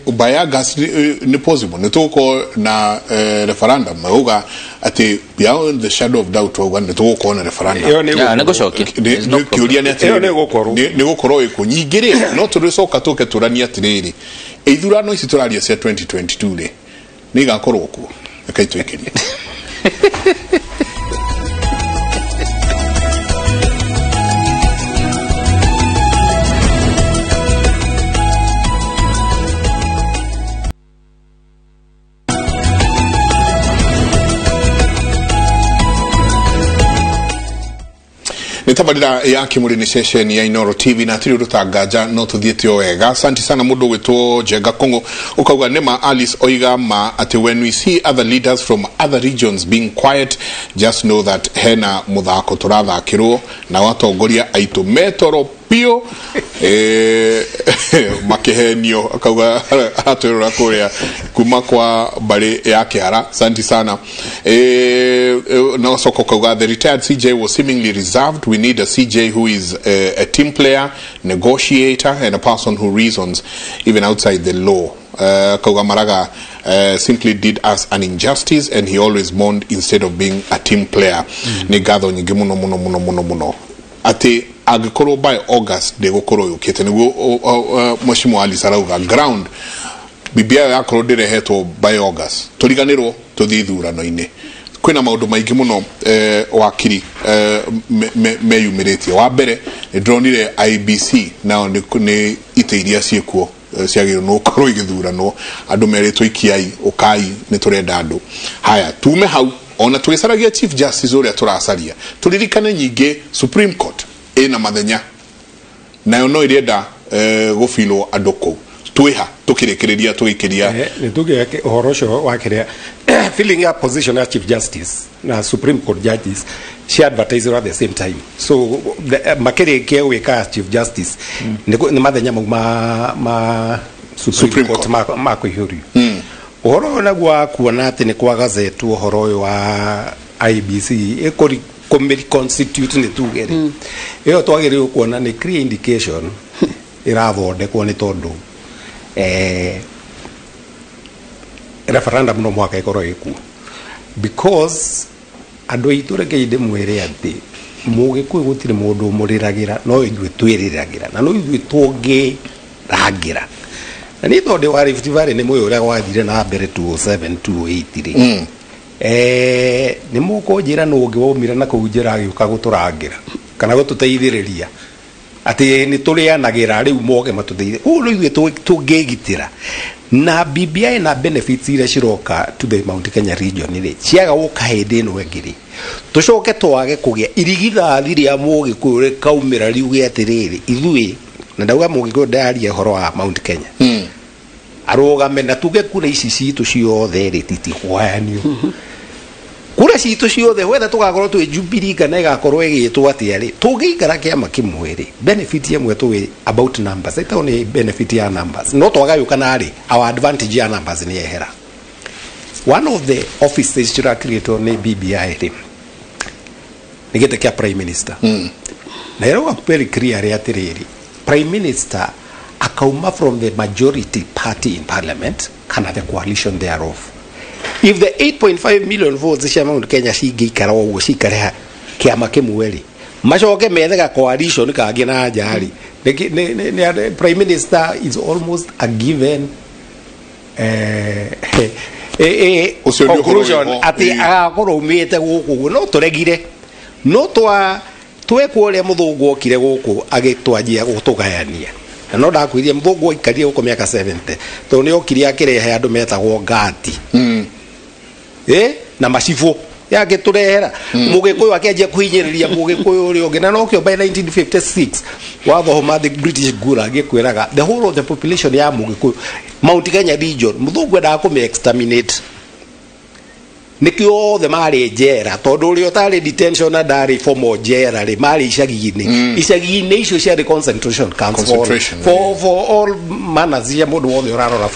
by August nĩ possible nĩ tũgũkorwo na referendum mauga atĩ beyond the shadow of doubt wauga nĩ tũgũkorwo na referendum. Nĩ gũcokia. Kĩũria nĩ atĩrĩrĩ, nĩ gũkorwo ĩkũ nyingĩ rĩ, no tũrĩcoka tũke tũranie atĩrĩrĩ, ithurano ici tũraria cia 2022 rĩ nĩ igakorwo kuo. Rekei tũikĩrie. Nĩ tabarĩra ya Kĩmũrĩ nĩ ceceni ya Inooro TV na hatirĩ ũndũ ta nganja no tũthiĩte o wega. Asante sana mũndũ ũgwĩtwo Njenga Kong'o ũkauga nĩma Alice oiga ma atĩ when we see other leaders from other regions being quiet, just know that hena mũthako tũrathakĩrwo na watongoria aitũ metoro biũ makĩhenio. Akauga atwĩrora kũrĩa kuma kwa mbarĩ ya Kĩhara. Asante sana. Na Soko kauga the retired CJ was seemingly reserved. We need a CJ who is a team player, negotiator and a person who reasons even outside the law. Kauga Maraga simply did us an injustice and he always mourned instead of being a team player. Nĩ ngatho nyingĩ mũno mũno mũno mũno mũno atĩ angĩkorwo by August ndĩgũkorwo yũkĩte nĩguo Mheshimiwa Alice arauga ground BBI yakorwo ndĩrehetwo by August tũriganĩrwo tũthiĩ ithurano-inĩ. Kwĩna maũndũ maingĩ mũno wakiri meyumĩrĩtie. Wa mbere nĩ ndĩronire IBC nao nĩ itĩ iria ciĩkuo ciagĩrĩirwo nĩ gũkorwo igĩthuranwo, andũ merĩtwo ikiai ũkai nĩ tũrenda andũ. Haya, tume hau ona tũgĩcaragia Chief Justice ũrĩa tũracaria, tũririkane nyingĩ Supreme Court ĩna mathenya nayo no ĩrenda gũbilwo andũ kũu. Twĩha tũkĩrĩkĩrĩria tũgĩkĩria nĩ tuge ũhoro ũcio wa kĩrĩa filling up position ya Chief Justice na Supreme Court judges she advertised at the same time, so makĩrĩkia gwĩka Chief Justice nĩ mathenya mau ma Supreme Court ma kũihũrio. Ũhoro ũyũ naguo wa kuona atĩ nĩ kwa gazetwo ũhoro ũyũ wa IBC kũmĩ-reconstitute nĩ tuge rĩ, ĩyo twagĩrĩirwo kuona nĩ clear indication ĩrathondekwo nĩ tondũ referendum no mwaka ĩkorwo ĩkuo, because andũ aitũ rekei ndĩmwĩre atĩ Mũgĩkũyũ gũtirĩ mũndũ ũmũrĩragĩra, no ithuĩ twĩrĩragĩra na no ithuĩ tũngĩrangĩra. Na niĩ tondũ wa Rift Valley nĩ mũĩ ũrĩa gwathire na mbere 2007 2008 rĩ, nĩ mũkũnjĩra nũ ũngĩ waumire na kũu njĩra agĩũka gũtũrangĩra kana gũtũteithĩrĩria atĩ nĩ tũrĩanagĩra rĩu moke matũteithie. Ũguo no ithuĩ tũngĩgitĩra na BBI na benefits iria ciroka to the Mount Kenya region rĩ, ciaga gũka hĩndĩ ĩno ĩngĩ rĩ, tũcoke twage kũgĩa irigithathi rĩa Mũgĩkũyũ rĩkaumĩra riuge atĩrĩrĩ, ithuĩ na ndauga Mũgĩkũyũ ndaria ũhoro wa Mount Kenya arũgame na tuge kura ici citũ ciothe rĩ titikũgayanio, kura citũ ciothe wetha tũgakorwo twĩ Jubilee kana ĩgakorwo ĩgĩtwo atĩa rĩ, tũngĩikara kĩama kĩmwe rĩ, benefit ĩmwe tũĩ about numbers ĩtagwo nĩ benefit ya numbers, no twagayũkana rĩ, our advantage ya numbers nĩ yehera. One of the offices cirakĩrĩtwo nĩ BBI rĩ nĩ gĩtĩ kĩa Prime Minister, na ĩrauga very clear atĩrĩrĩ, Prime Minister akauma from the majority party in parliament kana the coalition thereof. If the 8.5 million votes cia Mount Kenya cingĩikara ũguo cikare kĩama kĩmwe rĩ, macoke methe coalition kangĩ na nja rĩ, Prime Minister is almost a given conclusion atĩ agakorwo umĩte gũkũ ũguo. No tũregire, no twekwo ũrĩa mũthũngũ okire gũkũ agĩtwanjia gũtũgayania. Na no ndakwĩrire mũthũngũ aikarire gũkũ mĩaka 70 tondũ nĩ okire akĩrehe andũ metagwo ngati na macibũ yagĩtũrehera Mũgĩkũyũ akĩanjia kũhinyĩrĩria Mũgĩkũyũ ũrĩa ũngĩ. Na nokĩo by 1956 wathoma the British Gulag ĩkwĩraga the whole of the population ya Mũgĩkũyũ Mount Kenya region mũthũngũ endaga kũmĩ exterminate, nĩkĩo othe marĩ njera tondũ ũrĩa ũtarĩ detention na ndarĩ formal njera rĩ marĩ icagi-inĩ. Icagi-inĩ icio ciarĩ concentration camps for all manners cia mũndũ wothe ũrarora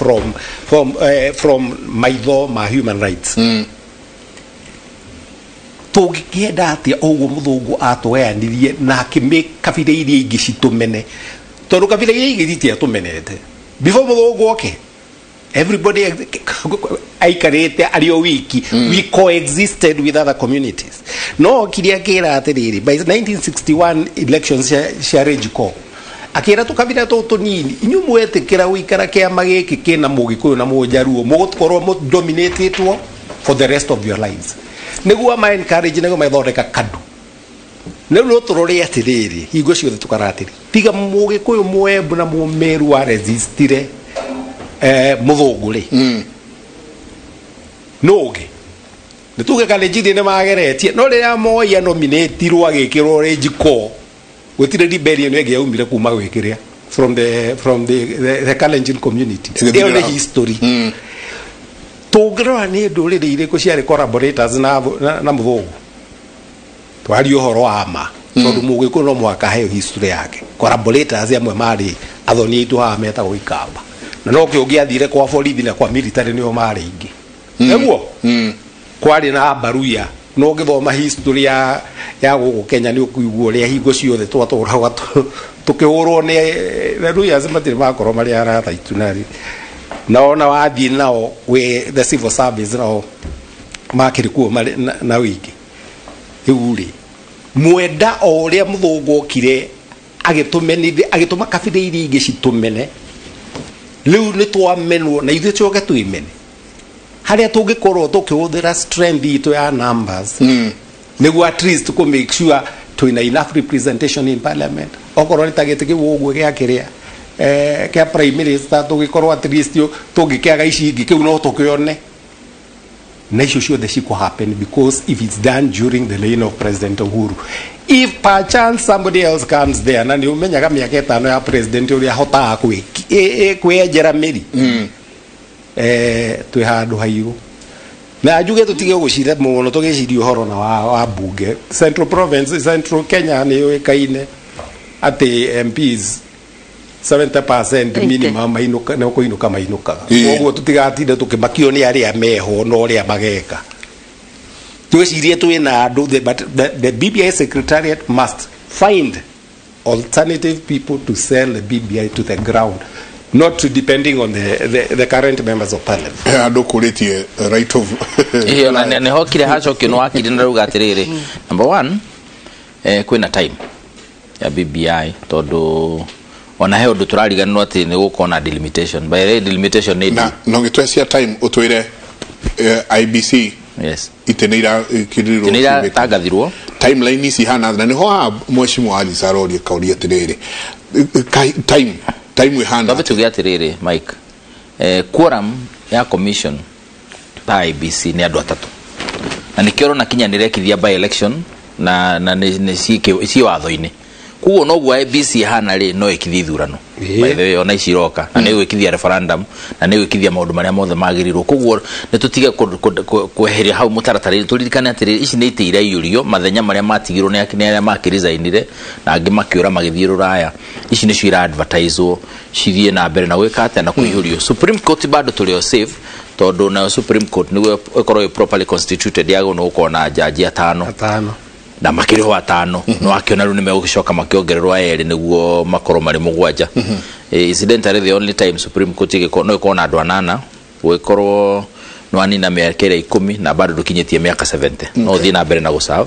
from maitho ma human rights. Tũngĩkĩenda atĩa ũguo mũthũngũ atũgayanirie na akĩmĩ kabira iria ingĩ citũmene, tondũ kabira iria ingĩ citiatũmenete before mũthũngũ oke. Everybody aikarĩte arĩ o wiki, we coexisted with other communities. No okire akĩra atĩrĩrĩ, by 1961 elections cia Rejiko akĩra tũkabira tũtũ tũnini, inyuĩ mwetĩkĩra gũikara kĩama gĩkĩ kĩna Mũgĩkũyũ na Mũnjaruo mũgũkorwo mũdominatetwo for the rest of your lives. Nĩguo ma encourage nĩguo mathondeka kadu. Rĩu no tũrore atĩrĩrĩ, hingo ciothe tũkara atĩrĩ, tiga Mũgĩkũyũ Mũembu na Mũmeru wa resistire mũthũngũ rĩ, no ũngĩ nĩ tuge Kalenjin nĩ mageretie, no rĩrĩa Moi anominatirwo agĩkĩrwo Rejiko gũtirĩ rebellion ĩngĩ yaumire kuma gwĩkĩrĩa from the Kalenjin community. Ĩyo nĩ history. Tũngĩrora nĩ ndũrĩrĩ irĩkũ ciarĩ collaborators na mũthũngũ, twarie ũhoro wa ma tondũ Mũgĩkũyũ no mũhaka aheo history yake. Collaborators amwe marĩ athoni aitũ haha metagwo Ikamba, na no kĩo ũngĩathire kwa borithi na kwa military nĩo marĩ aingĩ. Nĩguo kwarĩ na Baruya. No ũngĩthoma history ya gũkũ Kenya nĩ ũkũigua ũrĩa hingo ciothe twatũraga tũkĩhũrwo nĩ Ruyas, matirĩ makorwo marĩ arata aitũ na ona wathiĩ nao wĩ the civil service nao makĩrĩ kuo na wĩingĩ. Rĩu rĩ, mwenda o ũrĩa mũthũngũ okire agĩtũmenithia agĩtũma kabira iria ingĩ citũmene, rĩu nĩ twamenwo na ithuĩ tũoke twĩmene. Haria tungikorwo tukihũthĩra strength itũ ya numbers nĩguo at least ku make sure twina enough representation in parliament. Okorwo nĩ ta gĩtĩ kĩu ũguo gĩa kĩrĩa kĩa prime minister, tũgĩkorwo at least tũngĩkĩaga ici ingĩ kĩu no tũkĩone. Na icio ciothe cikũ happen because if it's done during the reign of President Uhuru. If perchance somebody else comes there, na nĩ ũmenyaga mĩaka 5 ya president ũrĩa ahotaga kwĩenjera mĩri, twĩ handũ hairũ. Na njuge tũtige gũcira mũno tũgĩciria ũhoro na wa bunge. Central Province, Central Kenya nĩ yũĩkaine atĩ MPs 70% minimum mainũka nĩ kũinũka mainũkaga. Koguo tũtigatinde tũkĩmakio nĩ arĩa meho na ũrĩa mageka. Twĩcirie twĩna andũ, but the BBI secretariat must find alternative people to sell the BBI to the ground, not to depending on the current members of parliament. Andũ kũrĩtie right of nĩ hokire hacokio nĩ wakiri na rauga atĩrĩrĩ, number one, kwĩna time ya BBI tondũ ona he ũndũ tũrariganĩrwo atĩ nĩ gũkorwo na delimitation. By the way, delimitation nĩ na no gĩtwecia time ũtwĩre IBC yes itĩ nĩ irakĩrirwo nĩ iratangathirwo timeline ici hana na nĩho haha mheshimiwa Alice aroria kauria atĩrĩrĩ, time ihana twambe tuge atĩrĩrĩ Mike, quorum ya commission ta IBC nĩ andũ atatũ, na nĩkĩo ũrona Kenya nĩrekithia by election na nĩ ciĩ watho-inĩ. Koguo noguo IBC ihana rĩ, no ĩkithie ithurano by the way, ona ici iroka, na nĩ ĩgwĩkithia referendum, na nĩ ĩgwĩkithia maũndũ marĩa mothe magĩrĩirwo. Koguo nĩ tũtige kweheria hau mũtaratara-inĩ, tũririkane atĩrĩrĩ, ici nĩ itĩ iraiyũrio mathenya marĩa matigirwo nĩ arĩa makĩresignire na angĩ makĩũra magĩthiĩ rũraya. Ici nĩcio ira-advertiswo cithiĩ na mbere na gwĩka atĩa na kũihũrio. Supreme Court bado tũrĩ o safe, tondũ nayo Supreme Court nĩguo ĩkorwo ĩ properly constituted yagĩrĩirwo nĩ gũkorwo na jaji atano na makĩrĩho atano, no akĩona rĩu nĩmegũgĩcoka makĩongererwo erĩ nĩguo makorwo marĩ mũgwanja. Incidentally, the only time Supreme Court ĩgĩkorwo no ĩkorwo na andũ anana, gũgĩkorwo no anina mĩaka ĩrĩa 10 na bado ndũkinyĩtie mĩaka 70, no ũthiĩ na mbere na gũserve.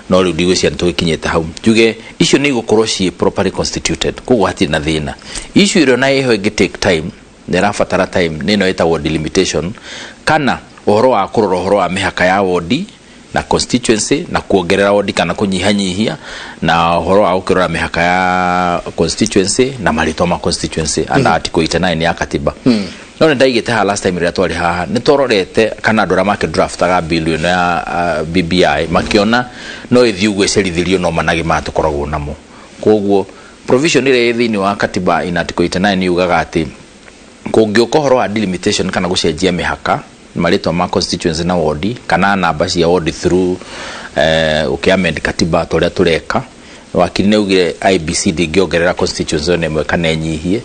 No rĩu ndigwĩciria nĩtũgĩkinyĩte hau. Njuge icio nĩ igũkorwo ciĩ properly constituted, koguo hatirĩ na thĩna. Issue ĩrĩa ona ĩho ĩngĩ take time, nĩ ĩrabatara time, nĩ ĩno ĩtagwo delimitation, kana ũhoro wa kũrora ũhoro wa mĩhaka ya wodi na constituency na kuongerera wodi kana kunyihanyihia, na ũhoro wa gũkĩrora mĩhaka ya constituency na marĩtwa ma constituency under article 89 ya katiba. No nĩ ndaigĩte haha last time rĩrĩa twarĩ haha, nĩ twarorete kana andũ arĩa makĩdraftaga bill ĩno ya BBI makĩona no ĩthiĩ ũguo ĩcerithĩrio no managĩ maya tũkoragwo namo. Koguo provision ĩrĩa ĩ thĩinĩ wa katiba in article 89 yugaga atĩ kũngĩũka ũhoro wa delimitation kana gũcenjia mĩhaka marĩtwa ma constituency na wodi kana namba cia wodi through ũkĩamend katiba ta ũrĩa tũreka, wakiri nĩ augire IBC ndĩngĩongerera constituency ona ĩmwe kana ĩnyihie,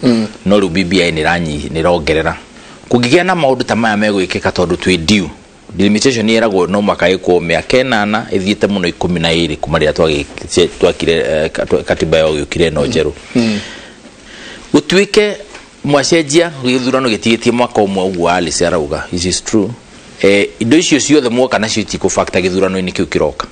no rĩu BBI nĩ ĩrongerera. Kũngĩgĩa na maũndũ ta maya megwĩkĩka tondũ twĩ due, delimitation ĩragwo no mwaka ĩkwo mĩaka 8 ĩthiĩte mũno 12 kuma rĩrĩa twakire katiba yo gĩũkire ĩno njerũ. Gũtuĩke mwacenjia gĩthurano gĩtigĩtie mwaka ũmwe ũguo Alice arauga, this is true. Indo icio ciothe mwoka nacio itikũ-factor gĩthurano-inĩ kĩu kĩroka.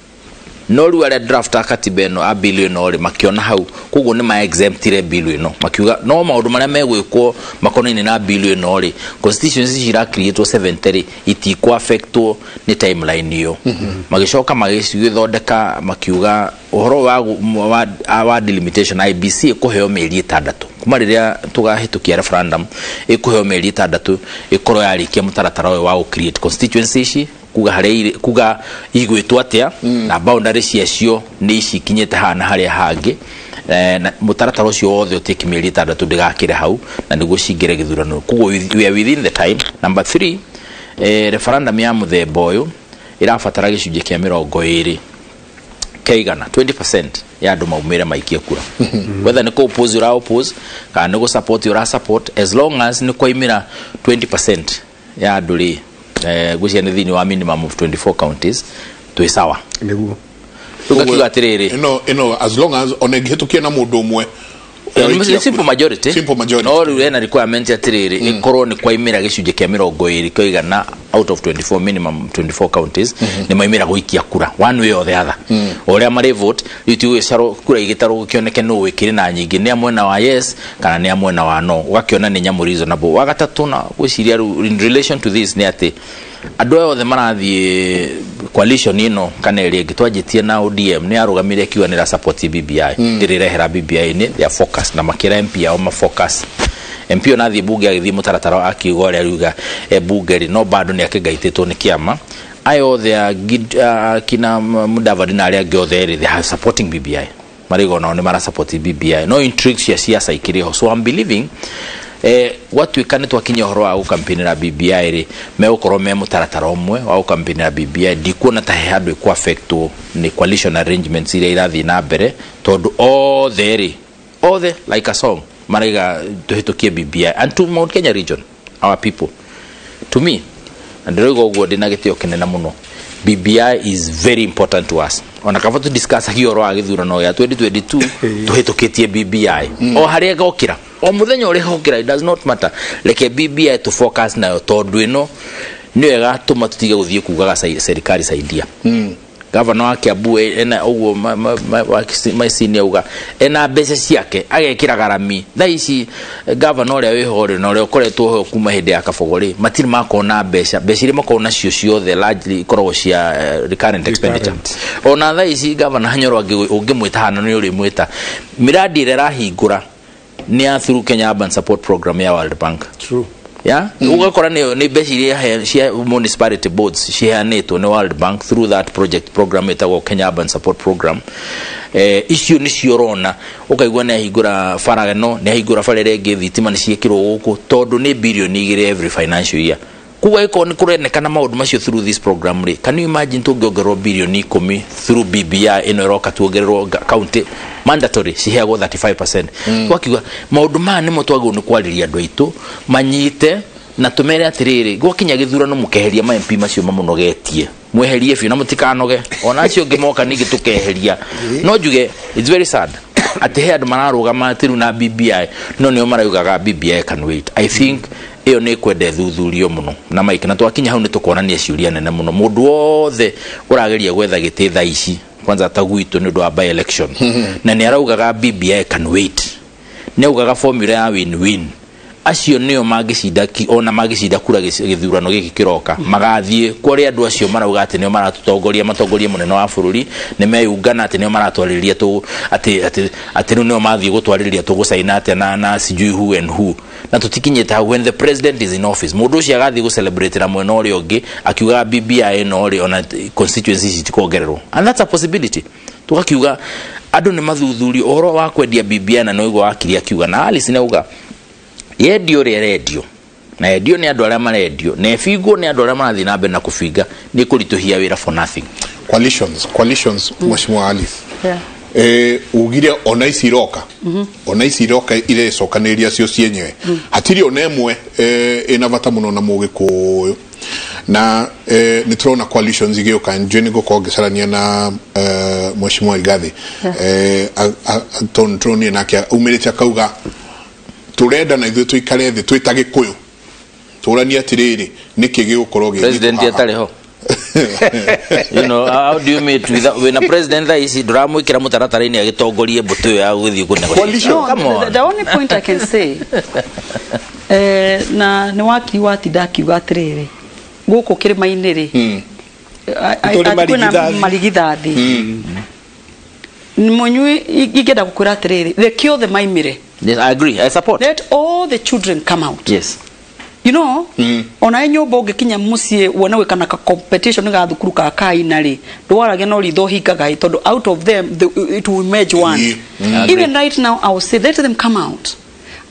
No rĩu arĩa draft a katiba ĩno a bill ĩno rĩ makĩona hau, koguo nĩ ma-exemptire bill ĩno, makiuga no maũndũ marĩa megwĩkwo makonainie na bill ĩno rĩ, constituency cirakiriĩtwo 70 rĩ itikũ-affectwo nĩ timeline ĩyo. Magĩcoka magĩcithondeka makiuga ũhoro wa delimitation IBC ĩkũheo mĩeri 6 kuma rĩrĩa tũgahĩtũkia referendum, ĩkũheo mĩeri 6 ĩkorwo yarĩkia mũtaratara ũyũ wa gũ-create constituency ici, kuga harĩa kuga igwĩtwo atĩa na boundary ciacio nĩ ici ikinyĩte haha na harĩa hangĩ. Na mũtaratara ũcio wothe ũtĩki mĩeri 6 ndĩgakĩre hau na nĩguo cingĩre gĩthurano. Koguo we are within the time. Number 3, referendum ya mũthemba ũyũ ĩrabatara gĩcunjĩ kĩa 20 kĩa igana, 20% ya andũ maumĩre maikie kura, whether nĩ kũ-oppose ũra oppose kana nĩ gũ-support ũra support, as long as nĩ kwaimĩra 20% ya andũ rĩ, ngwĩciria nĩ thĩinĩ wa minimum of 24 counties twĩ sawa. Nĩguo rĩu ngakiuga atĩrĩrĩ, ĩno as long as ona ĩngĩhĩtũkia na mũndũ ũmwe, simple majority, simple majority, no rĩu ena requirement atĩrĩrĩ, ĩkorwo nĩ kwaimĩra gĩcunjĩ kĩa 20 kĩa igana out of 24, minimum 24 counties nĩ maimĩra gũikia kura one way or the other, o ũrĩa marĩ vote rĩu ti gũgĩcarwo kura igĩtarwo gũkĩoneke nũ wĩkĩrĩ na nyingĩ, nĩ a mwena wa yes kana nĩ a mwena wa no, ũgakĩona nĩ nyamũ reasonable. Wa gatatũ na gwĩciria rĩu in relation to this nĩ atĩ Andũ aya othe marathiĩ coalition ĩno kana ĩrĩa ĩngĩ twanjĩtie na ODM nĩ arũgamire akiuga nĩ support BBI ndĩrĩrehera BBI nĩ they are focus na makĩra MP ao ma focus. MP ona athiĩ bunge agĩthiĩ mũtaratara akiuga ũrĩa ariuga bunge rĩ no bado nĩ akĩngaitĩtwo nĩ kĩama. Aya othe kina Mudavadi na arĩa angĩ othe rĩ they are supporting BBI marĩgo nao nĩ mara support BBI no intrigue cia siasa ikĩrĩ ho. So I'm believing gwatuĩka nĩ twakinyia ũhoro wa gũkampĩinĩra BBI rĩ megũkorwo me mũtaratara ũmwe wa gũkampĩinĩra BBI. Ndikuona ta he handũ ĩkũ-affectwo nĩ coalition arrangements iria irathiĩ na mbere tondũ othe rĩ othe like a song maraiga tũhĩtũkie BBI and to Mount Kenya region our people to me na ndĩroiga ũguo ndĩna gĩtĩo kĩnene mũno. BBI is very important to us. Ona kaba tu discuss ũhoro wa gĩthurano gĩa 2022 tũhĩtũkĩtie BBI o harĩa gokĩra o mũthenya ũrĩa gokĩra it does not matter. Reke BBI to focus nayo tondũ ĩno nĩyo ĩgatũma tũtige gũthiĩ kugaga serikali saidia. Gavana wa Kiambu ena ũguo maicini auga ena mbeca ciake agekĩra garami. Thaa ici gavana ũrĩa wĩho rĩ na ũrĩa ũkoretwo ho kuma hĩndĩ ya Kabogo rĩ matirĩ makorwo na mbeca iria makorwo nacio ciothe largely ikoragwo cia recurrent expenditure. Ona thaa ici gavana Nyoro ũngĩmwĩta hana nĩ ũrĩmwĩta miradi ĩrĩa ĩrahingũra nĩ ya through Kenya Urban Support Program ya World Bank. True. Yeah, ugakora nĩ mbeca iria cia municipality boards ciheanĩtwo nĩ World Bank through that project program ĩtagwo Kenya Urban Support Program. Icio nĩcio ũrona ũkaigua nĩ ahingũra bara ĩno nĩ ahingũra bara ĩrĩa ĩngĩ thitima nĩ ciĩkĩrwo gũkũ tondũ nĩ bilioni 2 every financial year. Koguo ĩkorwo nĩ kũrenekana maũndũ macio through this program rĩ can you imagine tũngĩongererwo bilioni 10 through BBI ĩno ĩroka tuongererwo county mandatory ciheagwo 35%. Twakiuga maũndũ maya nĩmo twagĩrĩirwo nĩ kwarĩria andũ aitũ manyite na tũmere atĩrĩrĩ gwakinya gĩthurano mũkeheria ma MP macio mamũnogetie mweherie biũ na mũtikanoge ona acio angĩ moka ningĩ tũkeheria. No njuge it's very sad atĩ he andũ mararũgama atĩ rĩu na BBI no nĩo maraugaga BBI can wait. I think ĩyo nĩ kwenda ĩthuthurio mũno na Mike na twakinya hau nĩ tũkonania ciũria nene mũno. Mũndũ wothe ũrageria gwetha gĩtĩ thaa ici kwanza ta gwitũ nĩ ũndũ wa by election na nĩ araugaga BBI can wait nĩ augaga formula ya win-win acio nĩo mangĩcinda ona mangĩcinda kura gĩthurano gĩkĩ kĩroka magathiĩ kũrĩ andũ acio marauga atĩ nĩo maratũtongoria matongorie mũnene wa bũrũri nĩ meyungana atĩ nĩo maratwarĩrĩria tũ atĩ atĩ rĩu nĩo mathiĩ gũtwarĩrĩria tũgũcaina atĩa na sijui who and who na tũtikinyĩte hau. When the president is in office mũndũ ũcio agathiĩ gũcelebrate na mwena ũrĩa ũngĩ akiugaga BBI ĩno rĩ ona constituencies citikongererwo and that's a possibility. Tũgakiuga andũ nĩ mathuthurio ũhoro wa kwendia BBI na noiguo wakiri akiuga na Alice nĩ auga yendio ũrĩa ĩrendio na yendio nĩ andũ arĩa marendio na ĩbingwo nĩ andũ arĩa marathiĩ na mbere na kũbinga nĩ kũritũhia wĩra for nothing. Coalitions Mheshimiwa Alice. Ugire ona ici iroka ona ici iroka irecokanĩrĩria cio cienyewe hatirĩ ona ĩmwe ĩna bata mũno na Mũgĩkũyũ na nĩ tũrona coalitions igĩũka njũĩ nĩ ngũkorwo ngĩcarania na Mheshimiwa Rigathi tondũ tũronire nake aumĩrĩte akauga turenda na ithuĩ tũikare thĩ twĩ ta Gĩkũyũ tũranie atĩrĩrĩ nĩkĩ gĩgũkorwo gĩ president atarĩ ho. You know how do you meet with when a president thaa ici ndũramwĩkĩra mũtaratara-inĩ agĩtongorie mbũtũ ĩyo ya gũthiĩ kũ-negotiate. No, Come on. the only point I can say na nĩ wakiri watinda akiuga atĩrĩrĩ gũkũ kĩrĩma-inĩ rĩ kwĩna marigithathi mũnyui ingĩenda gũkwĩra atĩrĩrĩ reke othe maimĩre. Yes, I agree. I support. Let all the children come out. Yes. You know, ona nyũmba ũngĩkinya mũciĩ wone gwĩkana ka competition ga thukuru ka kaina rĩ ndwaragia no ritho hingaga tondũ out of them it will merge one. Even right now I will say let them come out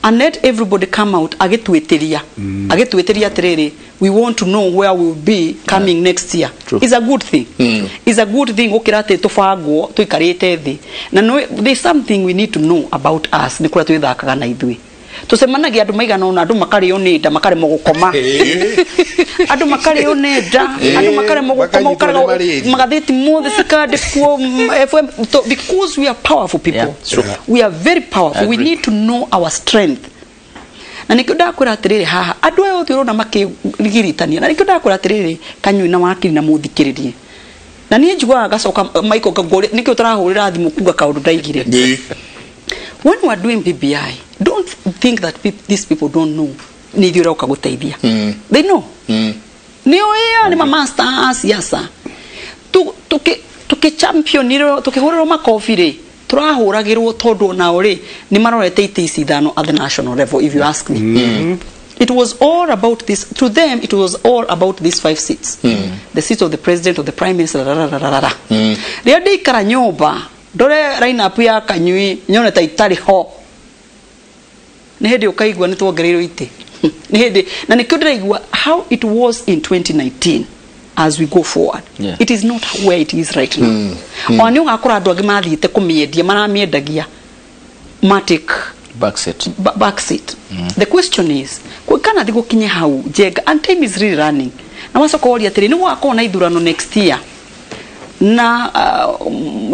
and let everybody come out agĩtwĩtĩria agĩtwĩtĩria atĩrĩrĩ we want to know where we will be coming next year. True. It's a good thing. It's a good thing gũkĩra atĩ tũbangwo tũikarĩte thĩ na no, there's something we need to know about us nĩ kũrĩa twĩthakaga na ithuĩ tũcemanagia andũ maigana ũna andũ makarĩo nĩ nda makaremwo gũkoma andũ makarĩo nĩ nda andũ makaremwo gũkoma ũkarega magathĩti mothe cikandĩkwo FM because we are powerful people. Yeah, true. We are very powerful. We need to know our strength. Na nĩkĩo ndakwĩra atĩrĩrĩ haha andũ aya othe ũrona makĩgiritania na nĩkĩo ndakwĩra atĩrĩrĩ kanyui na wakiri na mũthikĩrĩrie na niĩ njiguaga ngacoka Michael ngũria nĩkĩo tũrahũrĩra thimũ kuga kaũndũ ndaigire. When we are doing BBI, don't think that these people don't know. Nĩ ithuĩ ũroka gũteithia. They know. Nĩ ĩyo nĩ ma master a siasa. Tuki championirwo tukihũrĩrwo makobi rĩ, turahũragĩrwo tondũ nao rĩ nĩ marorete itĩ ici ithano at the national level, if you ask me. It was all about this. To them, it was all about these 5 seats. The seat of the president, of the prime minister, Rĩrĩa ndĩikara nyũmba ndore line-up ya Kanyui nyone ta itarĩ ho, nĩ hĩndĩ ũkaigua nĩ tuongereirwo itĩ. Nĩ hĩndĩ na nĩkĩo ndĩraigua how it was in 2019 as we go forward. Yeah. It is not where it is right now. Ona nĩ ũgakora andũ angĩ mathiĩte kũmĩendia, maramĩendagia matic backseat. Backseat. The question is, kana thi gũkinye hau Njenga, and time is really running. Na wacoka woria atĩrĩ, nĩ gũgakorwo na ithurano next year. Na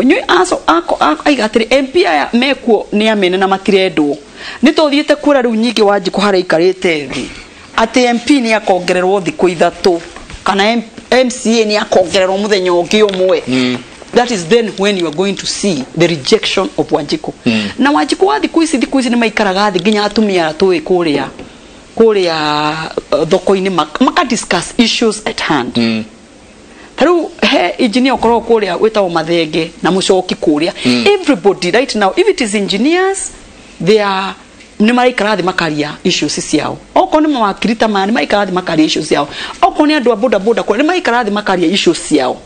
nyui aco aiga atĩrĩ, MP aya mekuo nĩ amene na matirendwo. Nĩ tũthiĩte kura rĩu nyingĩ Wanjikũ harĩa aikarĩte thĩ atĩ MP nĩ akongererwo thikũ ithatũ kana MCA nĩ akongererwo mũthenya ũngĩ ũmwe. That is then when you are going to see the rejection of Wanjiku. Na Wanjiku wa thikũ ici nĩ maikaraga thĩ nginya atumia arĩa tũĩ kũrĩa thoko-inĩ maka discuss issues at hand. Ta rĩu he engineer ũkoragwo kũrĩa wĩtagwo Mathenge na Mũcoki kũrĩa. Everybody right now, if it is engineers, they are nĩ maraikara thĩ makaria issues ciao. Okorwo nĩ mawakiri ta maya nĩ maraikara thĩ makaria issues ciao. Okorwo nĩ andũ a boda boda kũrĩa nĩ maraikara thĩ makaria issues ciao.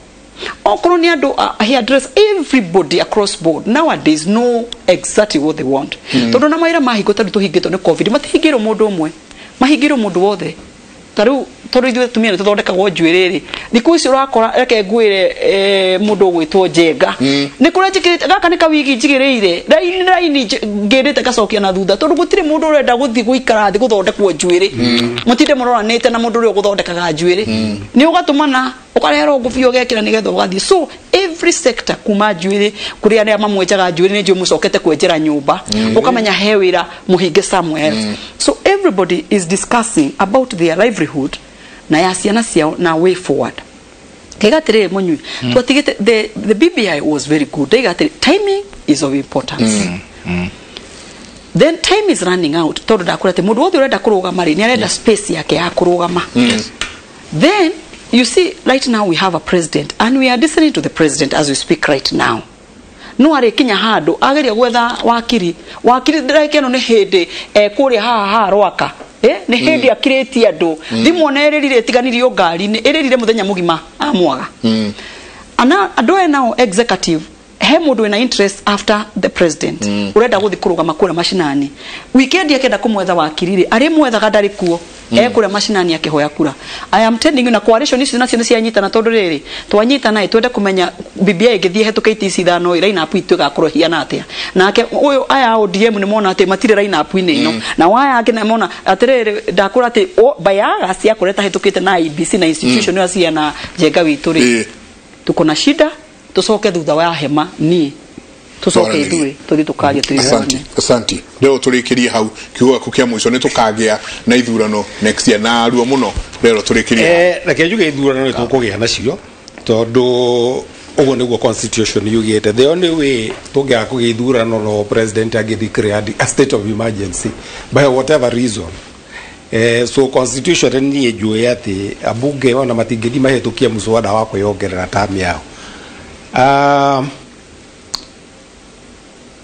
Okorwo nĩ andũ a hairdresser, everybody across board nowadays know exactly what they want. Tondũ na mawĩra mahingwo tondũ tũhingĩtwo nĩ COVID, matihingĩirwo mũndũ ũmwe, mahingĩirwo mũndũ wothe. Ta rĩu tondũ ithuĩ atumia nĩ tũthondekagwo njuĩrĩ rĩ, thikũ ici ũrakora reke ngwĩre mũndũ ũgwĩtwo Njenga, nĩ kũrĩa njĩkĩrĩte gaka nĩ kawigi njigĩrĩire raini raini ngĩrĩte gacokia na thutha tondũ gũtirĩ mũndũ ũrenda gũthiĩ gũikara thĩ gũthondekwo njuĩrĩ. Mũtinde mũroranĩte na mũndũ ũrĩa ũgũthondekaga njuĩrĩ, nĩ ũgatũmana ũkarehera ngũbia ũgekĩra nĩgetha ũgathiĩ. So every sector kuma njuĩrĩ kũrĩ arĩa mamwenjaga njuĩrĩ nĩ njũĩ mũcokete kwenjera nyũmba, ũkamenya he wĩra mũhinge somewhere else. So everybody is discussing about their livelihood na ya ciana ciao na way forward. Kaiga atĩrĩrĩ Mũnyui, twatigĩte the BBI was very good. Ndaiga atĩrĩ, timing is of importance. Then time is running out tondũ ndakwĩra atĩ mũndũ wothe ũrenda kũrũgama rĩ, nĩ arenda space yake ya kũrũgama. Then you see right now we have a president and we are listening to the president as we speak right now. No arĩkinya handũ ageria gwetha wakiri, wakiri ndĩraika ĩno nĩ hĩndĩ kũrĩa haha Rwaka, nĩ hĩndĩ akirĩtie andũ thimũ ona ĩrĩrire ĩtiganirio ngari-inĩ ĩrĩrire mũthenya mũgima amwaga. Ana andũ aya nao executive he mũndũ wĩna interest after the president ũrenda gũthiĩ kũrũgama kũrĩa macinani weekend akenda kũmwetha wakiri rĩ, arĩ mwethaga ndarĩ kuo, ekũrĩa macinani akĩhoya kura. I am telling you, na coalition ici nacio nĩ cianyitana tondũ rĩrĩ twanyitana ĩ twende kũmenya BBI ĩngĩthiĩ ĩhetũke itĩ ici ithano ĩ line up itũ ĩgakorwo ĩhiana atĩa. Nake ũyũ aya ODM nĩ mona atĩ matirĩ line up-inĩ ĩno, na aya angĩ nĩ mona atĩrĩrĩ ndakũra atĩ by August yakorwo ĩtahĩtũkĩte na IEBC na institution ĩyo ciana Njenga witũ rĩ, tuko na shida. Tucoke thutha wa hema ni tucoke ithuĩ tũthiĩ tũkarie tũiguane. Asante. Rĩu tũrĩkĩrie hau kiugo gĩaku kĩa mũico nĩ tũkagĩa na ithurano next year na ruo mũno rĩu tũrĩkĩrie. Reke njuge ithurano nĩ tũkũgĩa nacio tondũ ũguo nĩguo constitution yugĩte. The only way tũngĩaga kũgĩa ithurano no president angĩ declare a state of emergency by whatever reason. So constitution niĩ njũĩ atĩ ambunge ona matingĩthiĩ mahĩtũkie mũswada wa kwĩyongerera term yao.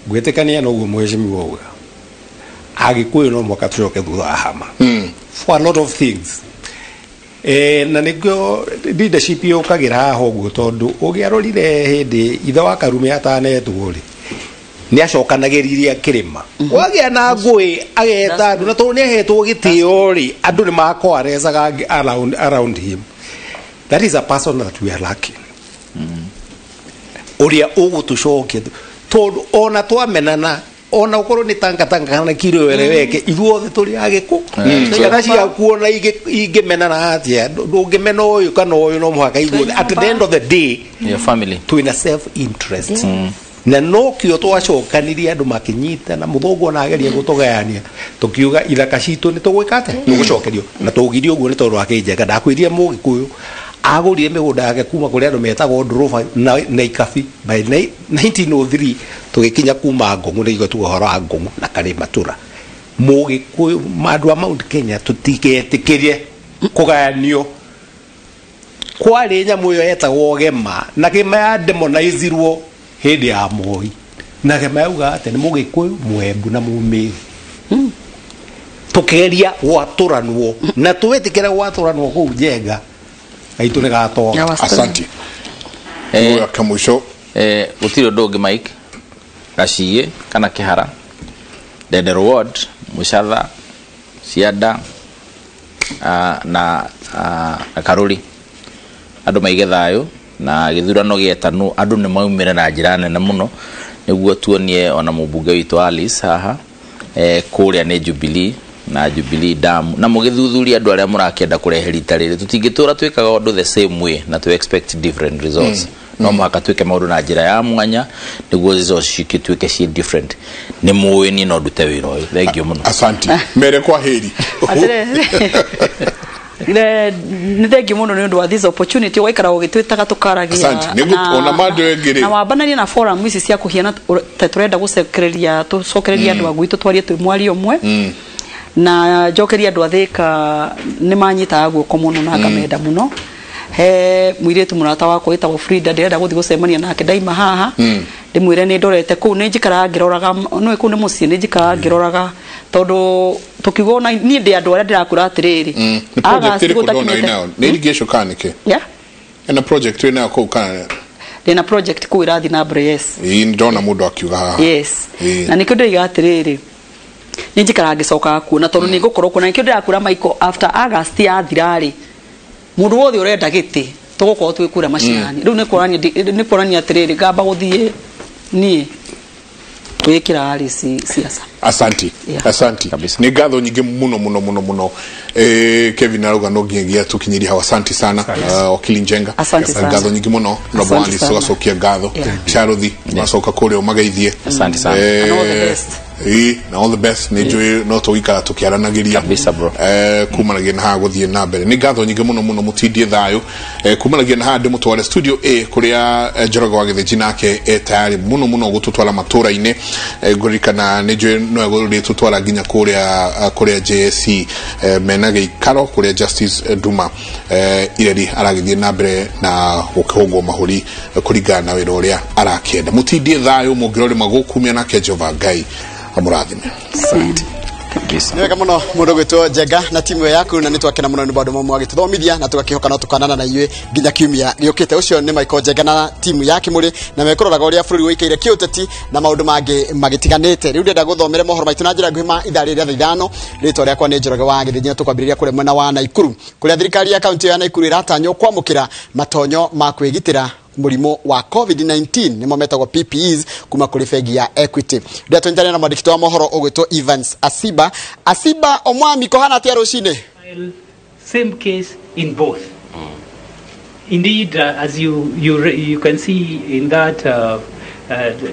Gwĩtĩkania na ũguo mheshimiwa auga, Agĩkũyũ no mũhaka tũcoke thutha wa hama for a lot of things. Na nĩkĩo leadership yũkagĩra haha ũguo tondũ ũngĩarorire hĩndĩ ithe wa Karume atanetwo rĩ, nĩ acokanagĩrĩria kĩrĩma wagĩa na ngũĩ ageta andũ, na tondũ nĩ ahetwo gĩtĩo rĩ, andũ nĩ makoarecaga around him. That is a person that we are lacking. Ũrĩa ũgũtũcokia tondũ ona twamenana ona ũkorwo nĩ tangatanga kana kiro wereweke ithuothe tũrĩ agĩkũ ciana ciaku ona ingĩmenana atĩa ndũngĩmena ũyũ kana ũyũ no mũhaka ithuothe at the end of the day your family twĩna self interest. Na nokĩo twacokanirie andũ makĩnyitana mũthũngũ ona ageria gũtũgayania tũkiuga ithaka citũ nĩ tũgwĩka atĩa tũgũcokerio na tũgirie ũguo nĩ tondũ wa Kĩnjenga. Ndakwĩrire mũgĩkũyũ agũrire mĩgũnda yake kuma kũrĩ andũ metagwo Ndũrũba na Ikabi by 1903 tũgĩkinya kuma Ngũng'ũ nĩguo tuga ũhoro wa Ngũng'ũ na Karĩmatũra. Mũgĩkũyũ andũ a Mount Kenya tũtigetĩkĩrie kũgayanio Kwarĩ nyamũ ĩyo yetagwo gema, na gema ya demonizirwo hĩndĩ ya Moi, na gema yauga atĩ nĩ Mũgĩkũyũ, Mũembu na Mũmĩru. Tukeria gwatũranwo na twĩtĩkĩra gwatũranwo kũu Njenga gaitũ nĩ gatoga. Asante. Kamũico gũtirĩ ũndũ ũngĩ Mike Gaciĩ kana Kĩhara, Ndenderũ Ward, Mũcatha, Cianda na Karũri, andũ maige thayũ na gĩthurano gĩetanwo andũ nĩ maumĩre na njĩra nene mũno nĩguo tuonie ona mũmbunge witũ Alice haha kũrĩa nĩ Jubilee na Jubilee damu na mũgĩthuthuria andũ arĩa mũrakĩenda kũrehe rita rĩrĩ tũtingĩtũra twĩkaga ũndũ the same way na to expect different results. No mũhaka twĩke maũndũ na njĩra ya mwanya nĩguo results cituĩke ciĩ different. Nĩ mũĩ niĩ no ndute wĩra ũyũ. Thank you mũno. Asante. Mere kwa heri. Nĩ thengiũ mũno nĩ ũndũ wa this opportunity waikara ũgĩtwĩtaga tũkaragia na wambanaria na forum ici cia kũhiana ta tũrenda gũcokereria tũcokereria andũ a gwitũ twarie twĩ mwario ũmwe na njokeria andũ a Thĩka nĩ manyitaga guoko mũno na ngamenda mũno. He mũirĩtu mũrata wakwa wĩtagwo Frida ndĩrenda gũthiĩ gũcemania nake ndaima haha ndĩmwĩre nĩ ndorete kũu nĩ njikaraga ngĩroraga nĩ kũu nĩ mũciĩ nĩ njikaraga ngĩroraga tondũ tũkiuga ona niĩ ndĩ andũ arĩa ndĩrakwĩra atĩrĩrĩ nĩ project ĩrĩkũ ndona ĩnayo nĩ irrigation kana nĩkĩ? Yeah, ena project ĩnayo kũu kana ndĩna project kũu ĩrathiĩ na mbere. Yes, ĩĩ ndona mũndũ akiuga haha. Yes, na nĩkĩo ndĩroiga atĩrĩrĩ nĩ njikaraga ngĩcokaga kuona tondũ nĩ ngũkorwo kuo na nĩkĩo ndĩrakwĩra Michael after August yathira rĩ mũndũ wothe ũrenda gĩtĩ tũgũkorwo twĩ kũrĩa macinani. Rĩu nĩ kuonania atĩrĩrĩ ngamba gũthiĩ niĩ gwĩkĩra Alice siasa. Asante. Asante. Nĩ ngatho nyingĩ mũno mũno mũno mũno. Kevin arauga no nginyagia tũkinyĩrie hau. Asante sana. Wakili Njenga. Ngatho nyingĩ mũno. Robo Alice tũgacokia ngatho. Charuthi macoka kũrĩa ũmageithie. Asante sana. And all the best. Na all the best. Nĩ njũĩ no tũgũikara tũkĩaranagĩria kabisa bro. Kumanagia na haha gũthiĩ na mbere. Nĩ ngatho nyingĩ mũno mũno mũtindie thayũ. Kumanagia na haha ndĩmũtware studio A kũrĩa Njoroge wa Gĩthĩnji nake e tayari mũno mũno gũtũtwara matũra-inĩ. Ngũririkana nĩ njũĩ no egũrĩtũtwara nginya kũrĩa JSC mena gĩikaro kũrĩa Justice Duma Ireri aragĩthiĩ na mbere na gũkĩhũngwo mahũri kũringana na wĩra ũrĩa arakĩenda. Mũtindie thayũ mũngĩrore magũkumia nake Jehova Ngai amũrathime. Asante. Nĩ wega mũno mũndũ gwĩtwo Njenga na timu yaku na nĩ twakena mũno nĩ maũndũ mamwe agĩtũthomithia na tũgakĩhoka no tũkanana na inyuĩ nginya kiumia gĩũkĩte. Ũcio nĩ Michael Njenga na timu ya Kĩmũrĩ na mekũroraga ũrĩa bũrũri ũikaire kĩũteti na maũndũ mangĩ magĩtiganĩte. Rĩu ndĩrenda gũthomere mohoro maitũ na njĩra nguhĩ ma ithaa rĩrĩ rĩa thaa 5. Rĩtwa rĩakwa nĩ Njoroge wa Gĩthĩnji na tũkwambĩrĩria kũrĩa mwena wa Naikuru kũrĩa thirikari ya kaunti ya Naikuru ĩratanywo kwamũkĩra matonyo ma kwĩgitĩra mũrimũ wa COVID-19 nĩmo metagwo PPEs kuma kũrĩ bengi ya Equity. Ndĩra tũnyitanĩre na mwandĩki wa mohoro ũgwĩtwo Evans Asiba. Asiba omwami kũhana atĩa rũcinĩ? Same case in both. Indeed, as you can see in that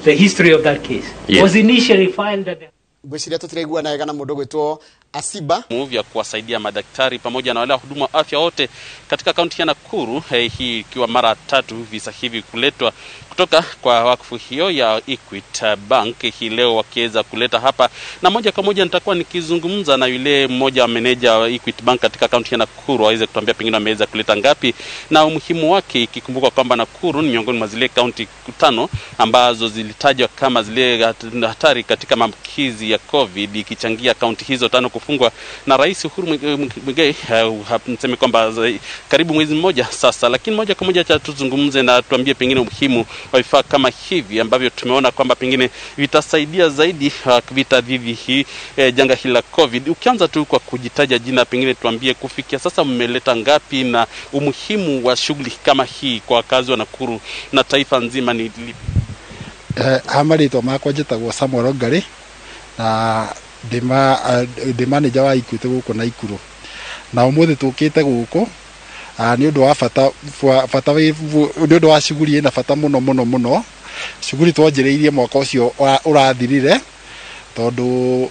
the history of that case. Yes. Was initially filed at the ngwĩciria tũtiraiguana wega na mũndũ ũgwĩtwo Asiba vya kuwasaidia madaktari pamoja na wale wahudumu wa afya wote katika kaunti ya Nakuru, hii ikiwa mara tatu visa hivi kuletwa kutoka kwa wakfu hiyo ya Equity Bank hii leo wakiweza kuleta hapa, na moja kwa moja nitakuwa nikizungumza na yule mmoja wa meneja wa Equity Bank katika kaunti ya Nakuru aweze kutuambia pengine ameweza kuleta ngapi na umuhimu wake, ikikumbuka kwamba Nakuru ni miongoni mwa zile kaunti 5 ambazo zilitajwa kama zile hatari katika maambukizi ya COVID, ikichangia kaunti hizo 5 kufungwa na Rais Uhuru Muigai mseme kwamba karibu mwezi mmoja sasa. Lakini moja kwa moja tuzungumze na tuambie pengine umuhimu wa vifaa kama hivi ambavyo tumeona kwamba pengine vitasaidia zaidi vita dhidi hii janga hili la COVID. Ukianza tu kwa kujitaja jina, pengine tuambie kufikia sasa mmeleta ngapi na umuhimu wa shughuli kama hii kwa wakazi wa Nakuru na taifa nzima ni lipi? Hamarĩtwa makwa njĩtagwo Samuel Ongari na ndĩ manager wa Equity gũkũ Naikuru na ũmũthĩ tũkĩte gũkũ nĩ ũndũ wa bata nĩ ũndũ wa shughuli ĩna bata mũno mũno mũno. Shughuli twanjĩrĩirie mwaka ũcio ũrathirire tondũ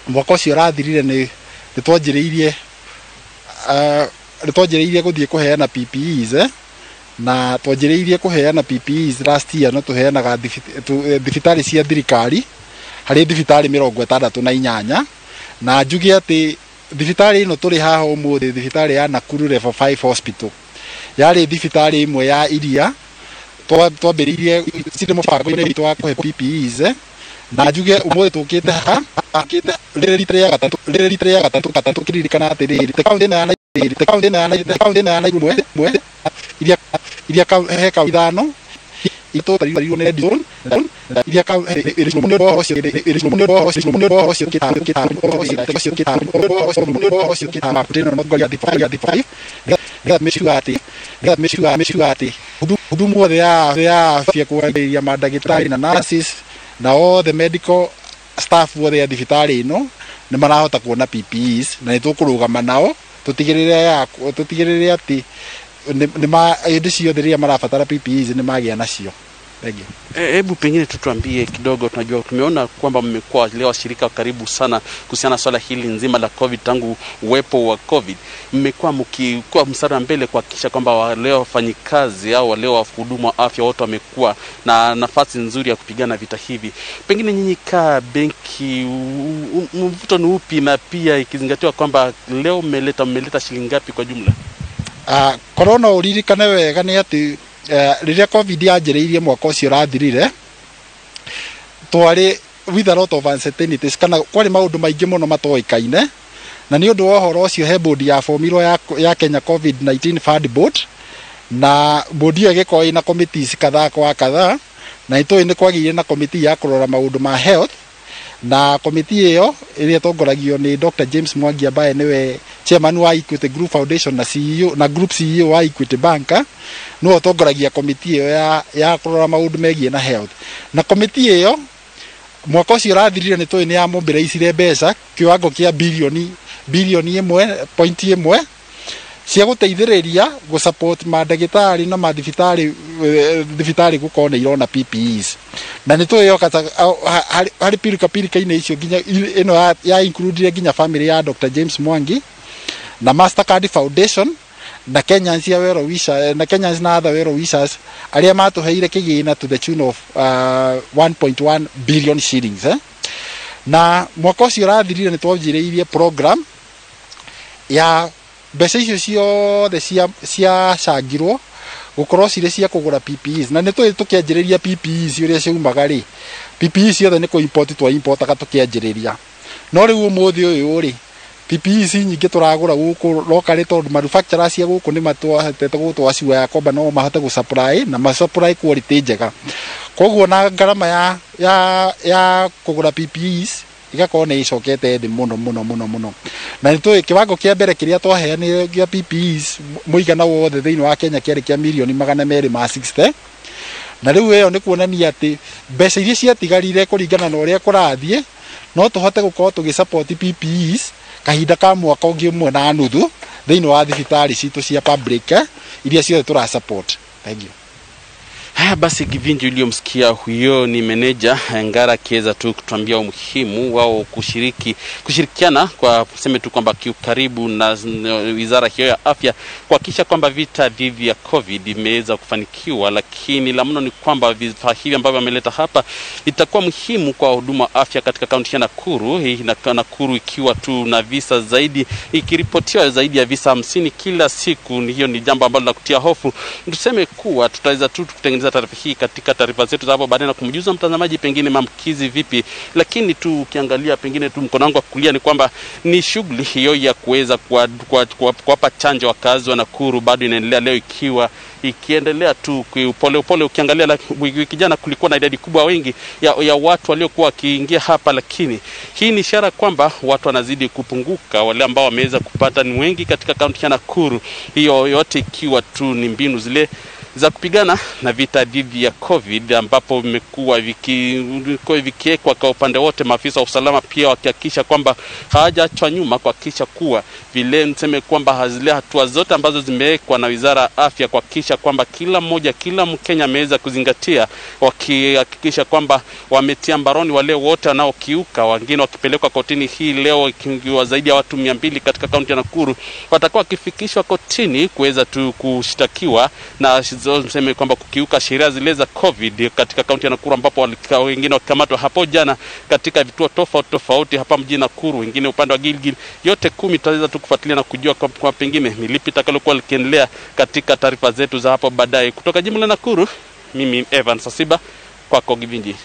mwaka ũcio ũrathirire nĩ twanjĩrĩirie gũthiĩ kũheana PPEs na twanjĩrĩirie kũheana PPEs last year no tũheanaga thibitarĩ cia thirikari harĩ thibitarĩ 68 na njuge atĩ thibitarĩ ĩno tũrĩ haha ũmũthĩ thibitarĩ ya Nakuru Level 5 Hospital Yarĩ thibitarĩ ĩmwe ya iria twambĩrĩirie cirĩ mũbango-inĩ witũ wa kũhe PPEs, na njuge ũmũthĩ tũkĩte haha rĩrĩ rita rĩa gatatũ, rĩrĩ rita rĩa gatatũ gatatũ kĩririkana atĩrĩrĩ, kaunti ĩno ya Naikuru, kaunti ĩno ya Naikuru, kaunti ĩno ya Naikuru mwe iria iria he kaunti ithano itũtarirwo nĩ red zone iria hudumu othe ya afya kwambĩrĩria mandagĩtarĩ na nurses na othe medical staff othe ya thibitarĩ ĩno nĩ marahota kuona PPEs, na nĩ tũkũrũgama nao tũtigĩrĩre atĩ hĩndĩ ciothe rĩrĩa marabatara PPEs nĩ magĩa nacio. Hebu pengine tutuambie kidogo, tunajua tumeona kwamba mmekuwa leo washirika karibu sana kuhusiana na swala hili nzima la COVID. Tangu uwepo wa COVID mmekuwa mkikuwa mstari wa mbele kuhakikisha kwamba wale wafanyikazi au wale wahudumu wa afya wote wamekuwa na nafasi nzuri ya kupigana vita hivi. Pengine nyinyi ka benki mvuto ni upi, na pia ikizingatiwa kwamba leo mmeleta shilingi ngapi kwa jumla? Corona uririkane wega nĩ atĩ rĩrĩa COVID yanjĩrĩirie mwaka ũcio ũrathirire, twarĩ with a lot of uncertainties, kana kwarĩ maũndũ maingĩ mũno matoĩkaine, na nĩ ũndũ wa ũhoro ũcio he board ya formirwo ya Kenya COVID-19 Fund Board, na board ĩyo ĩgĩkorwo ĩna committees kadhaa kwa kadhaa, na nĩtũĩ nĩ kwagĩire na committee ya kũrora maũndũ ma health, na committee ĩyo ĩrĩa ĩtongoragio nĩ Dr. James Mwangi ambaye nĩwe chairman wa Equity Group Foundation na CEO na group CEO wa Equity Bank, nĩwe ũtongoragia committee ĩyo ya kũrora maũndũ megiĩ na health. Na committee ĩyo mwaka ũcio ũrathirire nĩ tũĩ nĩ yamobilizeire mbeca kiwango kĩa bilioni 1.1 cia gũteithĩrĩria gũsupport mandagĩtarĩ na mathibitarĩ thibitarĩ gũkorwo nĩ irona PPEs. Na nĩ tũĩ harĩ pirika pirika-inĩ icio nginya ĩno ya include nginya family ya Dr. James Mwangi na Mastercard Foundation na Kenyans ya well wishers, na Kenyans na other well wishers arĩa matũheire kĩgĩna to the tune of 1.1 billion shillings. Na mwaka ũcio ũrathirire nĩ twanjĩrĩirie program ya mbeca icio ciothe ciacangirwo gũkorwo cirĩ cia kũgũra PPEs. Na nĩ tũĩ tũkĩanjĩrĩria PPEs ũrĩa ciaumaga rĩ, PPEs ciothe nĩ kũ-import twa-importaga tũkĩanjĩrĩria. No rĩu ũmũthĩ ũyũ rĩ, PPEs nyingĩ tũragũra gũkũ locally tondũ manufacturers cia gũkũ nĩ matũhotete gũtwaciwa ya kwamba no mahote gũ-supply na ma-supply quality njega. Koguo na ngarama ya kũgũra PPEs igakorwo nĩ icokete thĩ mũno mũno mũno mũno. Na nĩ tũĩ kĩwango kĩa mbere kĩrĩa twaheanire gĩa PPEs mũigana wothe thĩinĩ wa Kenya kĩarĩ kĩa mirioni 260. Na rĩu ĩyo nĩ kuonania atĩ mbeca iria ciatigarire kũringana na ũrĩa kũrathiĩ no tũhote gũkorwo tũgĩ-support PPEs kahinda ka mwaka ũngĩ ũmwe na nuthu thĩinĩ wa thibitarĩ citũ cia public iria ciothe tũra support. Thank you. Haya basi, Givinji uliyomsikia huyo ni meneja Ngara akiweza tu kutuambia umuhimu wao kushirikiana kwa tuseme tu kwamba kiukaribu na wizara hiyo ya afya kuhakikisha kwamba vita dhidi ya COVID imeweza kufanikiwa. Lakini la mno ni kwamba vifaa hivi ambavyo ameleta hapa itakuwa muhimu kwa huduma afya katika kaunti ya Nakuru. Hii na Nakuru ikiwa tu na visa zaidi, ikiripotiwa zaidi ya visa 50 kila siku, hiyo ni jambo ambalo la kutia hofu. Tuseme kuwa tutaweza tu kutengeneza taarifa hii katika taarifa zetu za hapo baadaye na kumjuza mtazamaji pengine maambukizi vipi. Lakini tu ukiangalia pengine tu mkono wangu wa kulia ni kwamba ni shughuli hiyo ya kuweza kuwapa chanjo wakazi wa Nakuru bado inaendelea leo, ikiwa ikiendelea tu pole pole. Ukiangalia wiki jana kulikuwa na idadi kubwa wengi ya watu waliokuwa wakiingia hapa, lakini hii ni ishara kwamba watu wanazidi kupunguka, wale ambao wameweza kupata ni wengi katika kaunti ya Nakuru. Hiyo yote ikiwa tu ni mbinu zile za kupigana na vita dhidi ya COVID, ambapo imekuwa vikiwekwa kwa upande wote, maafisa wa usalama pia wakihakikisha kwamba hawajaachwa nyuma, kuhakikisha kuwa vile niseme kwamba zile hatua zote ambazo zimewekwa na Wizara ya Afya kuhakikisha kwamba kila mmoja, kila Mkenya ameweza kuzingatia, wakihakikisha kwamba wametia mbaroni wale wote wanaokiuka, wengine wakipelekwa kotini hii leo, ikiwa zaidi ya watu 200 katika kaunti ya Nakuru watakuwa wakifikishwa kotini kuweza tu kushtakiwa na tuseme kwamba kukiuka sheria zile za COVID katika kaunti ya Nakuru, ambapo wengine wakikamatwa hapo jana katika vituo tofauti tofauti hapa mjini Nakuru, wengine upande wa Gilgil. Yote 10 tutaweza tu kufuatilia na kujua kwa pengine ni lipi litakalokuwa likiendelea katika taarifa zetu za hapo baadaye. Kutoka jimbo la Nakuru, mimi Evans Asiba, kwako Givinji.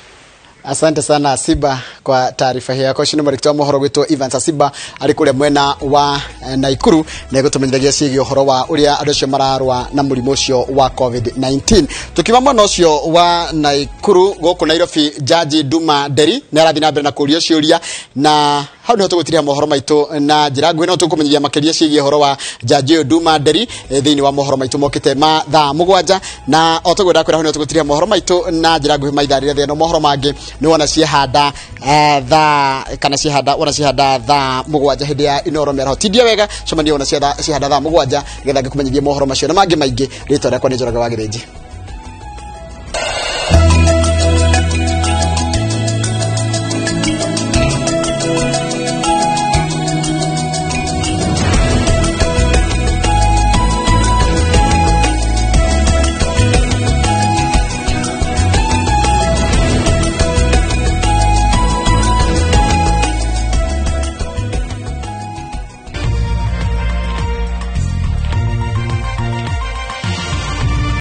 Asante sana Asiba kwa taarifa hiyo yako. Ucio nĩ mwandĩki wa mohoro gwitwo Evans Asiba arĩ kũrĩa mwena wa Naikuru na egũtũmenyithagia ciĩgiĩ ũhoro wa ũrĩa andũ acio mararũa na mũrimũ ũcio wa COVID-19. Tukiuma mwena ũcio wa Naikuru gũkũ Nairobi, Jaji Duma Nderi nĩ arathiĩ na mbere na kũũrio ciũria, na hau nĩho tũgũtiria mohoro maitũ na njĩra nguhĩ, no tũkũmenyithia makĩria ciĩgiĩ ũhoro wa Jaji ũyũ Duma Nderi thĩinĩ wa mohoro maitũ mokĩte ma thaa 7, na o toguo ndakwĩra hau nĩho tũgũtiria mohoro maitũ na njĩra nguhĩ ma ithaa rĩrĩa no mohoro mangĩ nĩ wona ciehanda thaa kana ciehanda wona ciehanda thaa 7 hĩndĩ ya Inoro mĩaraho. Tindia wega cemania wona ciehanda thaa 7 nĩgetha ngĩkũmenyithie mohoro macio na mangĩ maingĩ. Rĩtwa rĩakwa nĩ Njoroge wa Gĩthĩnji.